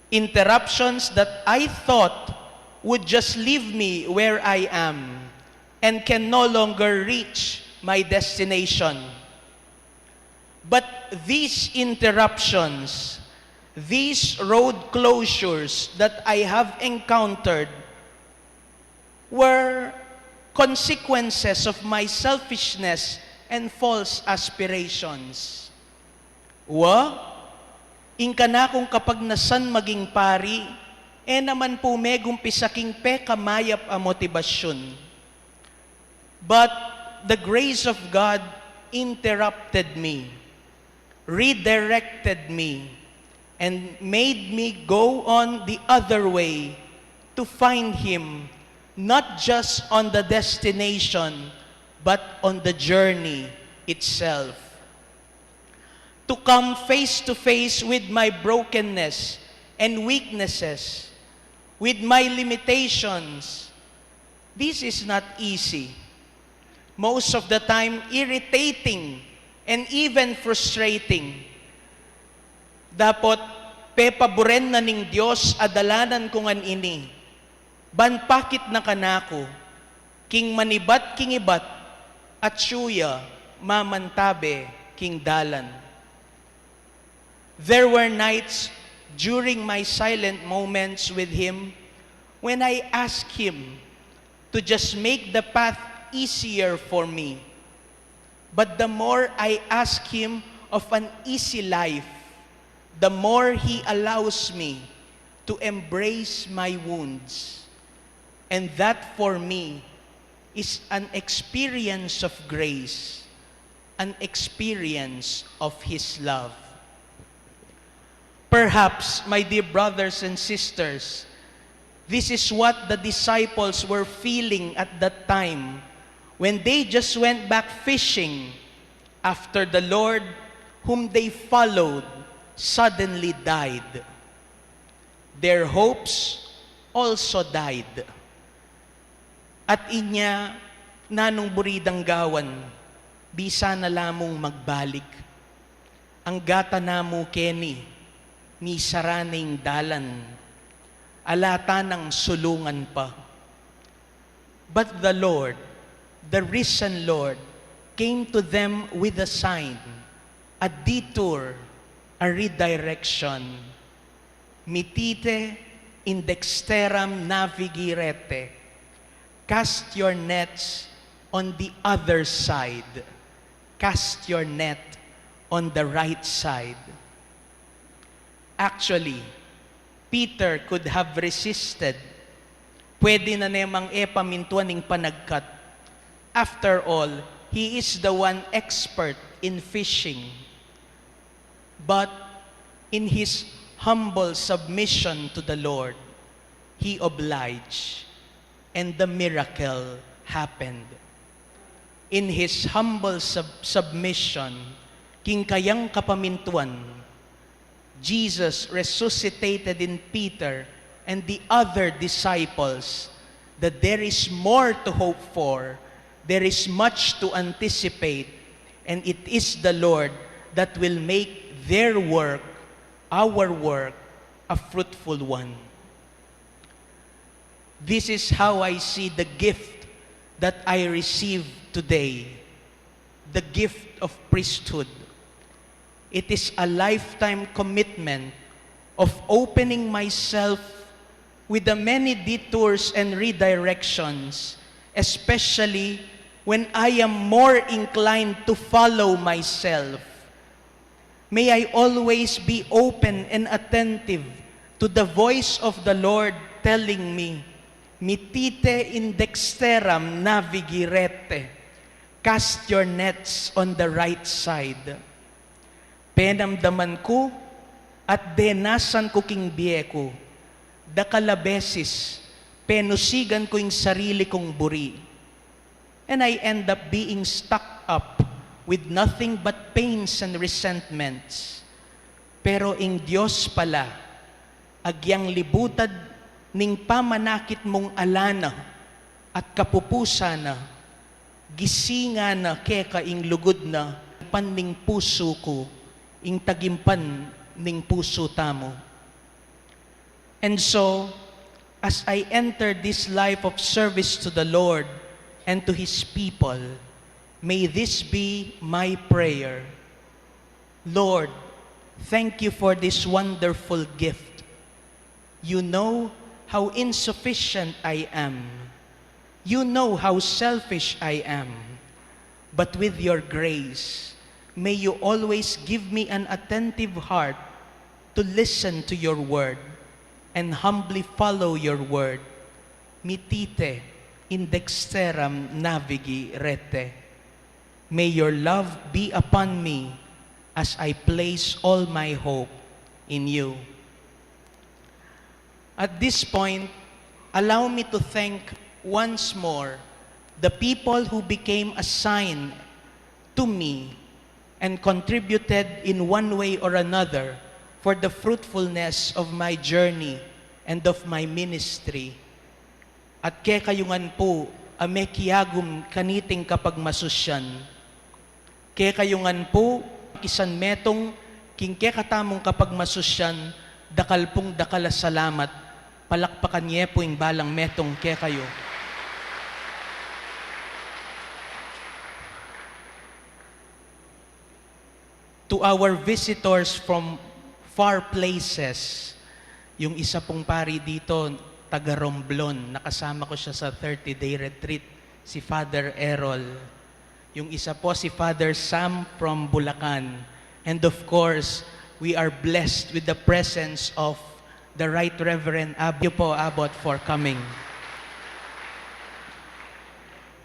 Interruptions that I thought would just leave me where I am and can no longer reach my destination. But these interruptions, these road closures that I have encountered were consequences of my selfishness and false aspirations. Wa, ing kanakung kapagnasan maging pari, e naman pu megumpisa king pekamayap a motibasyun. But the grace of God interrupted me, redirected me, and made me go on the other way to find Him, not just on the destination, but on the journey itself. To come face to face with my brokenness and weaknesses, with my limitations, this is not easy. Most of the time, irritating and even frustrating. Dapot, pepaburen na ning Dios a dalanan ku ngan ini, ban pakit na kanaku, king manibat king ibat, atyu ya mamantabe king dalan. There were nights during my silent moments with Him when I asked Him to just make the path easier for me. But the more I ask Him of an easy life, the more He allows me to embrace my wounds. And that for me is an experience of grace, an experience of His love. Perhaps, my dear brothers and sisters, this is what the disciples were feeling at that time when they just went back fishing after the Lord whom they followed suddenly died. Their hopes also died. At inya, nanung buri dang gawan, bisa na la mung magbalik. Angga ta na mu keni, misara ne ing dalan. Ala ta nang sulungan pa. But the Lord, the risen Lord, came to them with a sign, a detour, a redirection. Mitite in dexteram navigirete. Cast your nets on the other side. Cast your net on the right side. Actually, Peter could have resisted. Pwede na ne mang e pamintuan ing panagkat. After all, he is the one expert in fishing. But in his humble submission to the Lord, he obliged, and the miracle happened. In his humble sub-, submission, king kayang kapamintuan, Jesus resuscitated in Peter and the other disciples that there is more to hope for, there is much to anticipate, and it is the Lord that will make their work, our work, a fruitful one. This is how I see the gift that I receive today, the gift of priesthood. It is a lifetime commitment of opening myself with the many detours and redirections, especially when I am more inclined to follow myself. May I always be open and attentive to the voice of the Lord telling me, "Mitite in dexteram navigi recte, cast your nets on the right side." Penamdaman ku at denasan ku king bie ku, dakal a beses, penusigan ku ing sarili kung buri. And I end up being stuck up with nothing but pains and resentments. Pero ing Dios pala, agyang libutad ning pamanakit mung ala na at kapupusan na, gisingan na keka ing lugud na, pan ning pusu ku, ing tagimpan ning pusu tamu. And so, as I enter this life of service to the Lord and to His people, may this be my prayer. Lord, thank you for this wonderful gift. You know how insufficient I am. You know how selfish I am. But with your grace, may you always give me an attentive heart to listen to your word and humbly follow your word. Mitite in dexteram navigi recte. May your love be upon me as I place all my hope in you. At this point, allow me to thank once more the people who became a sign to me and contributed in one way or another for the fruitfulness of my journey and of my ministry. At kekayu ngan pu a mekiagum kaniting kapagmasusyan. Kekayu ngan pu, isan metung king kekatamung kapagmasusyan, dakal pung dakal a salamat. Palakpakan ye pu ing balang metung kekayu. To our visitors from far places, yung isa pung pari dito, taga Romblon, nakasama ko siya sa thirty-day retreat, si Father Errol. Yung isa po, si Father Sam from Bulacan. And of course, we are blessed with the presence of the Right Reverend Ab-, you po, Abbot, for coming.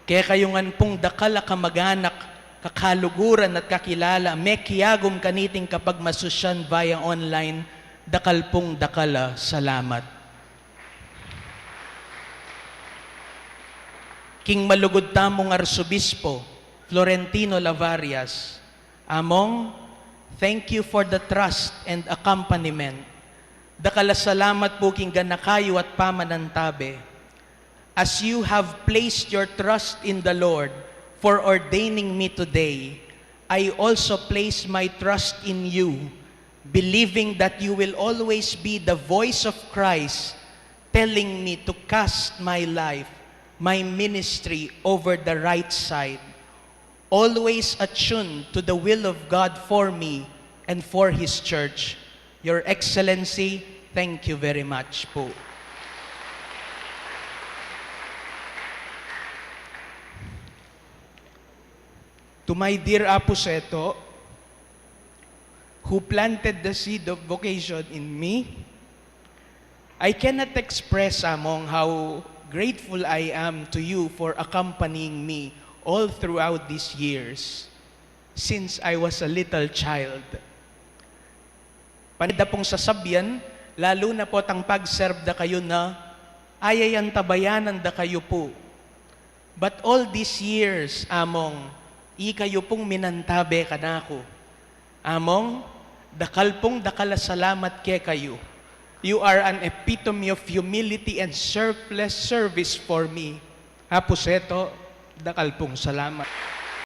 Kekayu ngan pung dakal a kamag-anak, kakaluguran at kakilala, mekiagum kaniting kapagmasusyan via online, dakal pung dakal a salamat. King malugud tamung Arsobispo, Florentino Lavarias, Among, thank you for the trust and accompaniment. Dakal a salamat pu king ganaka yu at pamanantabe. As you have placed your trust in the Lord for ordaining me today, I also place my trust in you, believing that you will always be the voice of Christ telling me to cast my life, my ministry over the right side, always attuned to the will of God for me and for His church. Your Excellency, thank you very much po. To my dear Apo Seto, who planted the seed of vocation in me, I cannot express, Among, how grateful I am to you for accompanying me all throughout these years, since I was a little child. Panida pung sasabyan, lalu na po tang pag-serve da kayu na, ayayan tabayanan da kayu po. But all these years, Among, ikayu pung minantabe kanaku. Among, dakal pung dakal a salamat kekayu. You are an epitome of humility and selfless service for me. Apo Seto, dakal pung salamat.